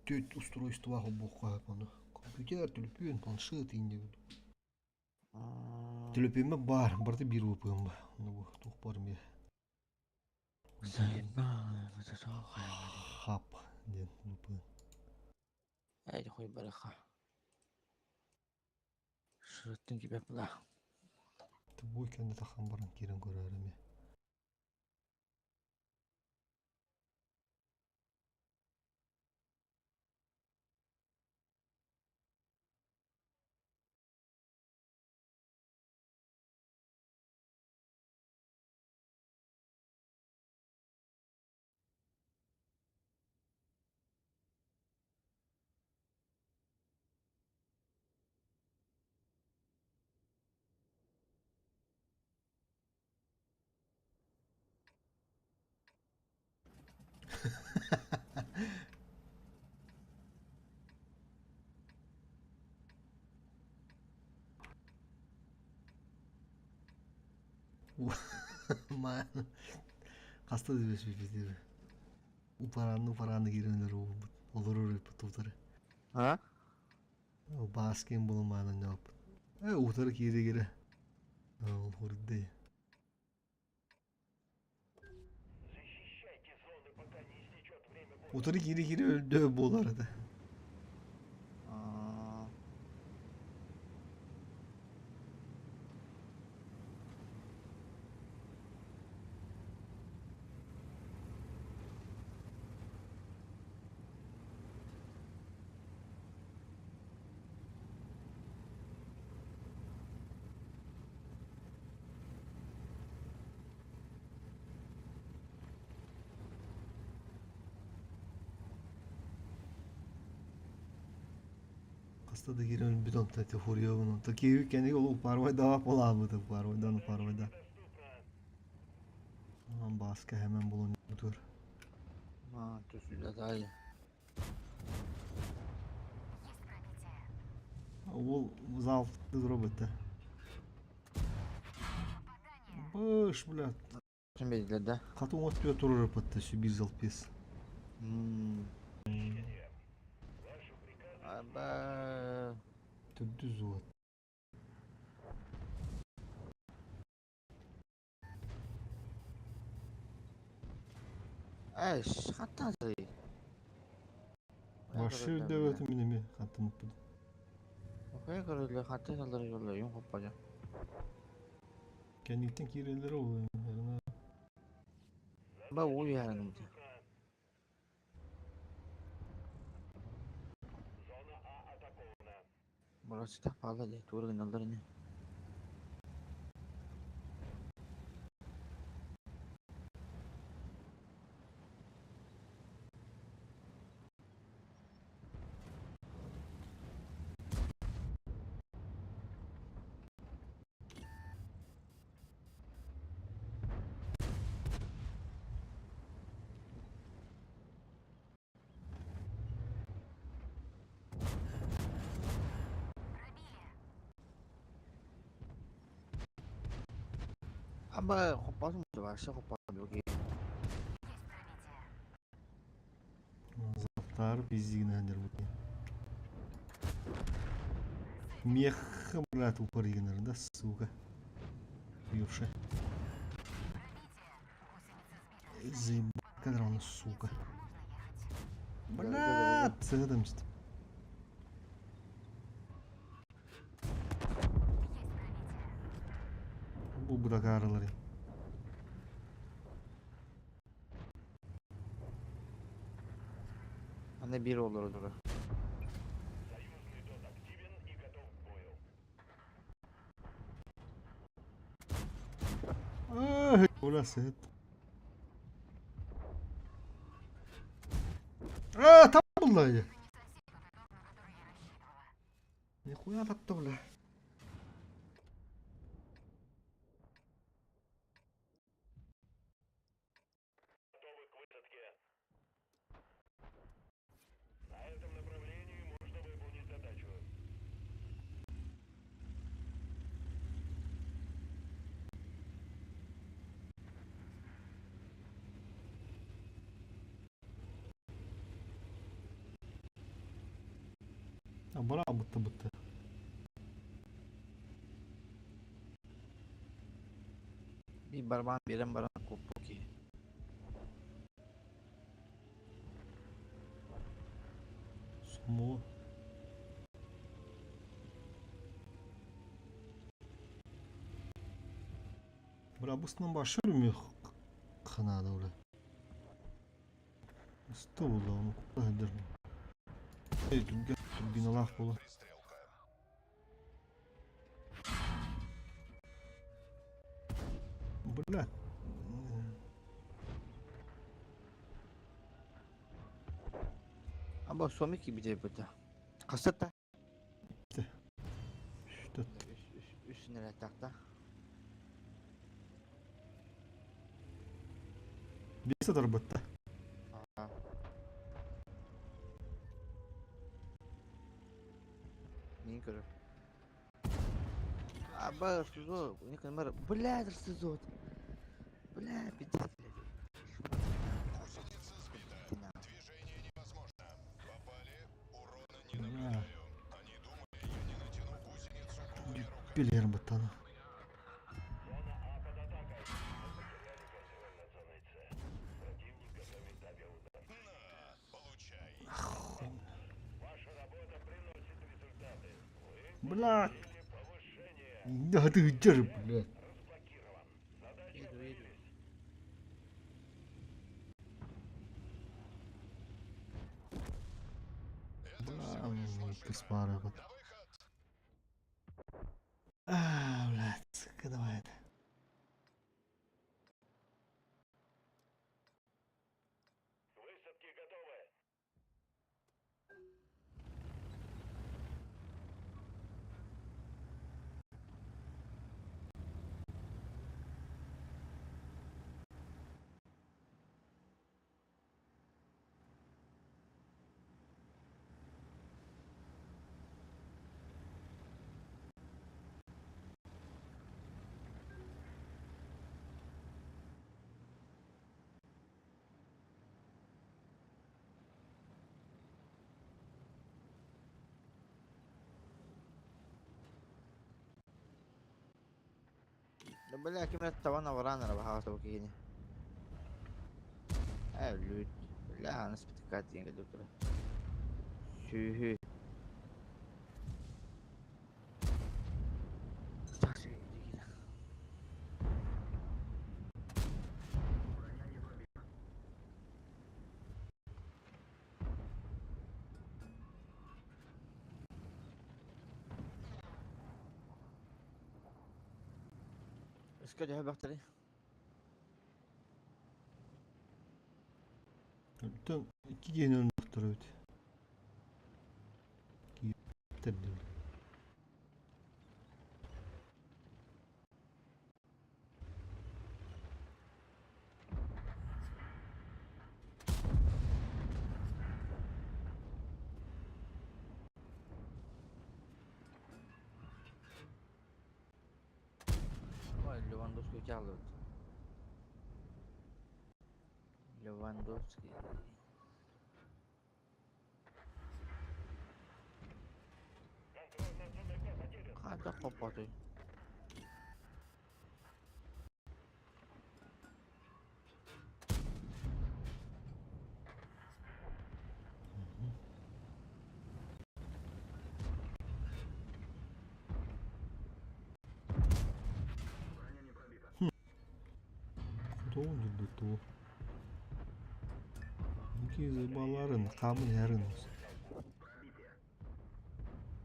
S2: түөрт устройстволаах холбуохха сөп ону. Компьютер, төлөпүөн, планшет иҥ диэбит. Төлөпүөммэ баар, барыта биир ВПН ба. Ону бу туох баар эмиэ. Хап диэн ВПН.
S1: Эйди хуй барыха. Шырыттын кибеп була.
S2: Бу кэннэ тахан баран киирэн көрөр эмиэ. Хаста да түбэспиппит Упараанны упараанны киирэн олорбут олорор эбиппит утары.
S1: А?
S2: Бааскин булумаанан ньооппут. Э утары киирэ-киирэ. Ол хурдей. Утары киирэ-киирэ өлдөө буолар этэ. Хаста да киирэн өлбүт онто ити хуруйабын онто киһи кэннигэ ол упарвайдаах буолаабыт упарвайдан упарвайда. Бааска хэмэн булун бутур.
S1: Ма түсүлэ дай.
S4: Есть пробитие.
S2: Ол зал робот. Быш, блядь.
S1: Билдер да.
S2: Хатын от турар патта сü bir зал пес.
S1: Аба.
S2: Төрдү зуат.
S1: Эш, хаттан сый.
S2: Башы дөбөтүм мин эми хаттан уппут.
S1: Окей, көрөлөр, хаттан салдар жоллар, юм хоппажа.
S2: Кэнниттэн киирэллэр ол.
S1: Ба уу яраным.
S3: Зона А атакована.
S1: Burası da pahalı diye doğru gınallar ne?
S4: Пробили.
S1: Аба хоппасым вообще хоппасым yok.
S4: Есть пробитие.
S2: Заттар биздигинендер бу. Мех, блядь, упор да, сука. Юрши.
S4: Пробитие. Гусеница сбита.
S2: Заебать, кадрон, сука.
S4: Можно ехать.
S2: Блядь, садамст.
S4: Есть пробитие.
S2: Бу будакарылары.
S1: Anne bir olur doğru.
S3: Союзный дот активен и готов к бою.
S2: Ах, Оля сет. А, там была я.
S4: Не совсем тот итог, на который я рассчитывала.
S2: Нихуя тапты, бля.
S3: Готовы к высадке. На этом направлении можно выполнить задачу.
S2: А, бара бутта бутта.
S1: Bir barban birim baran koppu ki.
S2: Сумо. Бля, бусынан башы үрмей қанады, бля. Сто болды, оны құтты Эй, түрген, турбиналақ бола.
S5: Пристрелка.
S2: Бля.
S1: Ama somik gibi de bu da. Kasıt da.
S2: Что
S1: Üstüne takta.
S2: Бес адарбатта.
S1: Neyin körü? Аба, СИЗО, у них номер. Бля, это СИЗО. Бля, пиздец, блядь.
S5: Гусеница сбита.
S1: На.
S5: Движение невозможно. Попали. Урона не
S2: Бля.
S5: наблюдаю. Они думали, я не натяну гусеницу голыми руками.
S2: Пелер баттана.
S3: Зона А под атакой. Мы потеряли контроль над зоной С. Противник готовит авиаудар.
S5: На, получай.
S3: Ваша работа приносит результаты. Вы
S2: Бля.
S3: получили повышение.
S2: Да ты где же, блядь.
S3: Разблокирован. Задачи
S1: Иду, иду.
S3: открылись.
S5: Это
S2: Бля,
S5: всего лишь машина.
S2: каспара.
S5: На выход.
S2: А, блядь, сука, давай это.
S3: К высадке готовы.
S1: Да бля, ким эрэ табан абыраан эрэ баһаҕас бу киһини. Ээ өллүбүт. Бля, аны спитка диэн кэлбит турар. Сүөһү. Өскө төһө бөхтөрүй?
S2: Оттон икки киһини өлбөхтөр эбит. Киирбиттэр дии.
S1: Ой, Левандовский чалып. Левандовский. Хайдах хоппотуй?
S2: Тоҕо дьүлбүт тугу? Кизы хамын ярын.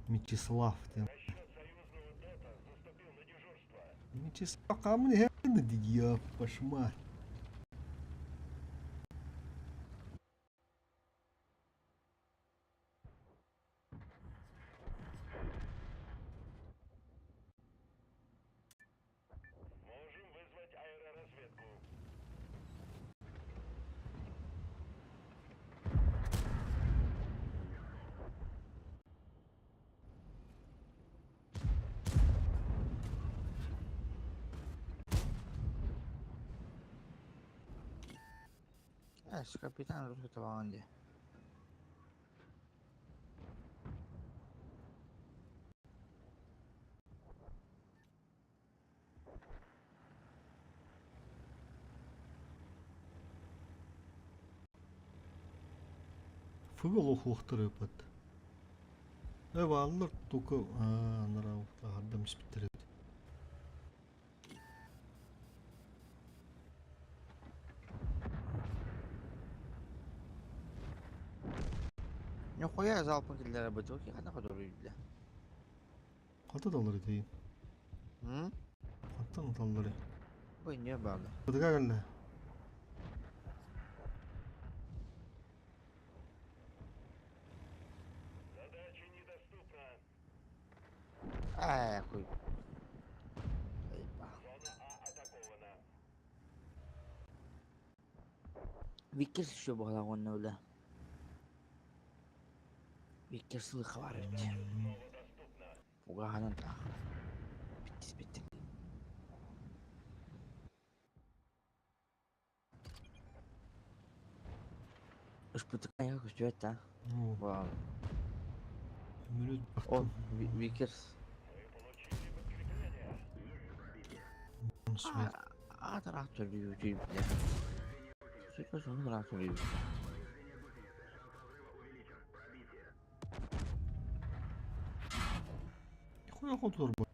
S2: Мечислав диэн. Мечислав хамын ярын дии пошма.
S3: Можем вызвать аэроразведку.
S1: Эс, капитан русский табаҕын дии.
S2: Фыгал охуохтар ыппат. Э бааллар только анараа аһардам испиттэр эбит.
S1: Нихуя залпын киллэрэ бытык хана хотуруйда.
S2: Хата даллар этейин.
S1: М?
S2: Хаттан аталлары.
S1: Бу не баалы.
S2: Бытыга кэллэ.
S3: Задача недоступна.
S1: Ээ, хуй. Заебал.
S3: Зона А атакована.
S1: Виккер еще буолан уонна үлэ. Виккер сылыха бар эбит.
S3: Снова доступна.
S1: Угаһанан таах. Биттис биттим. Ышпытыкка көстүбэт да.
S2: Оо,
S1: Буолан.
S2: мүлүт
S1: Ол
S2: бахтым.
S1: Виккерс.
S3: Мы получили подкрепление.
S2: Свет.
S1: Аатараах төлүүтүй бля. Сөтө төлүүбүт.
S2: Хуя хотулар бу.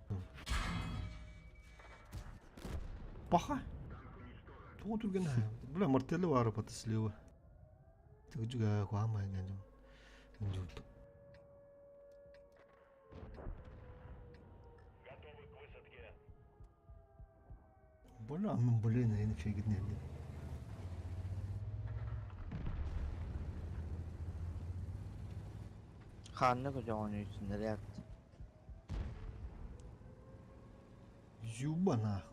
S2: Паха. Тугу түрген Бля, мартелі бар паты слева. Тыгыжыга куама нянжым. Нжут.
S3: Готовы к высадке.
S2: Бля, мен блин, я не фигня.
S1: Ханны көтөҕөн үстүнэрээт.
S2: Зюба нах.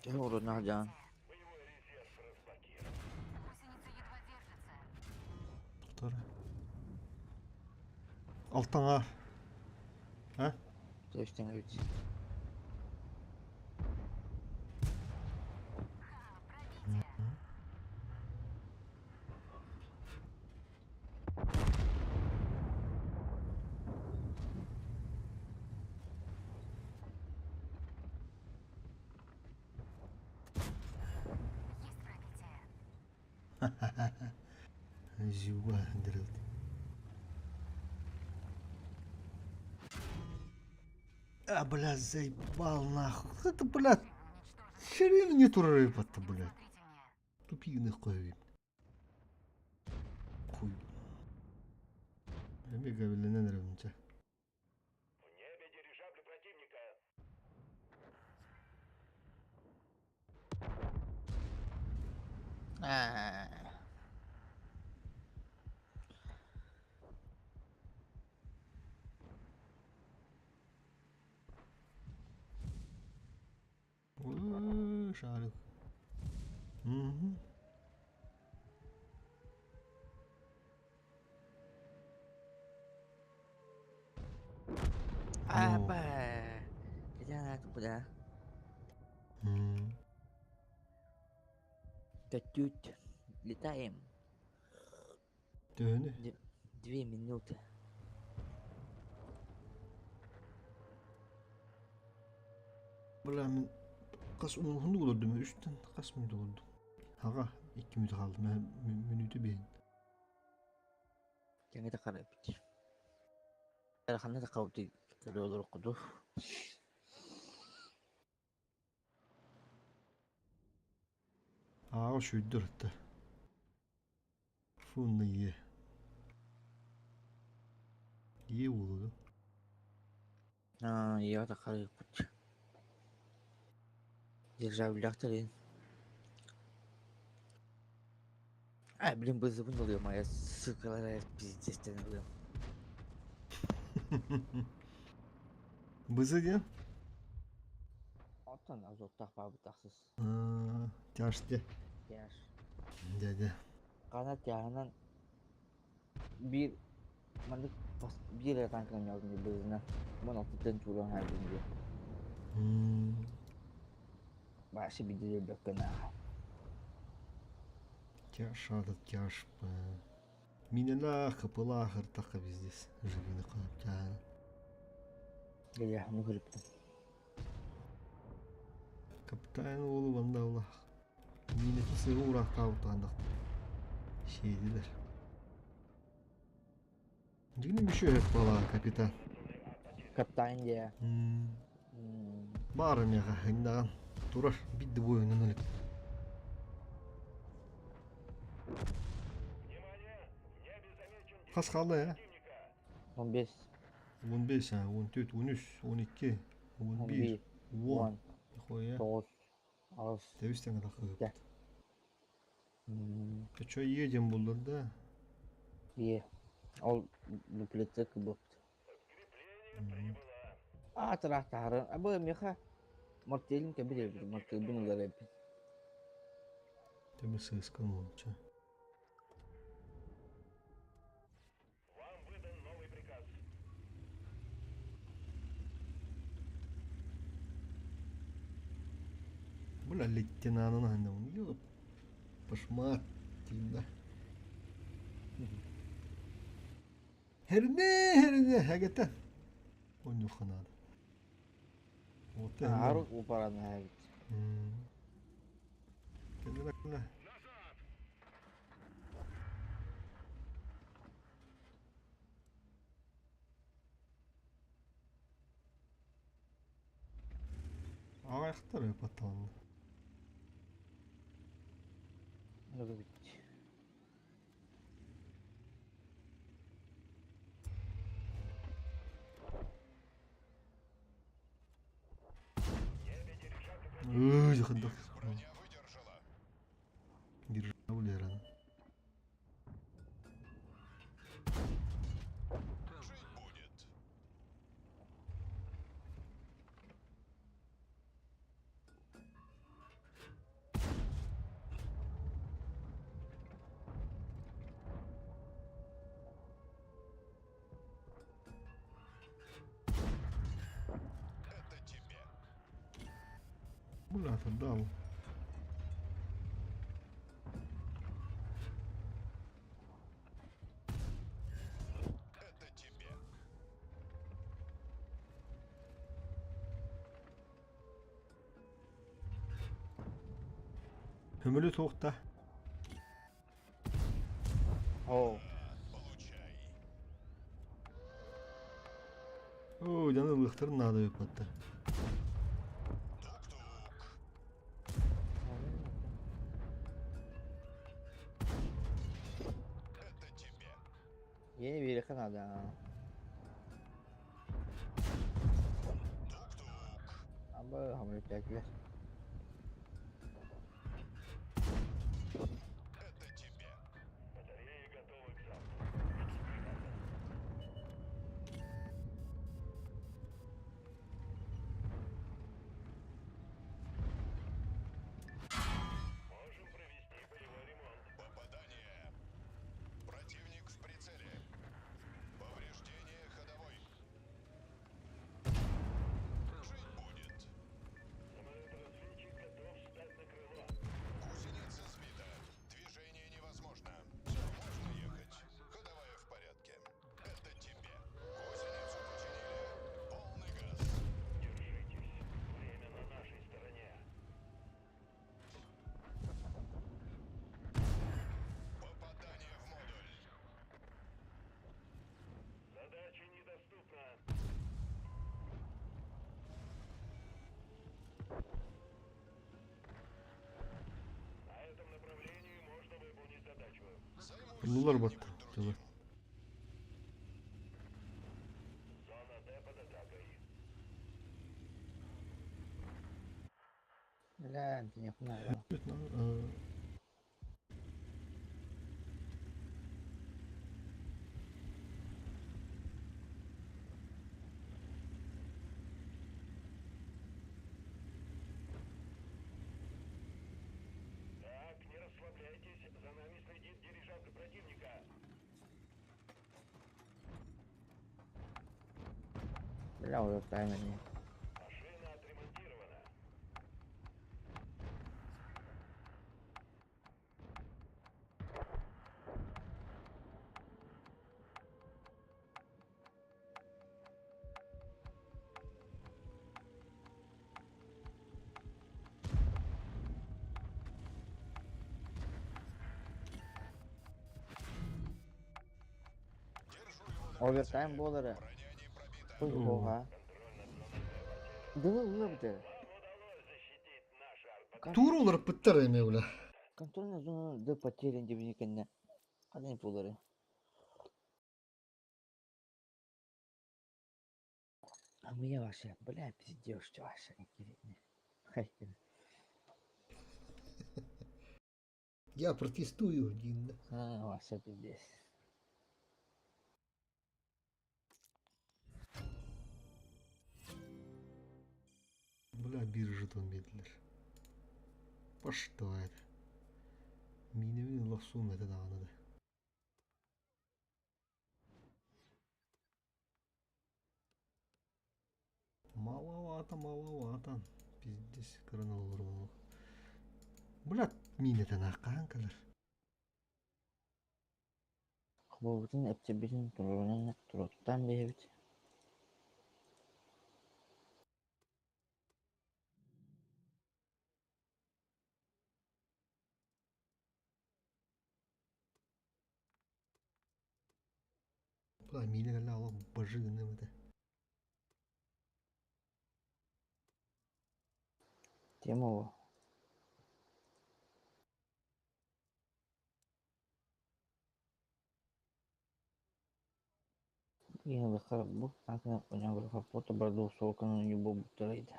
S1: Төһө уруннаах дьаҥ?
S4: Гусеница едва держится.
S2: Тутара. Алтаҥа. А?
S1: Төстен эбит.
S4: Ха, пробитие. Есть пробитие.
S2: Зюба дырылт. А, бля, заебал нахуй. Это, блядь, херень не турарыпа-то, блядь. Тупиных қойып. Хуй. Эмиэ габилленэн эрэбин чэ.
S3: В небе дирижабли противника.
S2: Ой, шарик. Мгм.
S1: Аба. Я туда.
S2: М.
S1: Катють. Летаем.
S2: Төһөнү?
S1: 2 минуты.
S2: Бля, мин хас уһуннук олордум, үстэн хас мүнүүтэ олордум. Аҕа, 2 мүнүүтэ хаалдым, мүнүүтэ биэһин.
S1: Кэҥэтэ хараппыт. Ханна да хабыты олороккуду.
S2: Ааҕа сүүрдэр этэ. Фу, ийэ. Ийэ буолуо
S1: Аа, я хараппыт. Державляхтарын. А, блин, бызыбын ылыам, а я сука, пиздец ылыам.
S2: Бызы диэн?
S1: Оттон азоттаах баабыт ахсыс.
S2: Тяж дьэ.
S1: Тяж.
S2: Дьэ дьэ.
S1: Хана тяһынан биир маннык биир эрэ танкынан ньоҕдун бызына. 16-тан чуулан хаалдым диye. Башы бидилер бөккөнааха.
S2: Тяж этот тяж. Минелах, капылах, ыртаха везде живины каптян.
S1: Геля, ну хырыптым.
S2: Капитан уолу банда улах. Минети сыры урахтаабыт Шейдилер. Дигини еще была капитан.
S1: Капитан дия.
S2: Бары меха хындаган. Турар бидди бойунан өлүп.
S3: Внимание! В небе замечен
S2: Хас хаалла я?
S1: 15.
S2: 15, ha, 14, 13, 12, 11, 10.
S1: 10.
S2: Хуя.
S1: 9. 8.
S2: Тэбис тэҥэ тахсыбыт.
S1: М,
S2: Ты чё едем буллар да?
S1: Е. Ол дуплетик бопт.
S3: Подкрепление прибыло.
S1: А, тараахтаары. Абы меха мартелин кабир мартелбин ылар эбит.
S2: Тэми сыскан молча.
S3: Вам выдан новый приказ.
S2: Бля, лейтенант ханда он. Ёп. Пошмат. Да. Херне, херне, хагата. Онюха надо. Вот это.
S1: Аару упарана эбит.
S2: Кэллэ.
S3: Назад!
S2: Ағаяқтар потом.
S1: Бит.
S3: В небе дирижабли противника.
S2: Ой, хандак.
S5: Броня выдержала.
S2: Дирижабли рано.
S5: Жить будет.
S2: Бля, дал.
S5: Это тебе.
S2: Көмөлү туохта.
S1: Оо.
S5: Получай.
S2: Оо, дьону ылыахтарын наада эбит.
S5: Тук-тук. Это тебе.
S1: Yeni bir yakın adam.
S5: Тук-тук.
S1: Ama hamur
S5: Это тебе.
S3: Батареи готовы к запуску. Жду приказа. Можем провести полевой ремонт.
S5: Попадание. Противник в прицеле. Повреждение ходовой. Жить будет.
S3: Самолет-разведчик готов встать на крыло.
S5: Гусеница сбита. Движение невозможно. Все, можно ехать. Ходовая в порядке. Это тебе. Гусеницу починили. Полный газ.
S3: Держитесь. Время на нашей стороне.
S5: Попадание в модуль.
S3: Задача недоступна. На этом направлении можно выполнить задачу.
S5: Займусь
S2: Буллар
S5: чем-нибудь
S2: батты.
S5: другим.
S3: Зона Д под атакой.
S1: Бля, не знаю.
S3: Так, не расслабляйтесь, за нами следит дирижабль противника.
S1: Бля, уже таймер.
S3: Машина отремонтирована.
S5: Держу его на
S1: Овертайм
S5: прицеле.
S1: буолары.
S5: Броня не пробита.
S1: Ой, Дылы бите.
S3: Вам удалось защитить наш арт.
S2: Тур олар пыттар эме бля.
S1: Контрольная зона Д потерян дебникенне. Қандай болары? А мне вообще, бля, пиздёж, что вообще интересно. Хай,
S2: Я протестую, Дин.
S1: а, вообще пиздец.
S2: Бля, биржа жетон бердилер. Что это? Минимум лосум это да надо. Маловато, маловато. Пиздец, короналар ол. Бля, мин это нақанкалар.
S1: Хобобутун эптебитин турунан туруттан бэбит.
S2: Бля, мин это ала бажыгыным это.
S1: Тема во. Yine bu kanka yapacağım bu bardo soğukanın yubu butaraydı.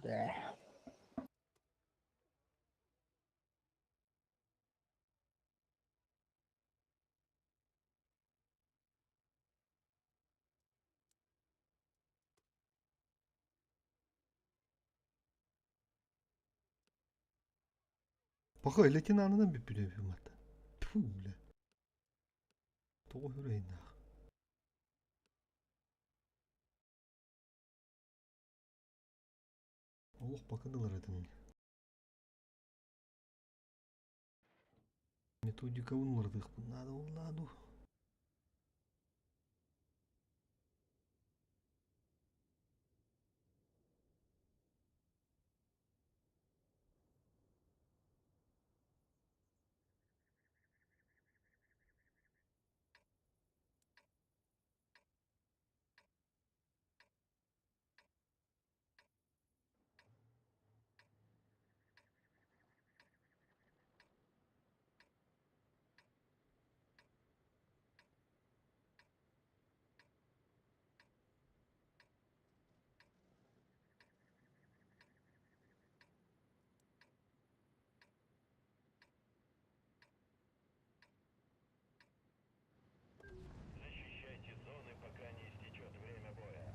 S1: Да.
S2: Пока илэтин аанынан бүппүтэ үһү мата. Тьфу, бля. Тоҕо үрэйнээх. Олох бакыдылар этим. Методикабын уларытыахпын наада буоллаа дуу.
S3: Защищайте зоны, пока не истечет время боя.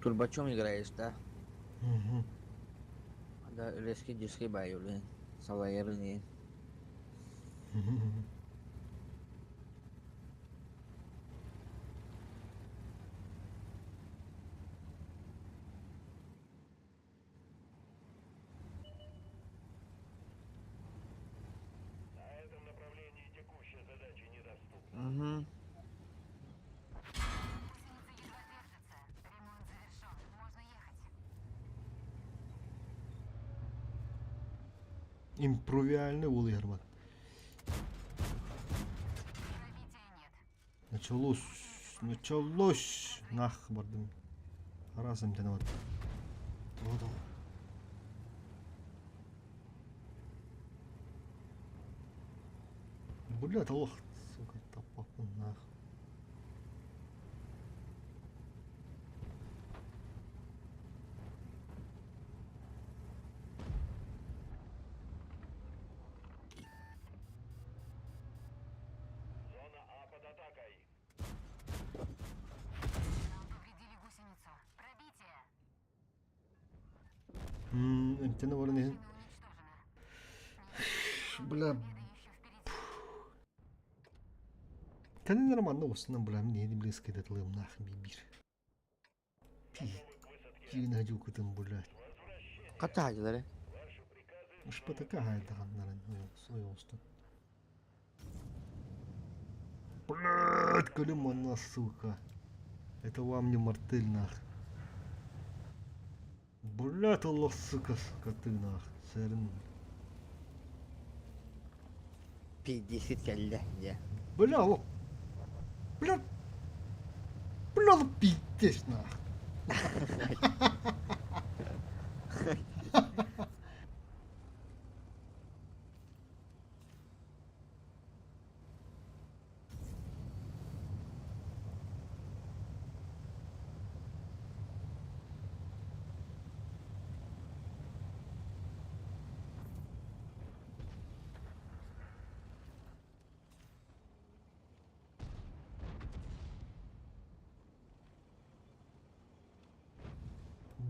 S1: Турбачом играешь, да?
S2: Угу.
S1: Да, резкий диски баю, блин. Салайырын.
S3: На этом направлении текущая задача недоступна.
S1: Угу.
S4: Гусеница едва держится. Ремонт завершен. Можно ехать.
S2: Импровиальный уол Ярмат.
S4: Пробития нет.
S2: Началось, началось. Нах бардым. Араас эмтэнэ барда. Тоҕо тоҕо. Бля, толох, сука, таппаппын нах.
S3: Зона А под атакой.
S4: Нам повредили гусеницу. Пробитие.
S2: Эмтэнэ баран иһин.
S4: Машина уничтожена.
S2: Бля,
S4: Победа еще впереди.
S2: кэннилэр манна устунан бля, мин иһини близко датылыам нах бибир.
S3: Готовы к высадке.
S2: Киин хадьукутун, бля.
S3: С возвращением.
S1: Хача
S3: Ваши приказы
S2: Ышпатака хайдаганнарын ойоостун. Блядь, көлүм манна, сука. Это вам не мартель, нах. Блядь, Аллах, сука, сука, ты, нах. Сэрин.
S1: 50 кэллэ дьэ.
S2: Бля, Аллах. Бля. Бля, ну пиздец, нах.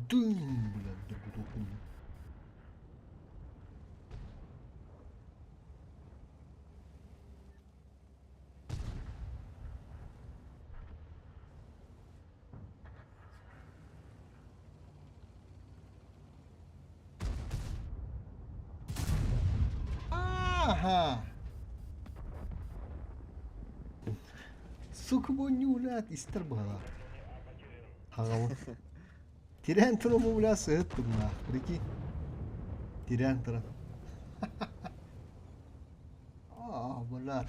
S2: Дым, бля, дургутуохпун. Ага! Сука бонньуулаат истэр быһалаах. Хаҕабын. Тирээн туран бля сыһыт тумнаах. Прикинь. Тирээн туран. А, бля,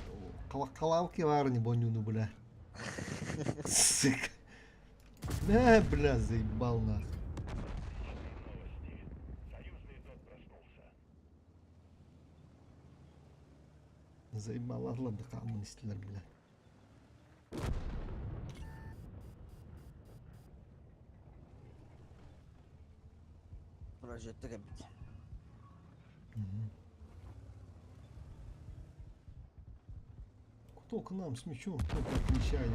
S2: халавки баар бонньууну бля. Сука. Э, бля, заебал нах.
S3: Отличные новости. Союзный тот проснулся.
S2: Заебал да коммунистлер, бля.
S1: Прожектор эбит.
S2: Кто к нам с мечом, тот отмечаем.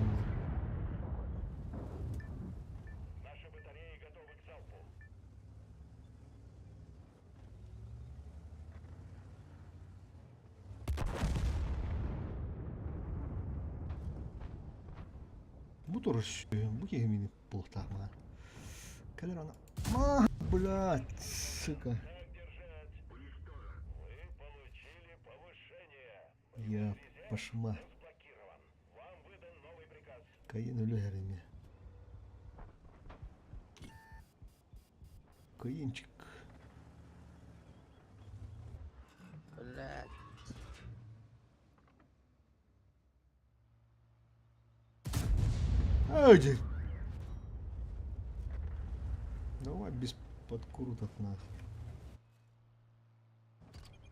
S3: Наши батареи готовы к залпу.
S2: Бу турар бу киһи мини буолуохтаах маа. Кэлэр ана. Ма, блядь, сука. Я пошма. Каин өлүһэр эмиэ. Каинчик.
S1: Блядь.
S2: Ай, Давай без подкруток нахуй.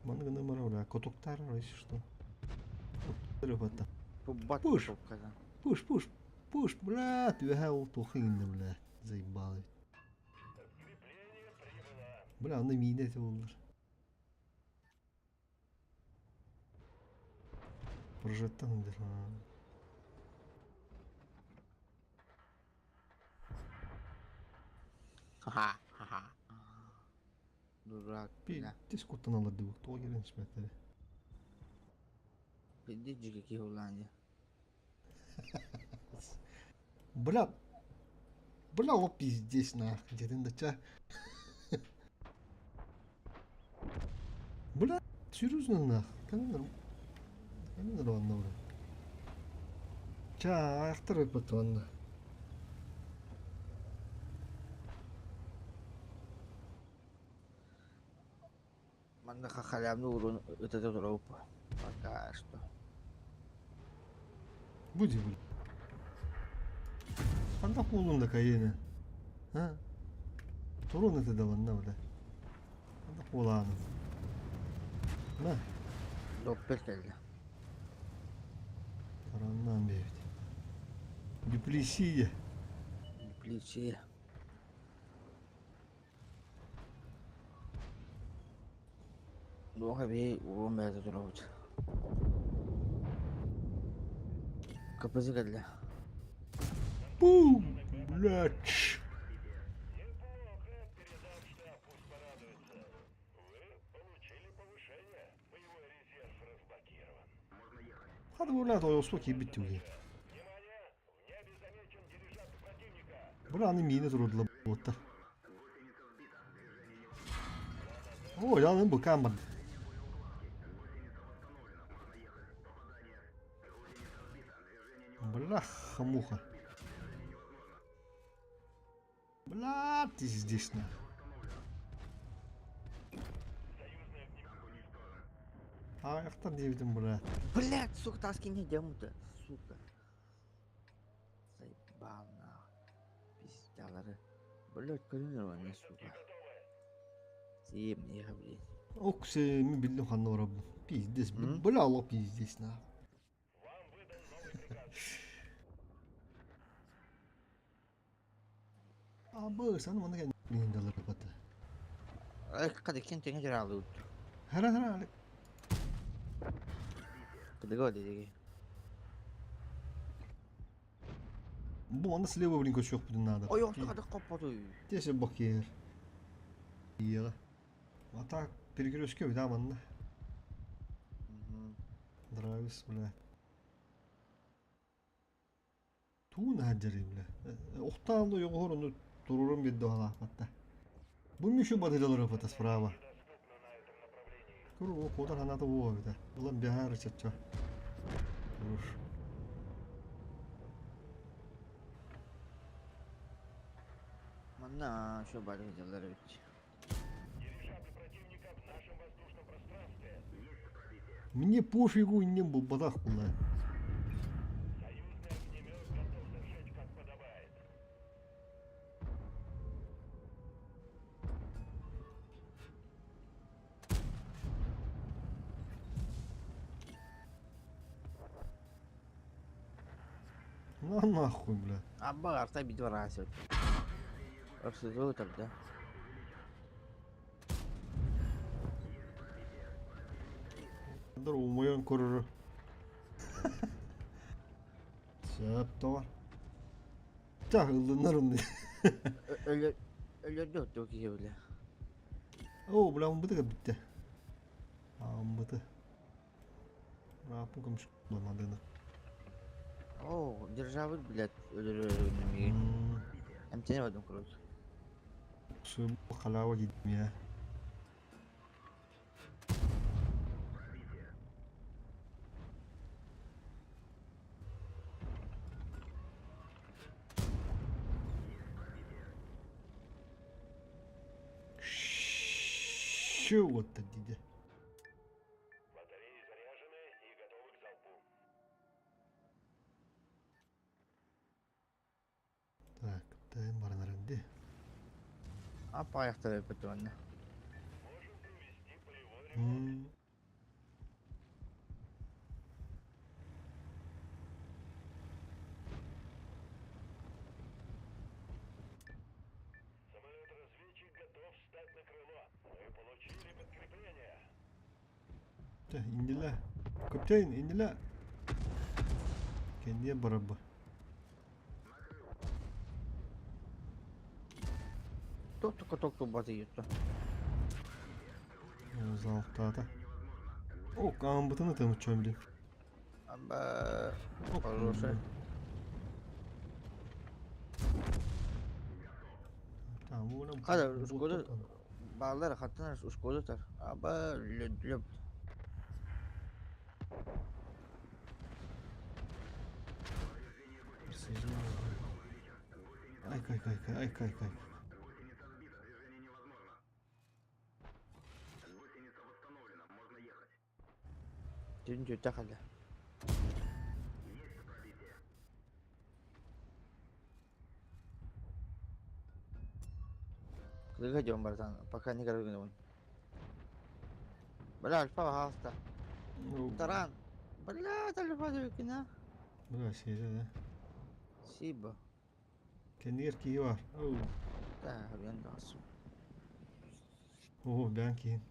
S2: Маны гына бля, котуктар, если что. Пуш. Пуш, пуш, пуш, бля, түһэ ол тухын бля, заебал. Бля, аны миинэ эти боллар. Прожеттан дыр.
S1: Ха-ха. Дурак, бля.
S2: Пиздец куттан аларды тоға келен смәттері.
S1: Пиздец какие уланья.
S2: Бля, бля, ол пиздец нах, дедин да ча. Бля, серьезно нах, кәлендер, кәлендер онна бля. Ча, аяқтар өпөт онна.
S1: Манна халявну урон это дроп. Пока что.
S2: Буди, бля. Анда кулун да кайына. А? Турун это да ванна бля. Анда куланы. На,
S1: Доппер келди.
S2: тараннан бейбит. Дуплисия.
S1: Плечи. Духа би урон бәрді дроп. Капызы келди.
S2: Бум! Блядь.
S3: Неплохо, передам штаб, пусть порадуется. Вы получили повышение. Боевой резерв разблокирован.
S2: Hadi bu lanet olsun ki bitti bu.
S3: Внимание! В небе замечен дирижабль противника.
S2: Бля, аны миini турудла буттар. О, яны бу камер. Бля, хамуха. Бля, ты здесь на. Аяқтар дебитим, бля.
S1: Блять, сука, таски не дем-то, сука. Заебал нахуй. Пиздялары. Блять, көрүнөр не, сука. Сием, не блядь.
S2: Оксе, ми билдим ханна бараб. Пиздец,
S1: М?
S2: бля, алла пиздец на.
S3: Вам выдан новый приказ.
S2: Абы, сан мана кен миндалар бата.
S1: Ай, кады кен теңе жаралы.
S2: Хара хара.
S1: Кыдыга деги.
S2: Бу анда слева блин көчөк бүтүн надо.
S1: Ой, кады копоту.
S2: Тесе бок ер. Ела. А так перекрестке да манна. Нравится, бля. Туун хаджары, бля. Охтаан да йогор onu турурун бир дохала хатта. Бу мишу батылар фата справа.
S3: Доступно на этом направлении.
S2: Куру о кодар ханата во бит. Улан бихар чача. Уруш.
S1: Манна шо бар жалар бит.
S3: Дирижабль противника в нашем воздушном пространстве.
S2: Мне пофигу не был бадах була.
S3: Союзный огнемет готов зажечь, как подобает.
S2: На нахуй, бля.
S1: Абба арта бит бар асып. Арсызы тогда.
S2: Дар умоян көрөр. Сөп тоҕор. Ча ыллыннар онно.
S1: Өлөр өлөрдө оттоо киһи бile.
S2: Оо, бля, умбыты кэлбиттэ. Аамбыты. Рааппын көмүс мадына.
S1: Оо, державы, блядь, өлөрөр миигин. Эмтэнэ бардым, короче.
S2: Сым халява дидим я. Чего то диде.
S3: Батареи заряжены и готовы к залпу.
S2: Так, тайын баран ди.
S1: Апа аяқтар өпөтү онно.
S3: Можем провести полевой ремонт. Самолет-разведчик готов встать на крыло. Мы получили подкрепление.
S2: Тэ, иннилэ. Капитан, иннилэ. Кэнниэ барабы.
S1: Ток ток баты ютта.
S2: Залтаата. О, аамбытын ытым чөм блин.
S1: Аба хороший.
S2: Там
S1: Хада, шкода Баллар хаттан шкода тар. Аба лөп.
S2: Ай, кай, кай, кай, ай, кай, кай.
S1: Түн жүтә хәлдә. Кыга жон барсан, пока не көргөн. Бля, альфа хаста. Таран. Бля, альфа дебекина.
S2: Бля, сиде да.
S1: Сиба.
S2: Кеннигер киһи бар. Оу.
S1: Та, мен дасу.
S2: Оо, бээн киһин.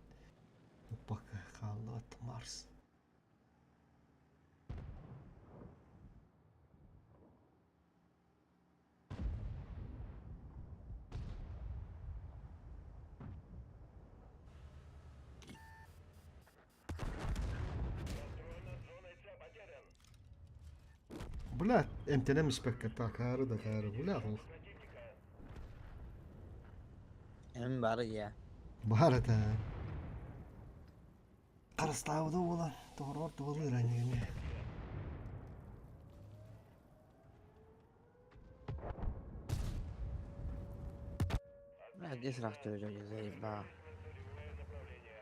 S2: Пока хааллыбат Марс.
S3: Контроль над зоной С потерян.
S2: Бля, эмтэнэн испэккэ такаары да каары. Бля, ол.
S3: Противника.
S1: Эм бар я.
S2: Баар этэ. Харыстаабыта буолан, тоҕорор туһалыыр аньыыны.
S1: Бля, здесь рахтыр заеба.
S3: На целевое направление.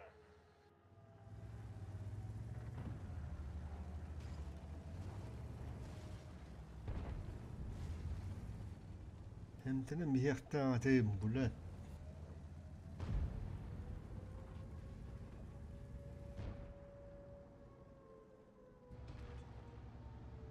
S2: Эмтэнэн биһиэхтээх этим, бля.
S4: Нам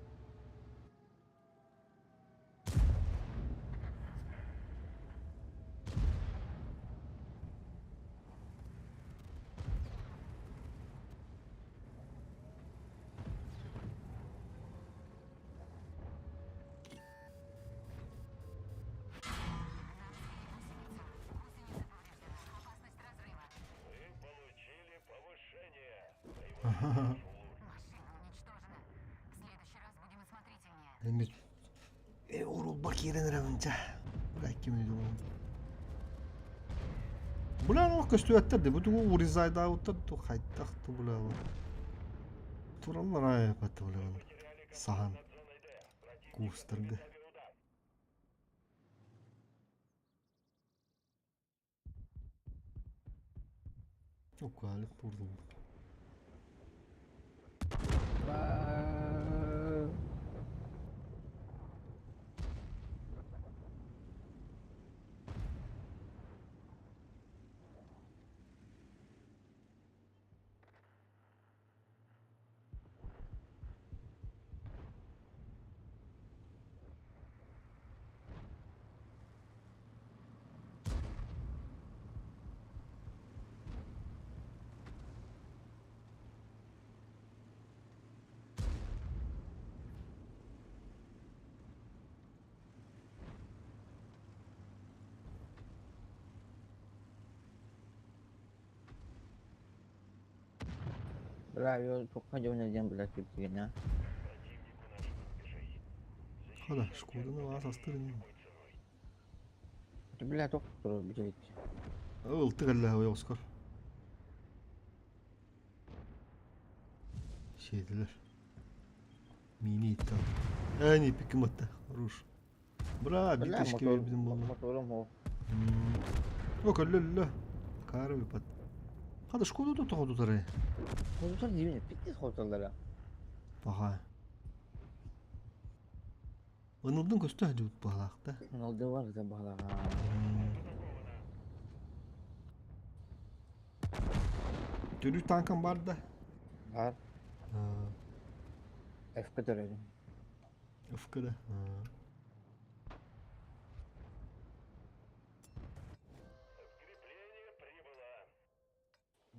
S4: сбили гусеницу. Гусеница повреждена. Опасность разрыва.
S3: Вы получили повышение. Боевой резерв улучшен.
S4: Машина уничтожена. В следующий раз будем осмотрительнее.
S2: Эмит. Э, урулба киирэн эрэбин чэ. Бля, ким дурун. Бля, ол көстүөттэр де, бу тугу уризайдаабыттар ту хайдах ту бля. Тураллар ай бат бля.
S3: Потеряли контроль
S2: Сахан
S3: над зоной Д. Противник
S2: куустарга.
S3: нанес авиаудар.
S2: Укалык турдум.
S1: Радио туохха дьоно диэн билэр киирдигинэ.
S2: Хада, Шкоданы баас астыр ини.
S1: Бля туох турар бүтэйит.
S2: Ылты кэллэ ойоҕоскор. Сиэтилэр. Миини иттэ. Ээ, не пикким атта. Хорош. Бра,
S1: Бля,
S2: битешки
S1: мотор,
S2: бербитим буолла.
S1: моторум ол.
S2: О, көллө Кары выпад. Хада Шкода тут тутары.
S1: Хотутар диибин, пиздец хотуталлара.
S2: Паха. Ынылдын көстө жуут баалаахта.
S1: Налды бар да баалаға.
S2: Төрүү танкам бар да.
S1: Бар. ФК төрөдүм.
S2: ФК да.
S3: Подкрепление прибыло.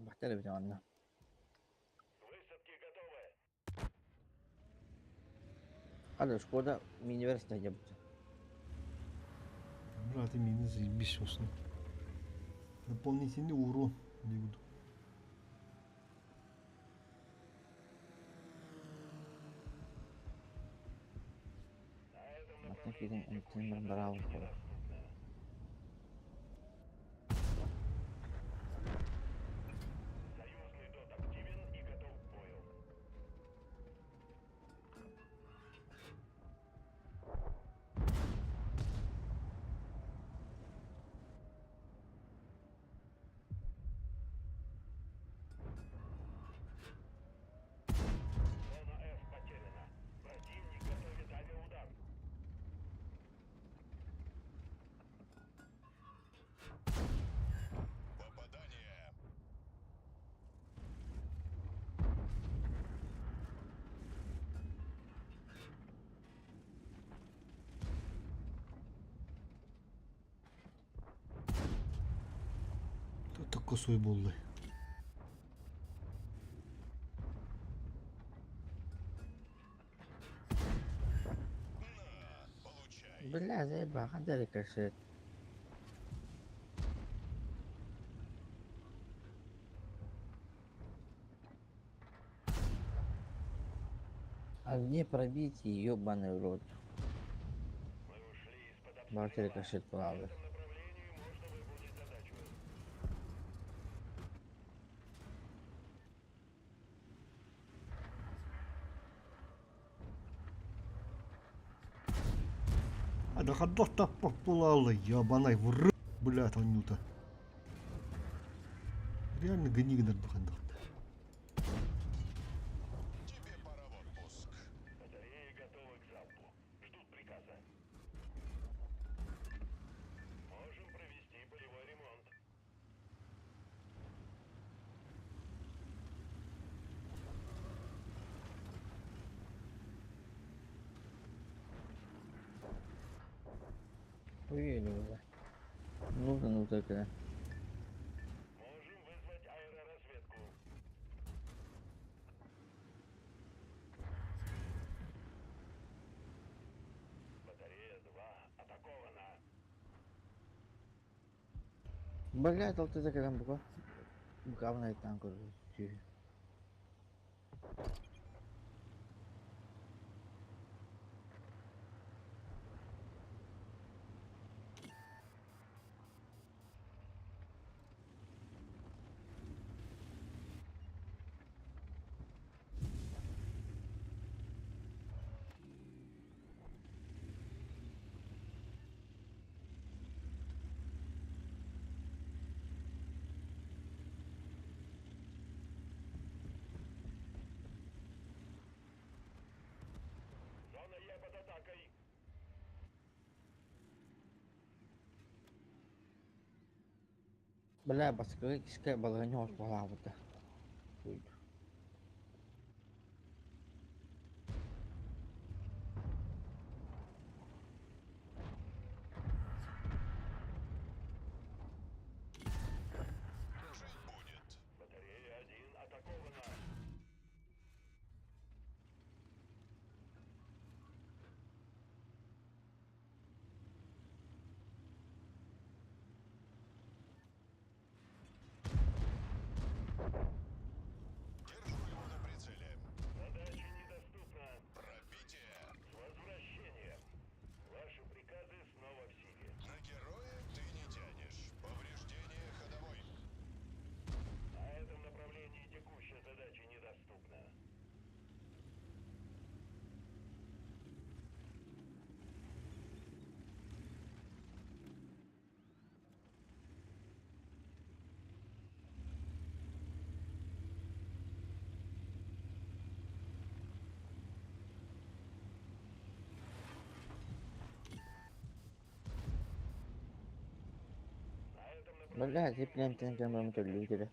S1: Бахтар эбит онно.
S3: К высадке готовы.
S1: Хада Шкода миниверсия дебит.
S2: Брат, мини заебись olsun. Дополнительный урон не буду.
S3: На этом
S1: Маттан
S3: направлении
S1: киирэн эмтэн баран бараабыт буолар.
S3: недоступно. Союзный ДОТ активен и готов к бою. Зона F потеряна. Противник готовит авиаудар.
S5: Попадание.
S2: Так косой болду.
S5: На, получай.
S1: Бля, заеба, хада рикошет. А где пробитие, ебаный в рот?
S3: Мы ушли из-под
S1: Барты
S3: обстрела.
S1: рикошет
S3: В
S1: плавает.
S3: этом направлении можно выполнить задачу.
S2: А да хадда таппалалы, ябанай вры, блядь, Анюта. Реально гнигнер духандахта.
S5: Тебе пора в отпуск.
S3: Батареи готовы к залпу. Ждут приказа. Можем провести полевой ремонт.
S1: Ой, бля. Нужно, ну только.
S3: Можем вызвать аэроразведку. Батарея 2 атакована.
S1: Бля, толты закрым бука. Бука танк уже.
S3: Зона Е под атакой.
S1: Бля, баскы киске балыгын ос балабыта. Ой.
S5: Жить будет.
S3: Батарея 1 атакована.
S1: Бля, теплентен кэмэм төллүүтэрэ.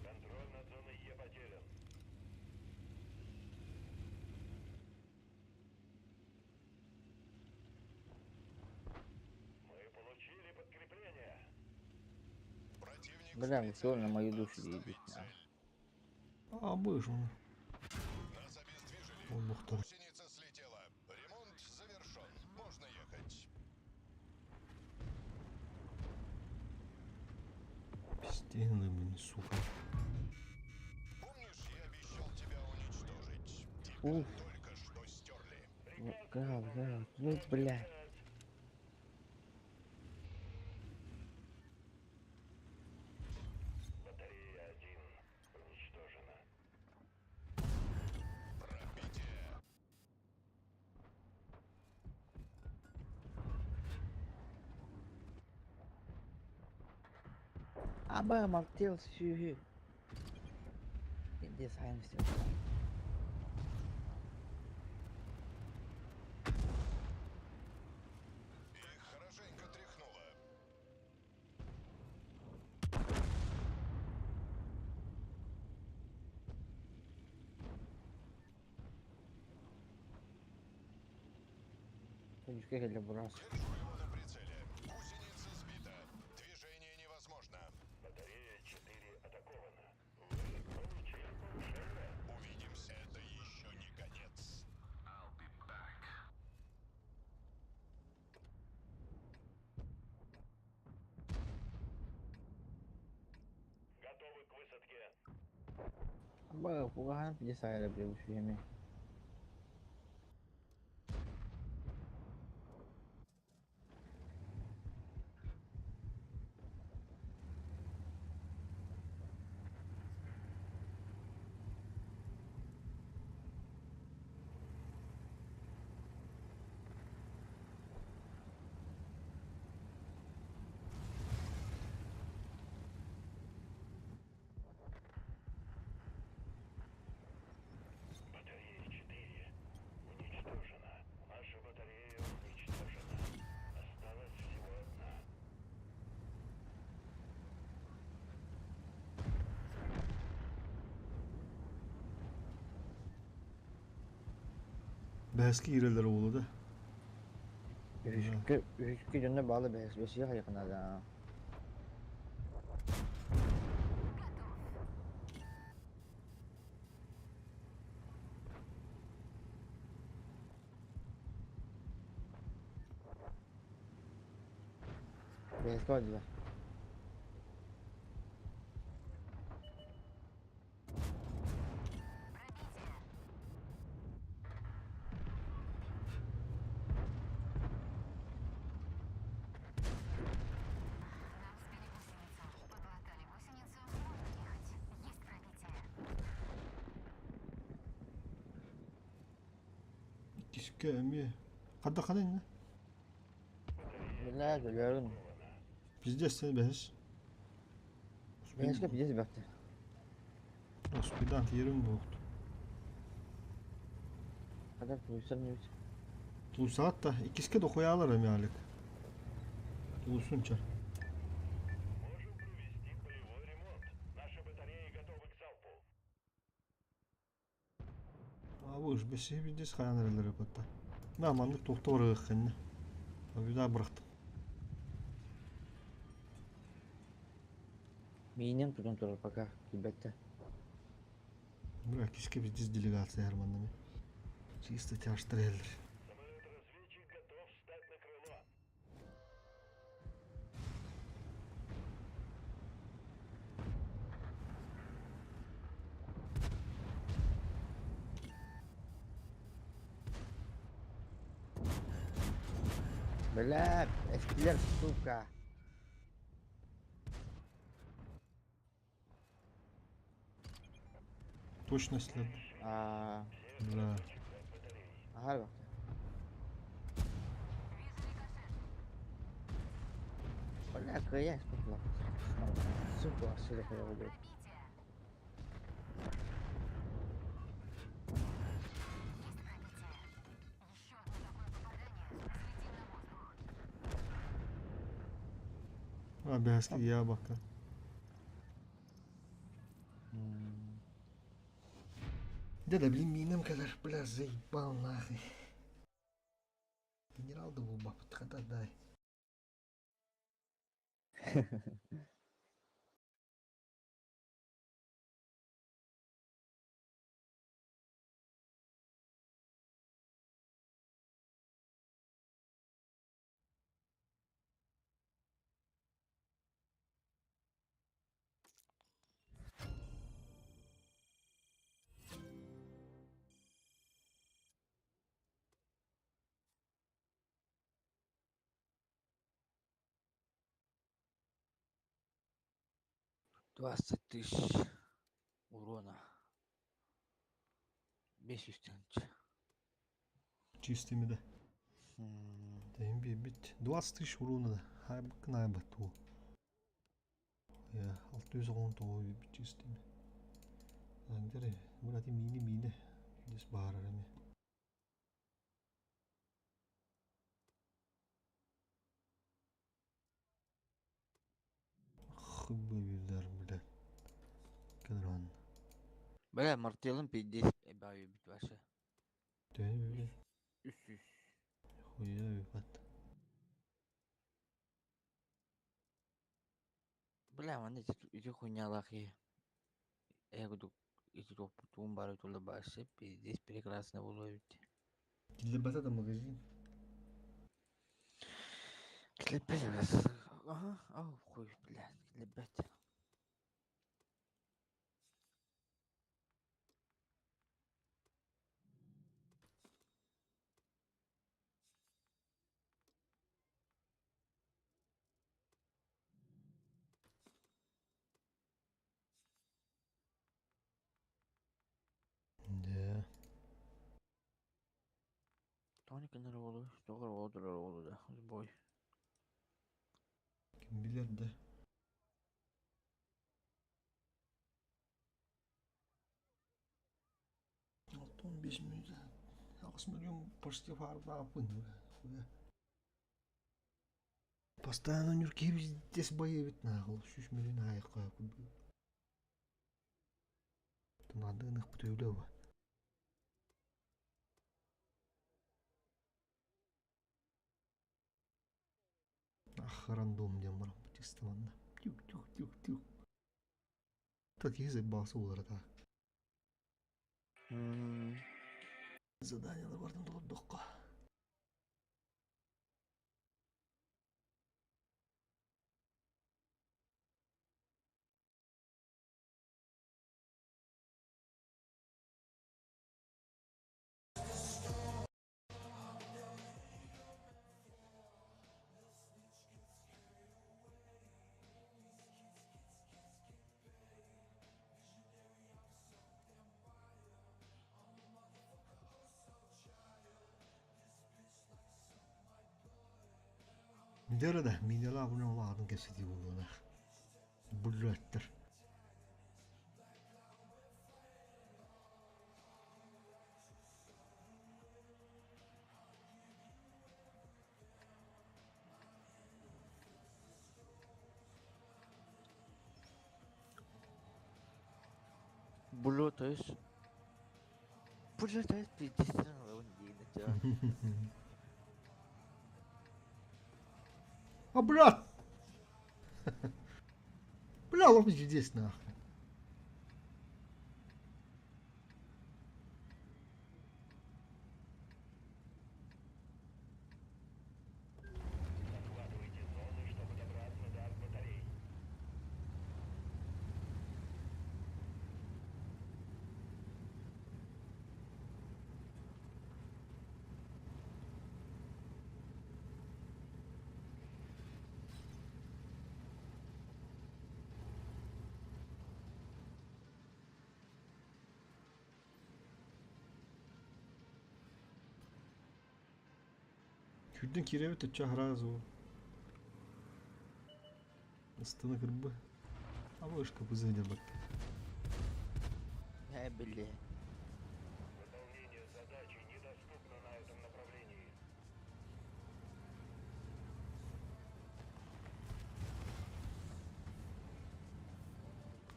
S3: Контроль над зоной Е потерян. Мы получили подкрепление.
S5: Противник в
S1: Бля, все на
S5: прицеле.
S1: мою душу
S5: Отставить
S1: едет.
S5: цель.
S2: Абыж оны.
S5: Нас обездвижили.
S2: Олбохтор.
S5: Гусеница слетела. Ремонт завершен. Можно ехать.
S2: Пиздены, блин, сука.
S5: Помнишь, я обещал тебя уничтожить? Тебя
S1: Уф.
S5: только что стерли.
S1: Гав, гав, ну бля.
S3: Батарея 1 уничтожена.
S5: Пробитие.
S1: Аба мактел сүйү. Иди сайын все.
S5: Их хорошенько тряхнуло.
S1: Жүкке келе бурас.
S5: Держу его на прицеле. Гусеница сбита. Движение невозможно.
S3: Батарея 4 атакована. Вы получили повышение.
S5: Увидимся, это еще не конец.
S3: Готовы к высадке.
S1: Аба кугахан пиде сайра бля үшүйеме.
S3: Батарея 4 уничтожена. Наша батарея уничтожена. Осталась всего одна.
S2: Бәски ирелер олу да.
S1: Үшкө үшкө жөнө балы бәс бәсия хайкына да. Бәс кодла.
S4: Нам сбили гусеницу. Подлатали гусеницу. Можно ехать. Есть пробитие.
S2: Киске эми. Қада қада не?
S1: Бля, төлөрүн.
S2: Пиздец сен бәс.
S1: Бәске пиде бәкте.
S2: Успидан yerim yoktu.
S1: Kadar туйсам не бит.
S2: Тулсаат та икиске да хуялар эми алик. Тулсунча.
S3: Можем провести полевой ремонт. Наши батареи готовы к залпу.
S2: Абыж бәси пиздец хаянар элер батта. Мә мандык тоқтор ығыққынны. Абида бырақтым.
S1: Миинен тутун турар пока кибетте.
S2: Бра киске пиздец делегация herманнами. Чисто тяжтыр элер.
S3: Самолет-разведчик готов встать на крыло.
S1: Бля, эскилер, сука.
S2: Точно след.
S1: А,
S2: Бля.
S1: ага, бакты.
S4: Вижу рикошет.
S1: Бля, кая спокла. Сука, отсюда хуя убить.
S4: Пробитие. Есть пробитие. Еще одно такое попадание. Взлетим на воздух.
S2: А, бэһэски я бакка. Деда, блин, минем кэлэр, бля, заебал нахуй. Генерал да буолбаппыт, хата дай.
S1: 20 000 урона. 500 тысяч.
S2: Чистыми, да. Да, бит. 20 тысяч урона, да. Хайб ту. Я 619 бит чистыми. Андere, burada mini mini. Здесь баарами. Хыбы бля. Кадран.
S1: Бля, мартелым 50 бит вообще.
S2: Төһө
S1: 300.
S2: Хуя бат.
S1: Бля, маны ити хуйнялах и. Я говорю, ити топутун бары тула башы, пиздец прекрасно было ведь.
S2: Киллебата да магазин.
S1: Клепет, ага, ау, хуй, бля, клепет.
S2: Да.
S1: Тоник нарволу, тоғыр олу да, сбой.
S2: Ким билер да. Алтон 5 минут. 6 миллион почти фарба пын. Хуя. Постоянно нюрки здесь боевит нахуй. 3 миллион аяққа. Тунадыных бүтөйлөв. Ах, рандом дем барам чисто манна. Тюк тюк тюк тюк. Так я заебался улар так. Задание бардым толордукка. Дәрі минела бұны оладың кеседи болуына. Бұллөттір.
S1: Було, то есть... Було, то есть, пиздец,
S2: А, брат! Бля, лопни здесь нахуй.
S3: Захватывайте зоны, чтобы добраться до арт-батарей.
S2: Күрден киребит өтчө харазу. Астына кырбы. А вышка бызыня бак.
S1: Э, бля.
S3: Выполнение задачи недоступно на этом направлении.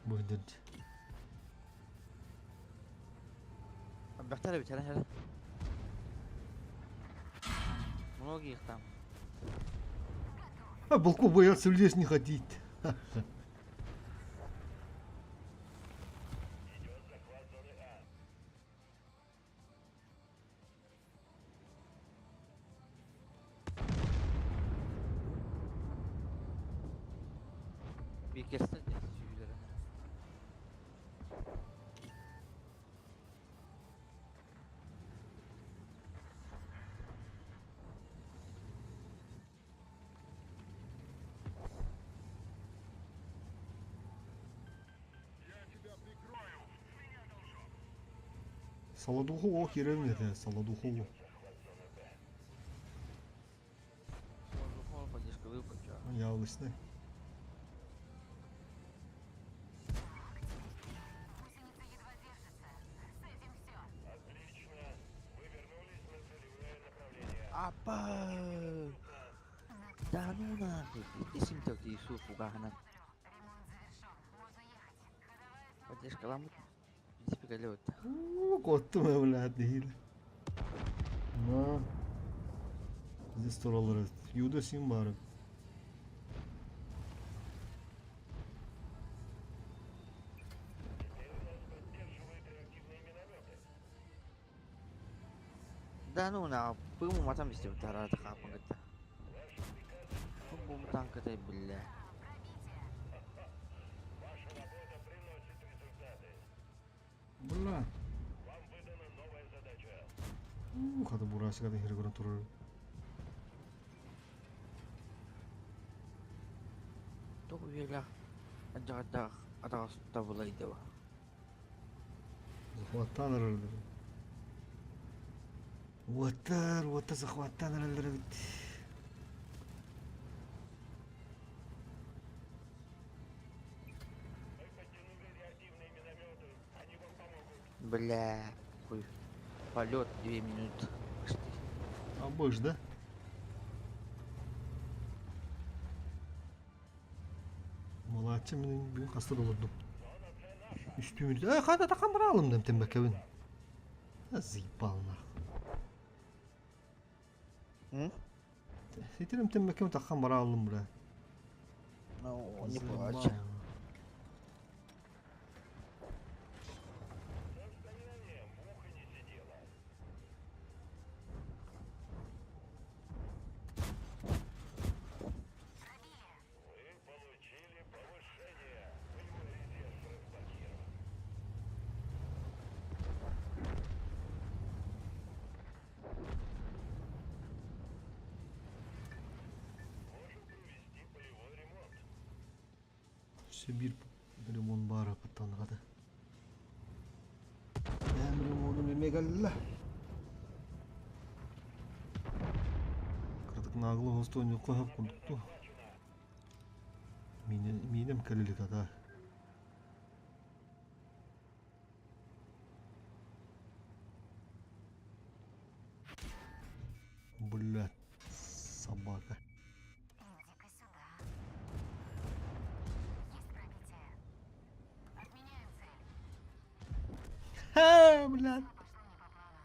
S2: Быһдыр.
S1: Элбэхтэр эбит, эрэ. Многие их там.
S2: А Балку боятся в лес не ходить.
S1: Bir kessene sürüleri.
S2: Солодуху ох киирэн этэ, солодуху.
S1: Солодуху поддержка выпача.
S2: Яблочный.
S4: Гусеница едва держится. С этим все.
S3: Отлично. Вы вернулись на целевое направление.
S1: Апа! Да ну нахуй, иди сим ты Иисус угахана.
S4: Ремонт завершен. Можно ехать. Ходовая снова
S1: Поддержка вам. В принципе, галет.
S2: Куоттум ээ, блядь, нэһиилэ. На. Здесь тураллар Юда син баар.
S3: Теперь нас поддерживают реактивные минометы.
S1: Да ну на, пыму матам везде тарата хапан это. Бум танк это, бля.
S3: Ваша работа приносит результаты.
S2: Бля.
S3: Вам выдана новая задача.
S2: Хата бурасика хири көрөн турар.
S1: Тоҕо үйэлээх алдьархайдаах атаҕастабылай дуо?
S2: Захваттаан эрэллэр. Уоттар, уоттар захваттаан эрэллэр эбит.
S3: Мы подтянули реактивные минометы. Они вам помогут.
S1: Бля, хуй. Полет 2 минуты почти.
S2: А больше, да? Молодцы, мин бүгүн хаста да олордум. Үстүү мүнүүтэ. Э, хата тахан бараалым дем тембекебин. Заебал нахуй.
S1: М?
S2: Ситирим тембекебин тахан бараалым, бля.
S1: Ну, не
S2: Заебал.
S1: плачь.
S3: На расстоянии муха не сидела. Вы получили повышение. Боевой резерв разблокирован. Можем провести полевой ремонт.
S2: Все биир ремонт баара паттанагата. Эм ремону эмегалла. Кырдык наглы хостон юкка курдукту. Минем кэлилик ата. Блядь, собака.
S4: Иди-ка сюда. Есть пробитие. Отменяем цель.
S2: Ха, блядь.
S4: Пошло не по плану.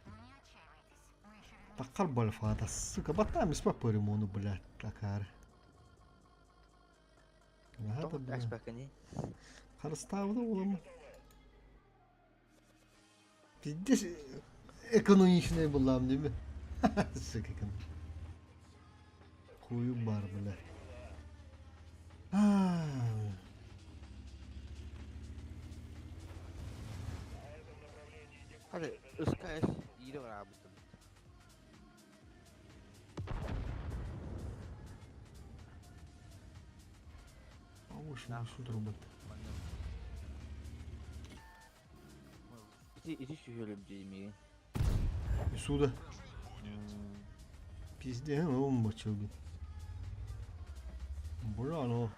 S4: Но не отчаивайтесь. Мы еще вернемся.
S2: Такар балфата, сука, батам испа по ремону, блядь, такар.
S1: Тоҕо
S2: Ата, блядь.
S1: экспекани?
S2: Харыстаабыта буолама. Пиздец экономичный буллам дии Сука, эконом. Хую бар, бля. А,
S1: Hadi СКС иире бараабыт.
S2: А уж на шутрубат.
S1: Ити ити сүһүөлүм дии
S2: Сюда. Пиздец, ну мочил бы. Бля, ну.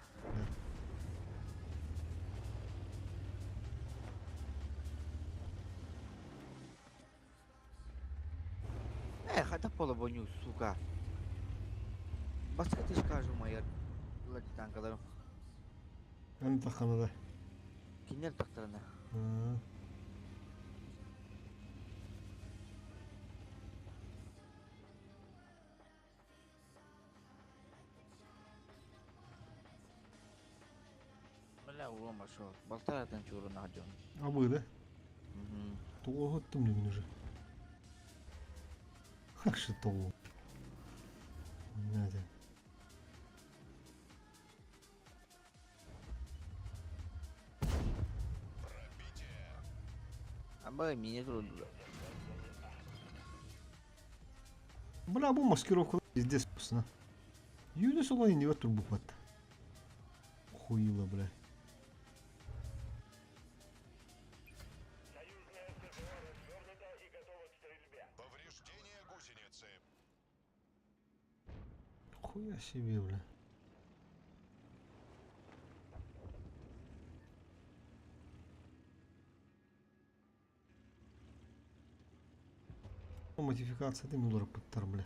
S1: Э, хата полобоню, сука. Баска ты скажу моя лади танкаларым.
S2: Эн таханада.
S1: Кинилэр тахтарына. Бля, улам пошел. Балтараттан чуурунах дьон.
S2: Абыды. Тоҕоһоттум дегин уже. Хакшы тоҕу. Надя.
S1: Аба меня трудно.
S2: Бля, бу маскировка пиздец, собственно. Юля солай не трубу хват. Хуила, бля.
S3: Союзная СЗО развернута и готова к стрельбе.
S5: Повреждение гусеницы.
S2: Хуя себе, бля. Модификация ты мюллер пыттар, бля.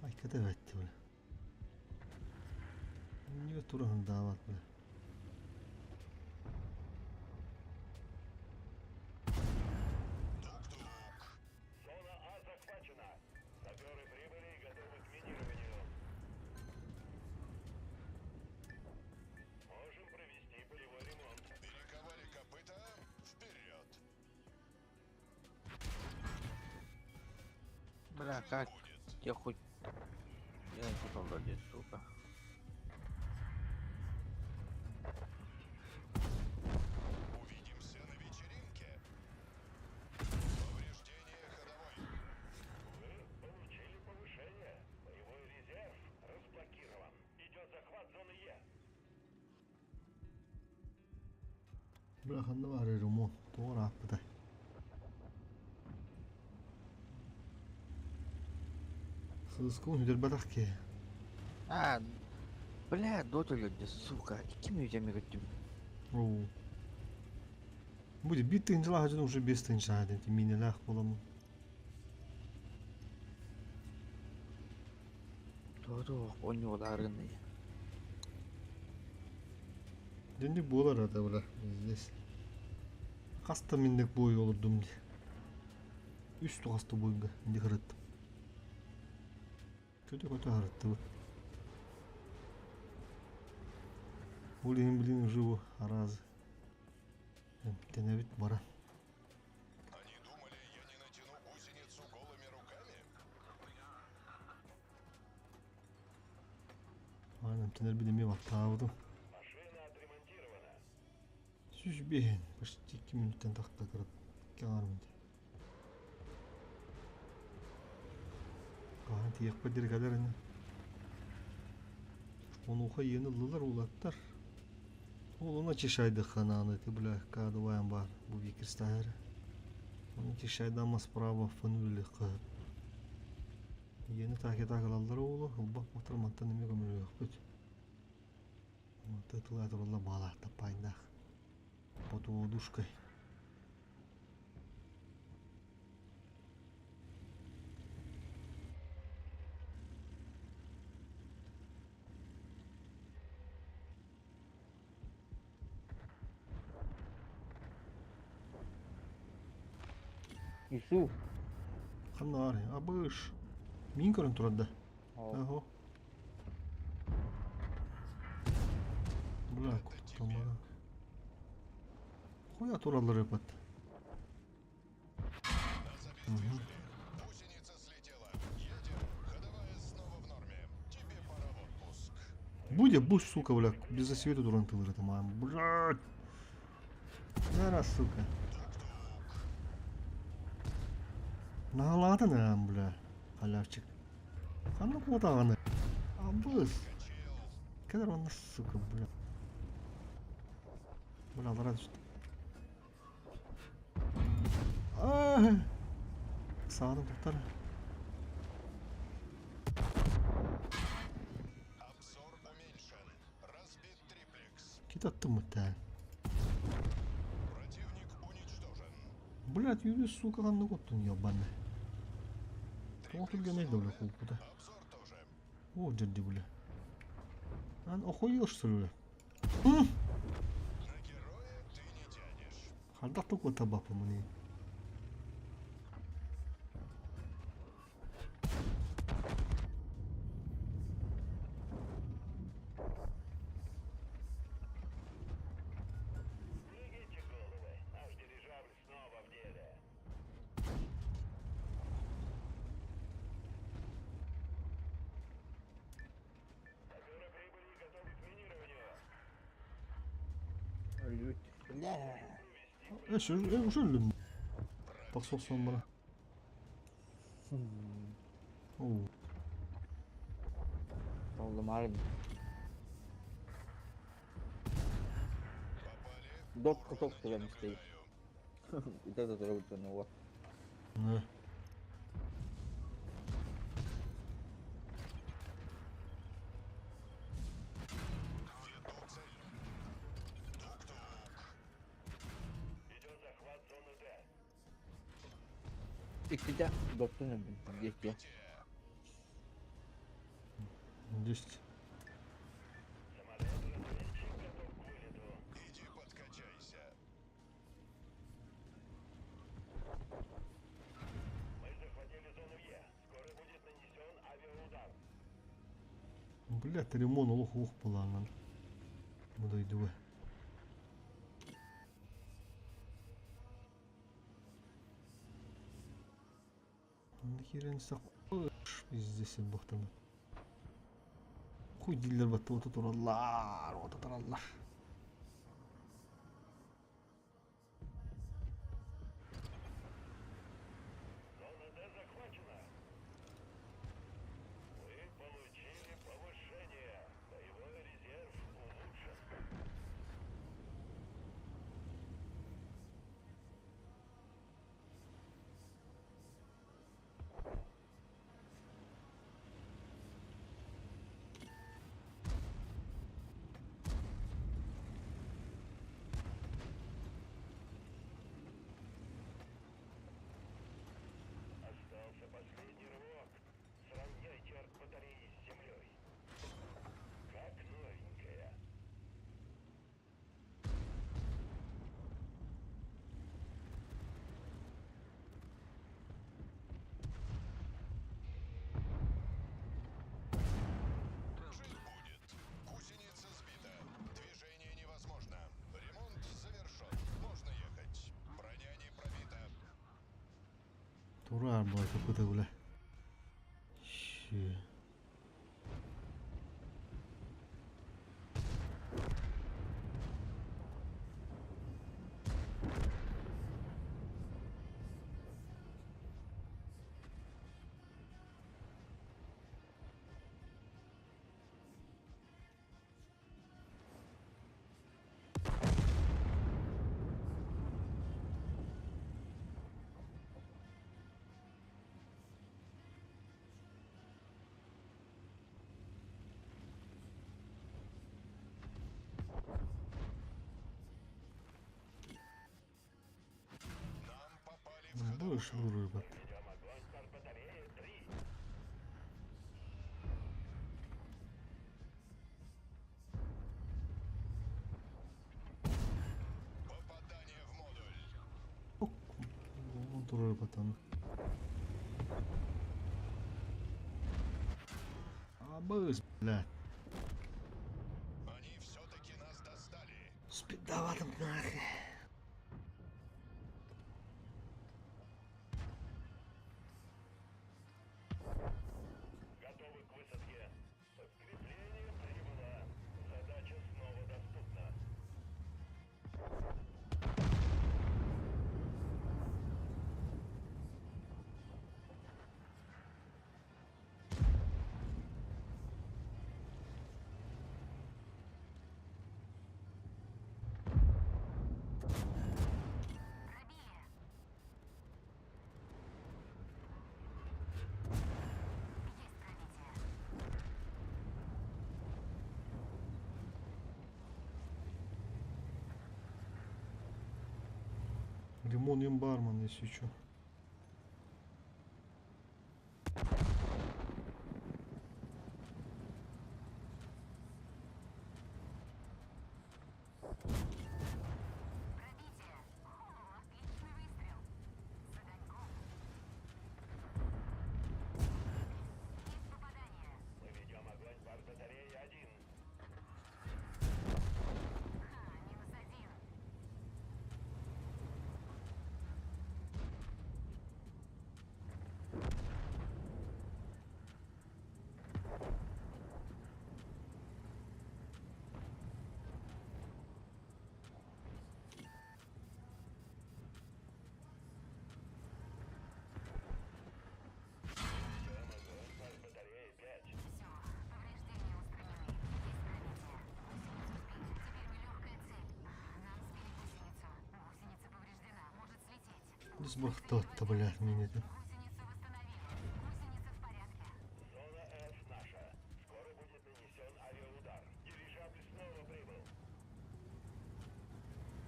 S2: Ай, когда бля. Не тураһын дават, бля.
S5: Тук-тук.
S3: Зона А захвачена. Саперы прибыли и готовы к минированию. Можем провести полевой ремонт.
S5: Перековали копыта. Вперед.
S1: Бля, как
S5: Будет.
S1: я хоть... Я типа вроде, сука.
S5: Увидимся на вечеринке. Повреждение ходовой.
S3: Вы получили повышение. Боевой резерв разблокирован. Идет захват зоны Е.
S2: Бля, ханна бар ремонт. Тоҕор ааппытай. Сыскын хүдербатах ке.
S1: А, бля, дота люди, сука. Ким я мигатю?
S2: Оу. Будет бит тынчала хажын уже бес тынча хадын. Минелах боламын.
S1: То-то, он ударный.
S2: Дэнди буолар ата бля. Здесь. Хаста миндек бой олурдум ди. Үс тугаста бойга. Инди харыттым. Көтө көтө харытты бу. Блин, блин, живу аразы. Тенебит бара.
S5: Они думали, я не натяну гусеницу голыми руками?
S2: Aynen тенер bir demi battı
S3: Машина отремонтирована.
S2: Сүз бehen. Почти 2 минуттан тақта кіріп. Кеңармын. Кахан тиек падер кадar ine. Онуха yeni лылар улаттар. Ол она чешайды хананы ты бля кадываем бар бу викерстайр. Оны чешайдама справа фанули ка. Yeni таке такалалар олу, улба отырматтан неме көмөр yok Тытыла туралла бала тапайндах. Под водушкой.
S1: Ису.
S2: Ханнары, абыш. Мин көрін тұрады. Ого. Бля, куттамада. Хуя туралар yapат.
S5: Нас обездвижили. Гусеница слетела. Едем. Ходовая снова в норме. Тебе пора в отпуск.
S2: Буде буш, сука, бля, без засвету туран тылыр это мам. Блядь. Зараз, сука. Наладын ам, бля. Халявчик. Ханна кутаганы. Абыз. Кадр он, сука, бля. Бля, лара düştü. Ah! Sağdan tutar.
S5: Обзор уменьшен. Разбит триплекс.
S2: Кит attım mı tane?
S5: Противник уничтожен.
S2: Блядь, yürü сука, ханна коттун ебаный. Тоғытып келмейді, бля, куда?
S5: Обзор тоже.
S2: О, дерди, бля. Ан охуел, что ли, бля?
S5: На героя
S2: Хайдах да куотарбаппын
S3: Берегите головы. Наш дирижабль снова в деле. Саперы прибыли и готовы к минированию.
S1: Өлбүт. Бля.
S2: Э, уже өллүм. Тахса охсон бара. Оо.
S1: Толлумаар
S5: Попали.
S1: Дот
S5: Урона
S1: куток
S5: не
S1: деген истей.
S5: наблюдаю.
S1: Это тоже
S2: Не.
S5: Веду цель. Тук-тук.
S3: Идет захват зоны Д.
S1: Иккитэ доттун өлдүм. Диэки.
S5: Пробитие.
S2: Десять.
S3: Самолет-разведчик готов к вылету.
S5: Иди подкачайся.
S3: Мы захватили зону Е. Скоро будет нанесен авиаудар.
S2: Блядь, ремон олох ух булаанан. Бу дойдуга. Херен сақ пиздец бахтырма. Хуй диллер батты ота тураллар, ота тураллар.
S3: Зона Д захвачена. Вы получили повышение. Боевой резерв улучшен. Остался последний рывок. Сравняйте артбатареи с землей. Как новенькая.
S5: Жить будет. Гусеница сбита. Движение невозможно. Ремонт завершен. Можно ехать. Броня не пробита.
S2: Турар была какой-то, бля. Щи.
S5: Нам попали в ходовую.
S2: Будешь рыба.
S3: Ведем огонь с артбатареи 3.
S5: Попадание в модуль.
S2: Он турар там. Абыз, блядь.
S5: Они все-таки нас достали.
S2: Спидоватым нахуй.
S3: Готовы к высадке. Подкрепление прибыло. Задача снова доступна.
S4: Пробили. Есть пробитие.
S2: Ремон им бармен, если чё.
S4: Пробитие.
S2: Бис бырахтыбатта, блядь, минетин.
S4: Гусеницу восстановили. Гусеница в порядке.
S3: Зона F наша. Скоро будет нанесен авиаудар. Дирижабль снова прибыл.
S4: Гусеницу починили.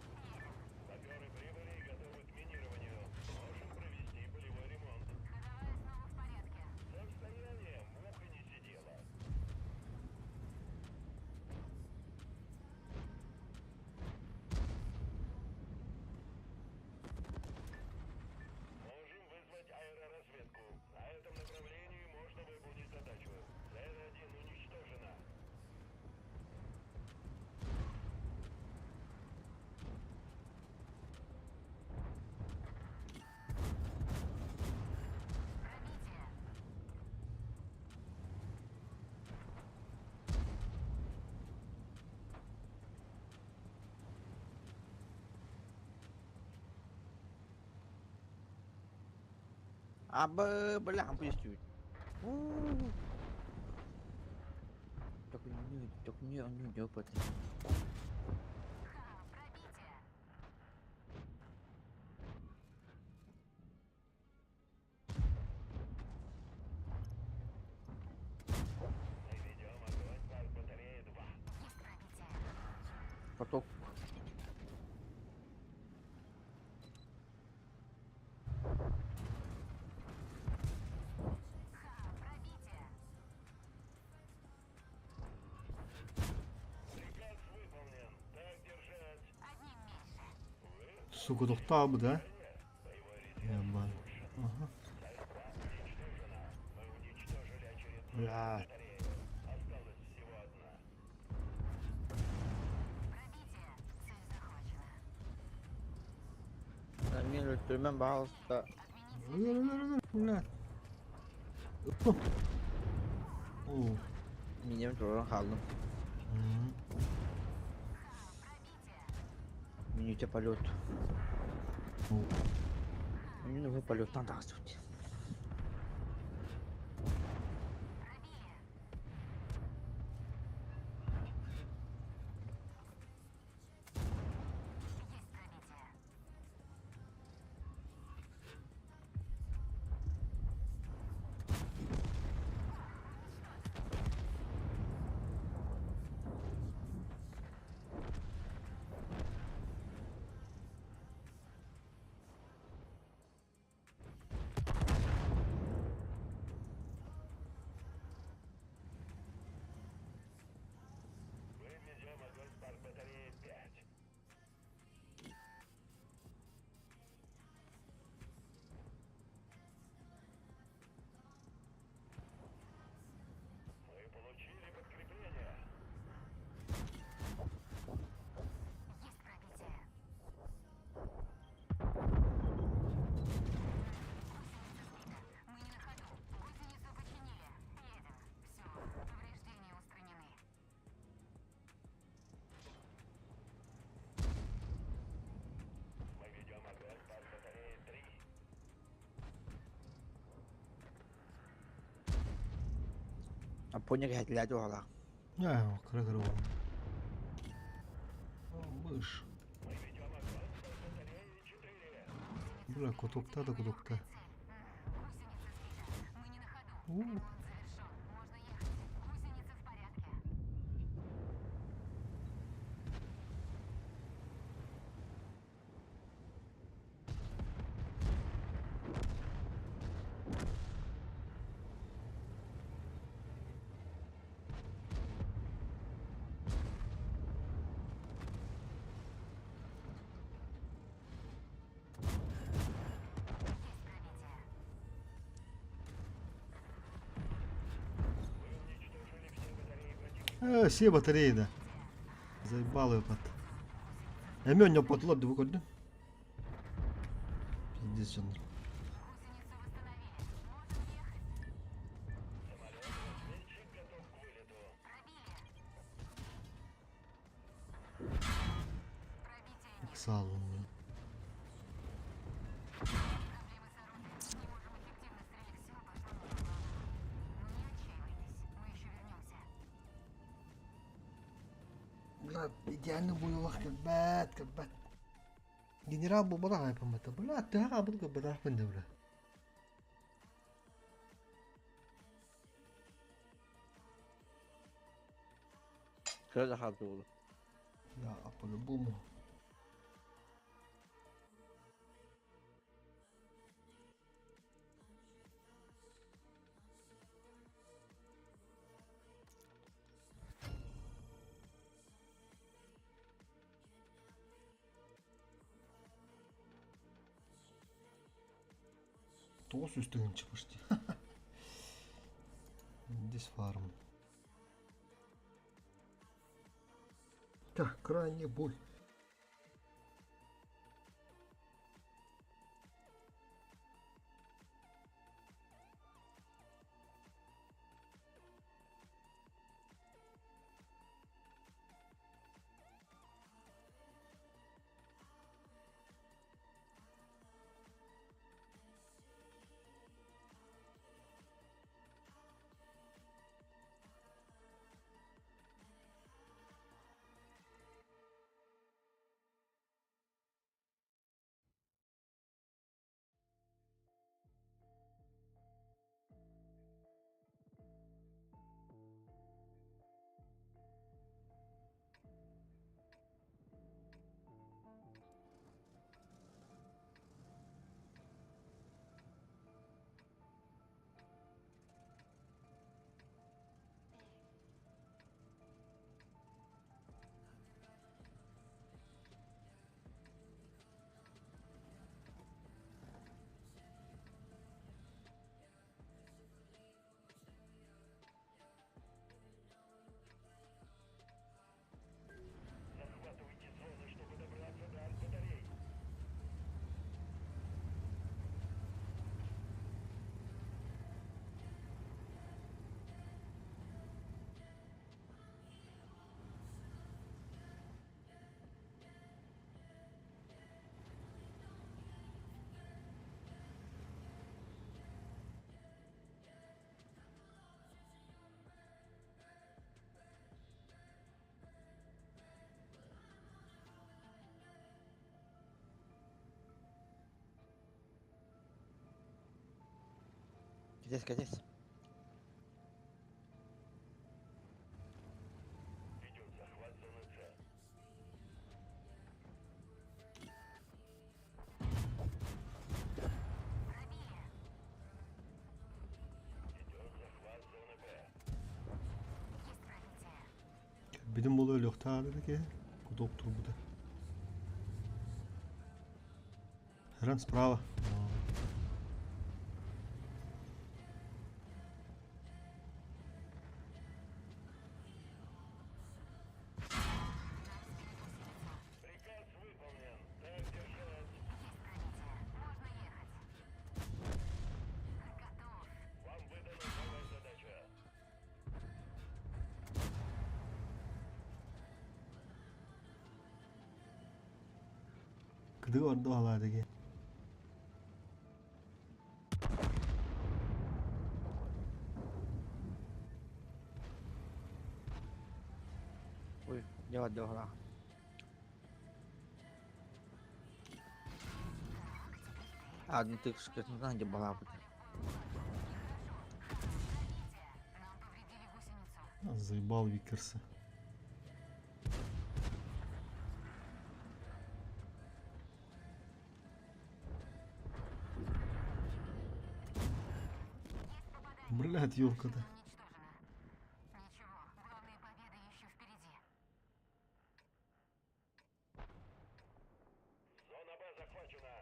S4: Едем.
S3: Саперы прибыли и готовы к минированию. Можем провести полевой ремонт.
S4: Ходовая снова в порядке.
S3: С расстояния муха не сидела. Можем вызвать аэроразведку. На этом направлении можно выполнить задачу. Цель 1 уничтожена.
S4: Пробитие.
S1: Абы, бля, пусть. Так не, так не, не, не,
S4: Ха, пробитие.
S3: Мы ведем огонь по батарее 2.
S4: Есть пробитие.
S1: Поток.
S4: Ха, пробитие.
S3: Приказ выполнен. Так держать.
S4: Одним меньше.
S2: Сука, тохтаабыт, да? Ебан. Ага.
S3: Уничтожена. Мы уничтожили очередную
S2: Бля.
S3: батарею. Осталась всего одна.
S4: Пробитие. Цель захвачена.
S1: Мен өлтүрмэн, пожалуйста.
S4: Отменить
S2: Бля. О.
S1: Минем туран қалдым.
S2: М.
S4: Ха, пробитие.
S1: Минуте полет.
S2: О.
S1: Мне нужен полет надо суть.
S4: Пробили. Есть пробитие.
S3: Мы ведем огонь по батарее 5. Мы получили подкрепление.
S4: Есть пробитие. Гусеница сбита. Мы не на ходу. Гусеницу починили. Едем. Все. Повреждения устранены.
S3: Мы ведем огонь по батарее 3.
S1: А понял, я для дела.
S2: Э, кыра-кыра буолла. Мыш.
S3: Мы ведем огонь по батарее 4.
S2: Бля, кутукта да кутукта.
S4: Цель. Гусеница сбита. Мы не на ходу.
S2: У.
S4: Ремонт завершен. Можно ехать. Гусеница в порядке. Есть пробитие.
S3: Мы уничтожили все батареи противника.
S2: Э, все батареи, да. Заебал ее под. Эмиэ онньоппотулар дуу көрдүм. Пиздец дьоннор.
S4: Гусеницу восстановили. Можем ехать.
S3: Самолет-разведчик готов к вылету.
S4: Пробили. Пробития нет.
S2: Ыксаалым, бля. Бля, идеально буйулах кэлбэт, кэлбэт. Генерал буолбатах айпаммата. Бля, төһө хаалбыт көрбөтөхпүн да бля.
S1: Кыра да хаалды буолу.
S2: Да, по-любому. Тоҕус үс тыһыынча почти. Здесь фарм. Так, крайний бой.
S3: Захватывайте зоны, чтобы добраться до артбатарей.
S1: Кэтээс, кэтээс.
S3: Идет захват зоны С.
S4: Пробили.
S3: Идет захват зоны Б.
S4: Есть пробитие.
S2: Бидим болу өлүөхтаары ки кудок турбута. Ран справа.
S3: Приказ выполнен. Так держать.
S4: Есть пробитие. Можно ехать. Готов.
S3: Вам выдана новая задача.
S2: Кыды орду алаадыги.
S1: Ой, дьэ дьэ А, ну ты скажи, где была бы.
S4: Нам повредили гусеницу.
S2: Заебал Викерса.
S4: Есть попадание.
S2: Блядь, Юрка-то.
S4: Уничтожена. Ничего, главная победа еще впереди.
S3: Зона Б захвачена.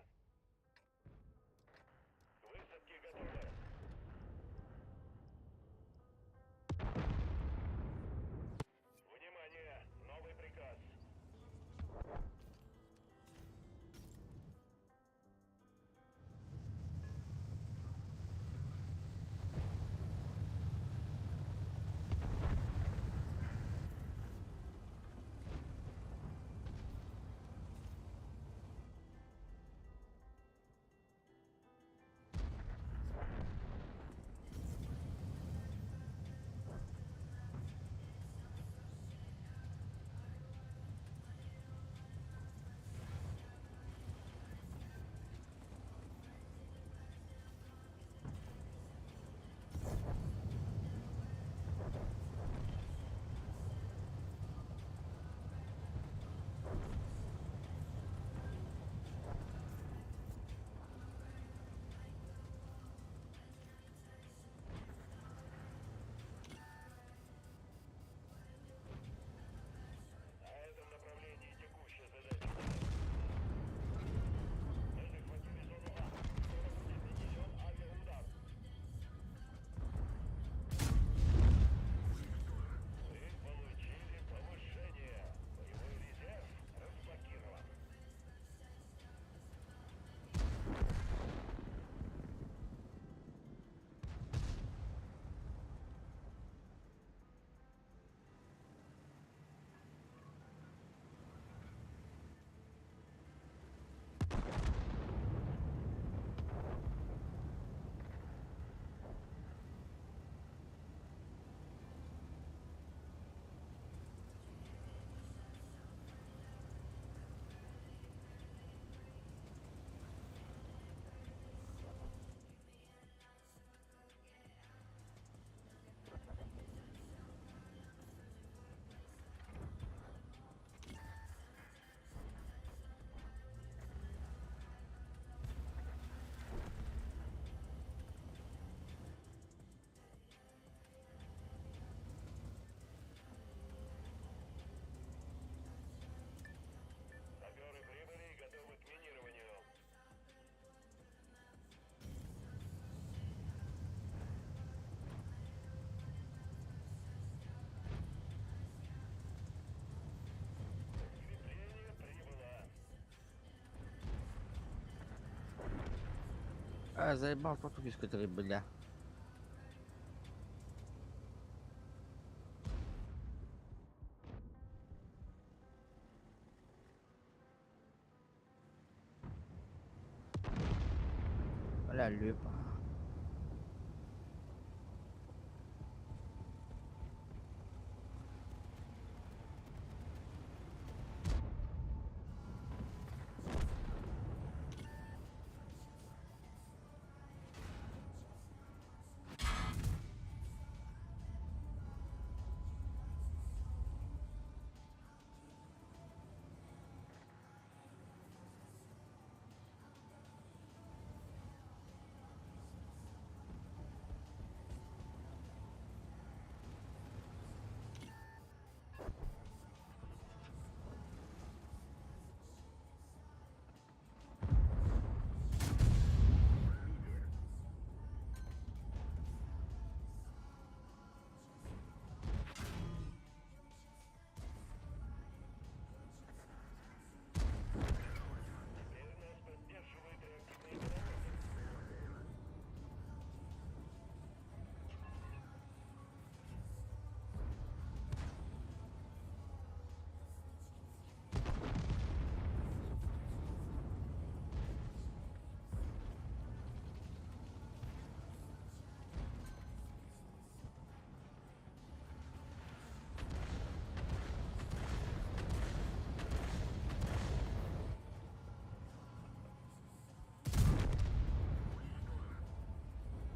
S3: К высадке готовы. Внимание! Новый приказ.
S1: А, заебал тот который, бля. Бля, лепа.
S3: Теперь нас поддерживают реактивные паровозы.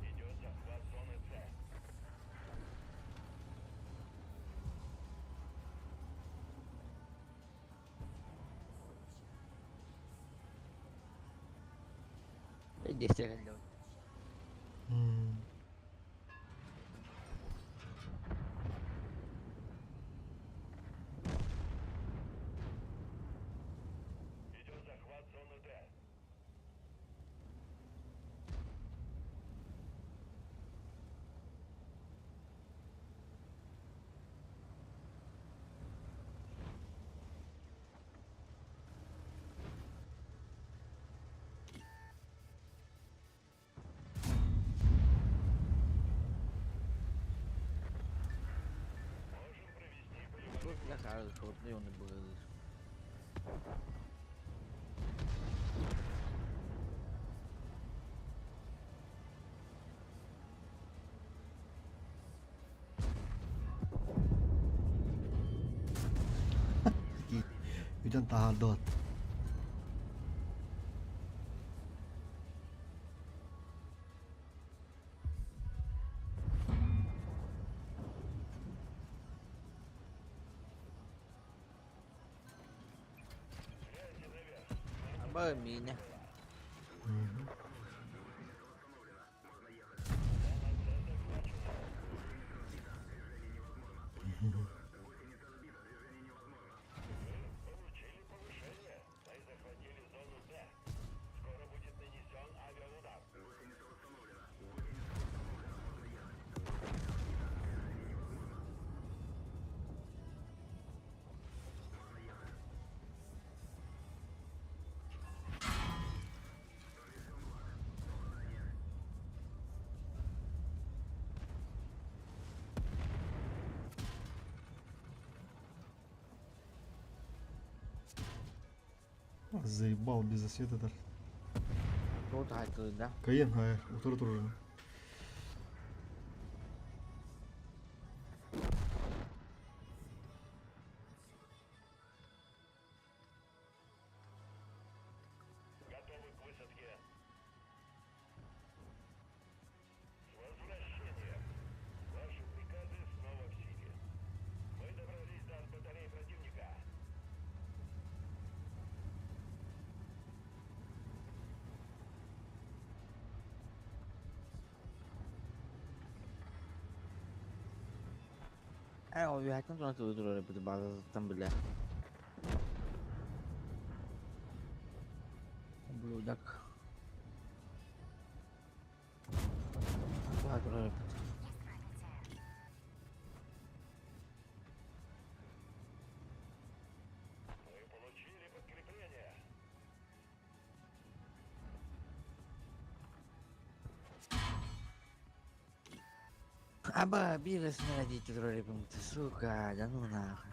S3: Идет захват зоны С.
S1: Десять лет.
S3: Идет захват зоны Д. Можем провести боевой
S1: Тут я хорошо, вот он и был.
S2: Үтэн таһаардыбат.
S3: Гляньте наверх.
S1: Аба меня.
S3: Зона С захвачена. Вы получили повышение. Мы захватили зону Д. Скоро будет нанесен авиаудар.
S2: Заебал без освета дар.
S1: Тут хайкы, да?
S2: Кайен хайр, утура турурун.
S3: Готовы к высадке. С возвращением! Ваши приказы снова в силе. Мы добрались до батареи противника.
S1: Э, ол үһэттэн тура тылы турар эбит базаттан бля. Ублюдок. Тура турар эбит.
S4: Есть пробитие.
S3: Мы получили подкрепление.
S1: Аба, биир снарядите троллейбум, ты сука, да ну нахуй.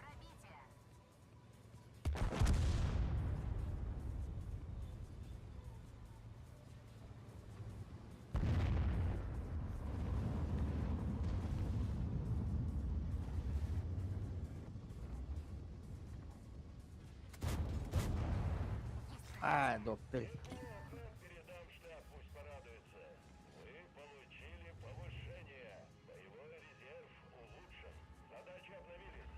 S1: А, доппель.
S3: Передам штаб, пусть порадуется. Вы получили повышение. Боевой резерв улучшен. Задачи обновились.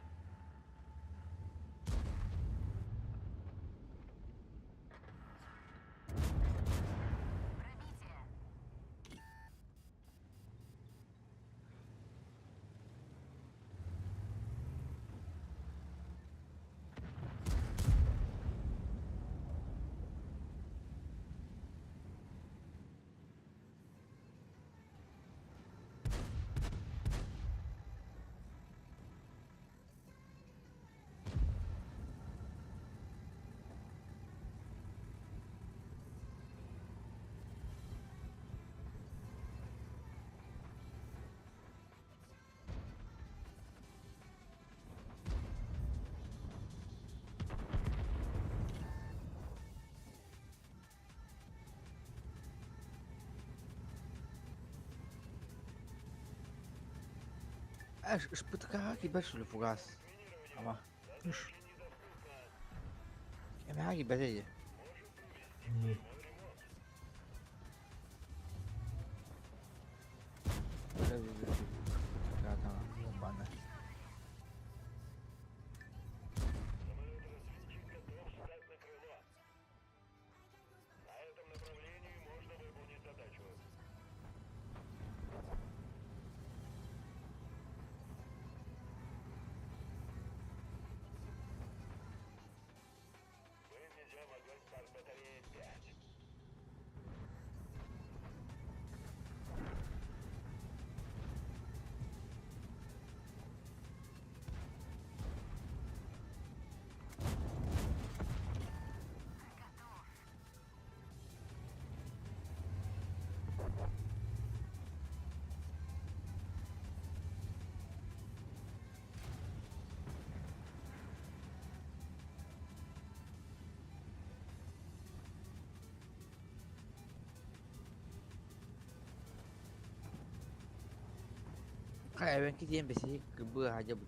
S3: Ш-ШПТК кибер фугас. Ама.
S2: Үш.
S1: Эмэҕэ киирбэтэ дии.
S3: Самолет-разведчик готов встать на крыло. На этом направлении можно выполнить задачу. Мы ведем огонь по батарее 5.
S1: Хайа эбэҥки диэн бэсиһи кыбыы аһадьабыт.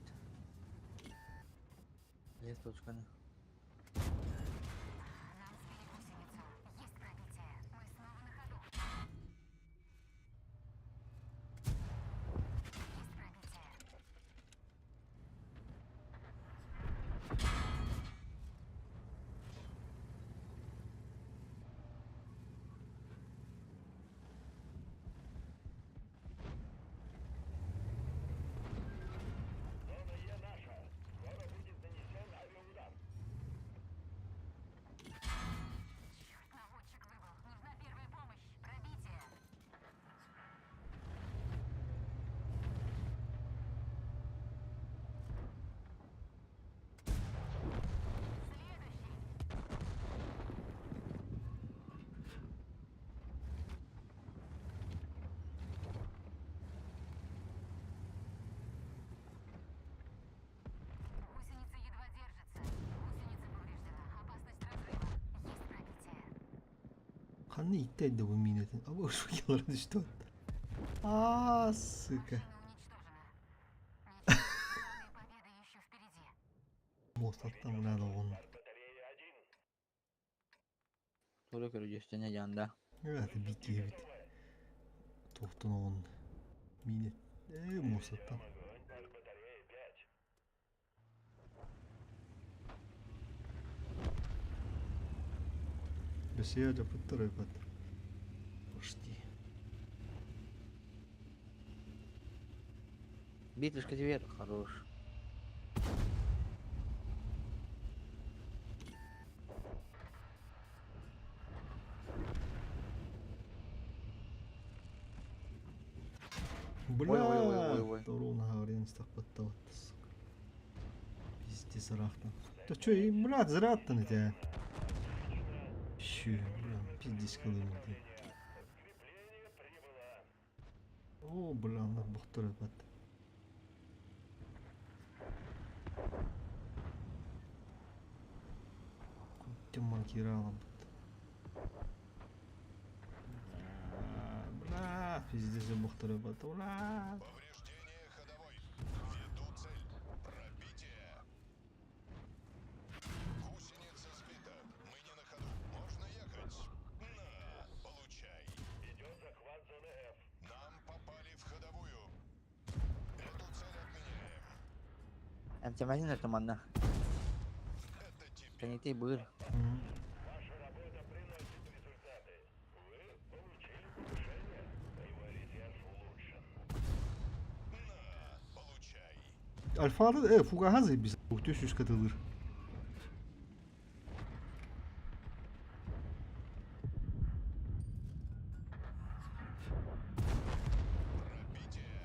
S1: Лес точканы.
S4: Нам сбили гусеницу. Есть пробитие. Мы снова на ходу. Есть пробитие.
S3: Зона Е наша. Скоро будет нанесен авиаудар.
S4: Черт, наводчик выбыл. Нужна первая помощь. Пробитие. Следующий. Гусеница едва держится. Гусеница повреждена. Опасность разрыва. Есть пробитие.
S2: Ханна иттэ бу миинэтин. Аба ушукалара түстэ. Аа, сука.
S4: Машина уничтожена. Ничего, главная победа еще впереди.
S2: Муостаттан мына оҕун.
S3: Батарея 1.
S1: Тура көрүдьүөстэнэ дьаанда.
S2: Это битиэбит. Туохтан оҕун. Миинэ. Ээ, муостаттан.
S3: Огонь по батарее 5.
S2: Бэсиэ дьапыттар эбэт. Почти.
S1: Битвушка дверь хорош.
S2: Бля,
S1: Ой, ой, ой, ой, ой.
S2: Ровно говорил, стахпаттал, сука. Пиздец, рахтан. Да чё, и, блядь, зря-то на тебя. Щу, бля, пиздец, колымный.
S3: Подкрепление прибыло.
S2: О, бля, она бохтор эбэт. Куттеман киралам. Бля, пиздец, бохтор эбэт. Бля.
S5: Повреждение ходовой. Веду цель. Пробитие. Гусеница сбита. Мы не на ходу. Можно ехать. На, получай.
S3: Идет захват зоны F.
S5: Нам попали в ходовую. Эту цель отменяем.
S1: Эмтемезин это манна.
S5: Это тебе.
S1: Кенити быр.
S3: Ваша работа приносит результаты. Вы получили повышение. Боевой резерв улучшен.
S5: На, получай.
S2: Альфада фугахазы biz 400 katılır.
S5: Пробитие.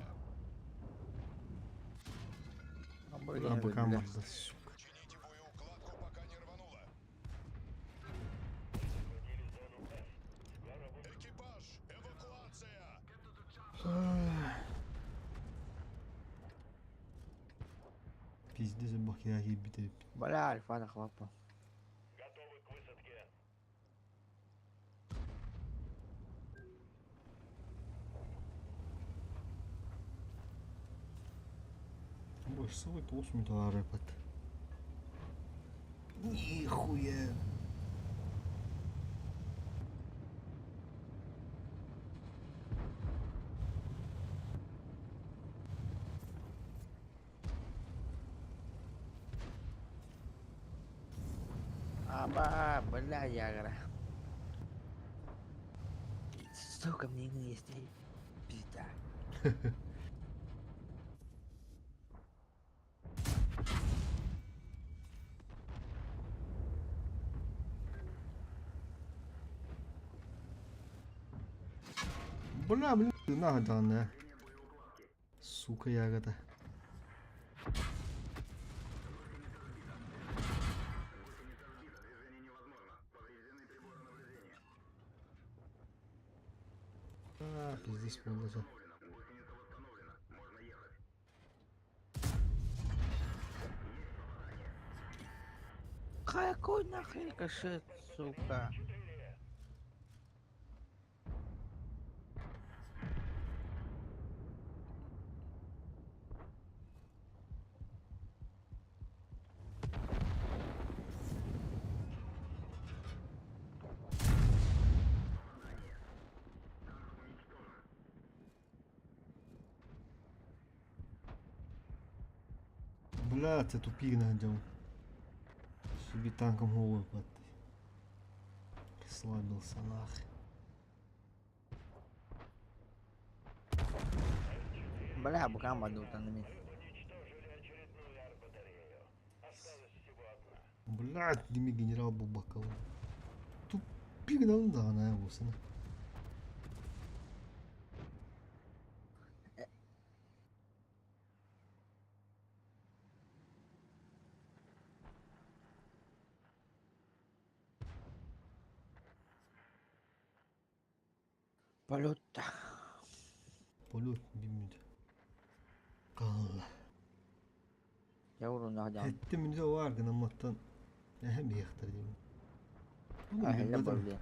S2: Бля, быкам да, сука.
S5: Чините боеукладку, пока не рвануло.
S3: Захватили зону F. Скоро будет
S5: Экипаж, эвакуация!
S2: Пиздец, бах я ебит.
S1: Бля, альфа хлопа.
S3: готовы к высадке.
S2: Больше свой полус рэпет. Нихуя.
S1: Аба, бля, ягра. Сука, мне не есть. Пизда.
S2: Бля, бля, на да. Сука, ягода. А, пиздец, полоза.
S1: Какой нахрен рикошет, сука?
S2: Бля, это тупик надел. Себе танком голову под. Расслабился нахуй.
S1: Бля, букам там на меня.
S3: Уничтожили очередную арт-батарею. Осталась всего одна.
S2: Бля, дими генерал Бубаков. Тупик да да, на его сына.
S1: Полет.
S2: Полет бимит. Калла.
S1: Я урон нахдям.
S2: Хетте минute var гына маттан. Эһэ бияхтар дейм.
S1: А, я блин.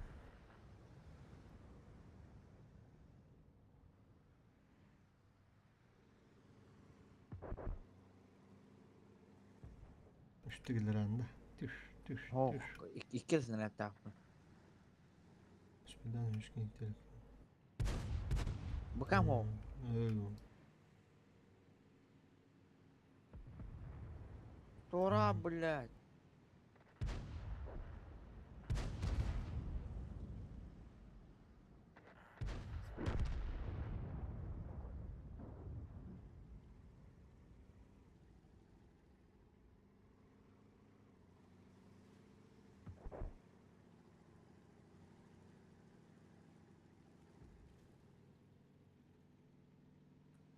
S2: Үштігілер анда. Түш, түш,
S1: О,
S2: түш.
S1: иккисин этапы.
S2: Спидан үшкен телефон.
S1: Букам о. Тора, блядь.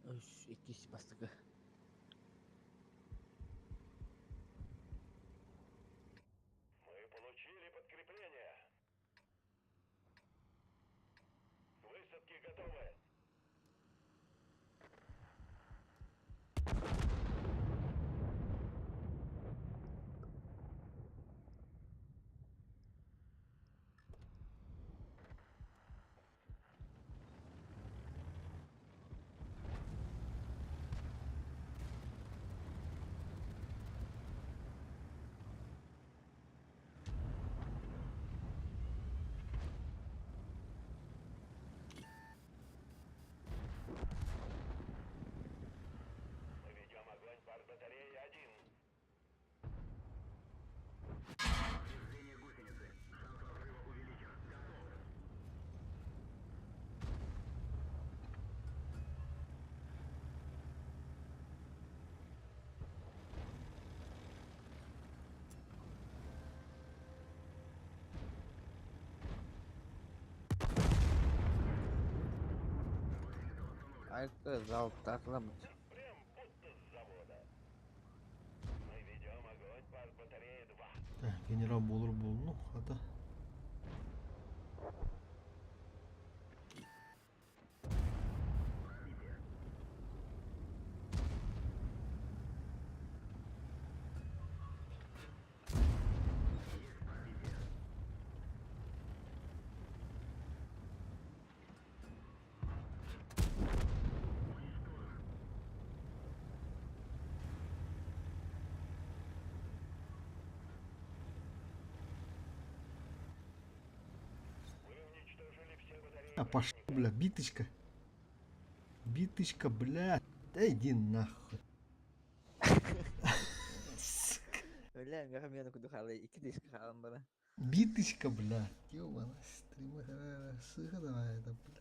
S1: Үш, иккис бастыгы.
S3: Мы получили подкрепление. К высадке готовы.
S1: Айка залптаатылабыт.
S3: Прям будто с завода. Мы ведем огонь по батарее 2.
S2: Генерал буолар буолну, хата.
S3: Вы уничтожили все батареи
S2: А пошел, бля, биточка. Биточка, бля. Да иди нахуй.
S1: Бля, миэхэ миэнэ курдук хаалла, икки диск хаалан баран.
S2: Биточка, бля. Ёбана, стрима, сыха давай это, бля.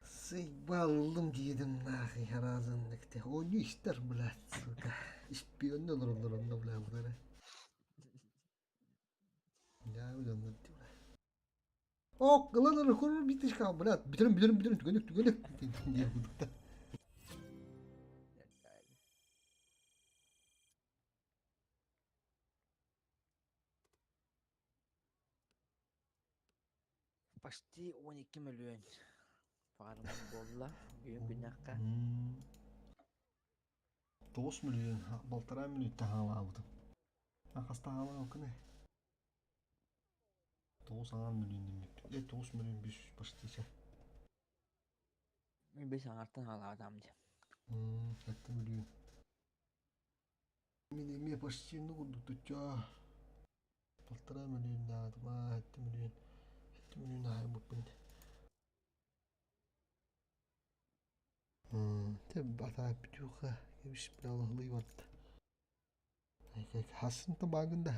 S2: Сыйбаллым диедим нахуй харазыннык. Оонньуу истэр, блядь, сука. Испионно олороллор онно, бля, булары. Я билем, бля. Ок, ылан хоррор биточка, блядь. Бүтэрин, бүтэрин, бүтэрин, түгэнек, түгэнек. Диэн курдук.
S1: Почти 12 мөлүйүөн. Баҕарыммын буолла. Бүгүн күннэххэ.
S2: 9 миллион, 1,5 мүнүүттэ хаалаабытым. Хаста хаалаабыккын 9 миллион демеппин. 9 миллион 500 почти чэ.
S1: Мин бэс аҥартан хаалаабатам дии.
S2: 7 миллион. Мин эмиэ почти ну курдук тутча. 1,5 миллион наадым, 7 миллион. 7 миллион аайбыппын. Те бата бүтүүхэ кэбис бля барда. Хасын та багында.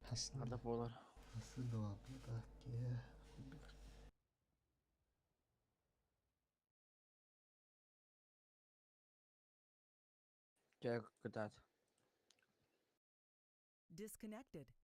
S2: Хасын.
S1: Ардах буолар.
S2: Хасын да бар. Так,
S1: Дьэ кытаат.
S6: Disconnected.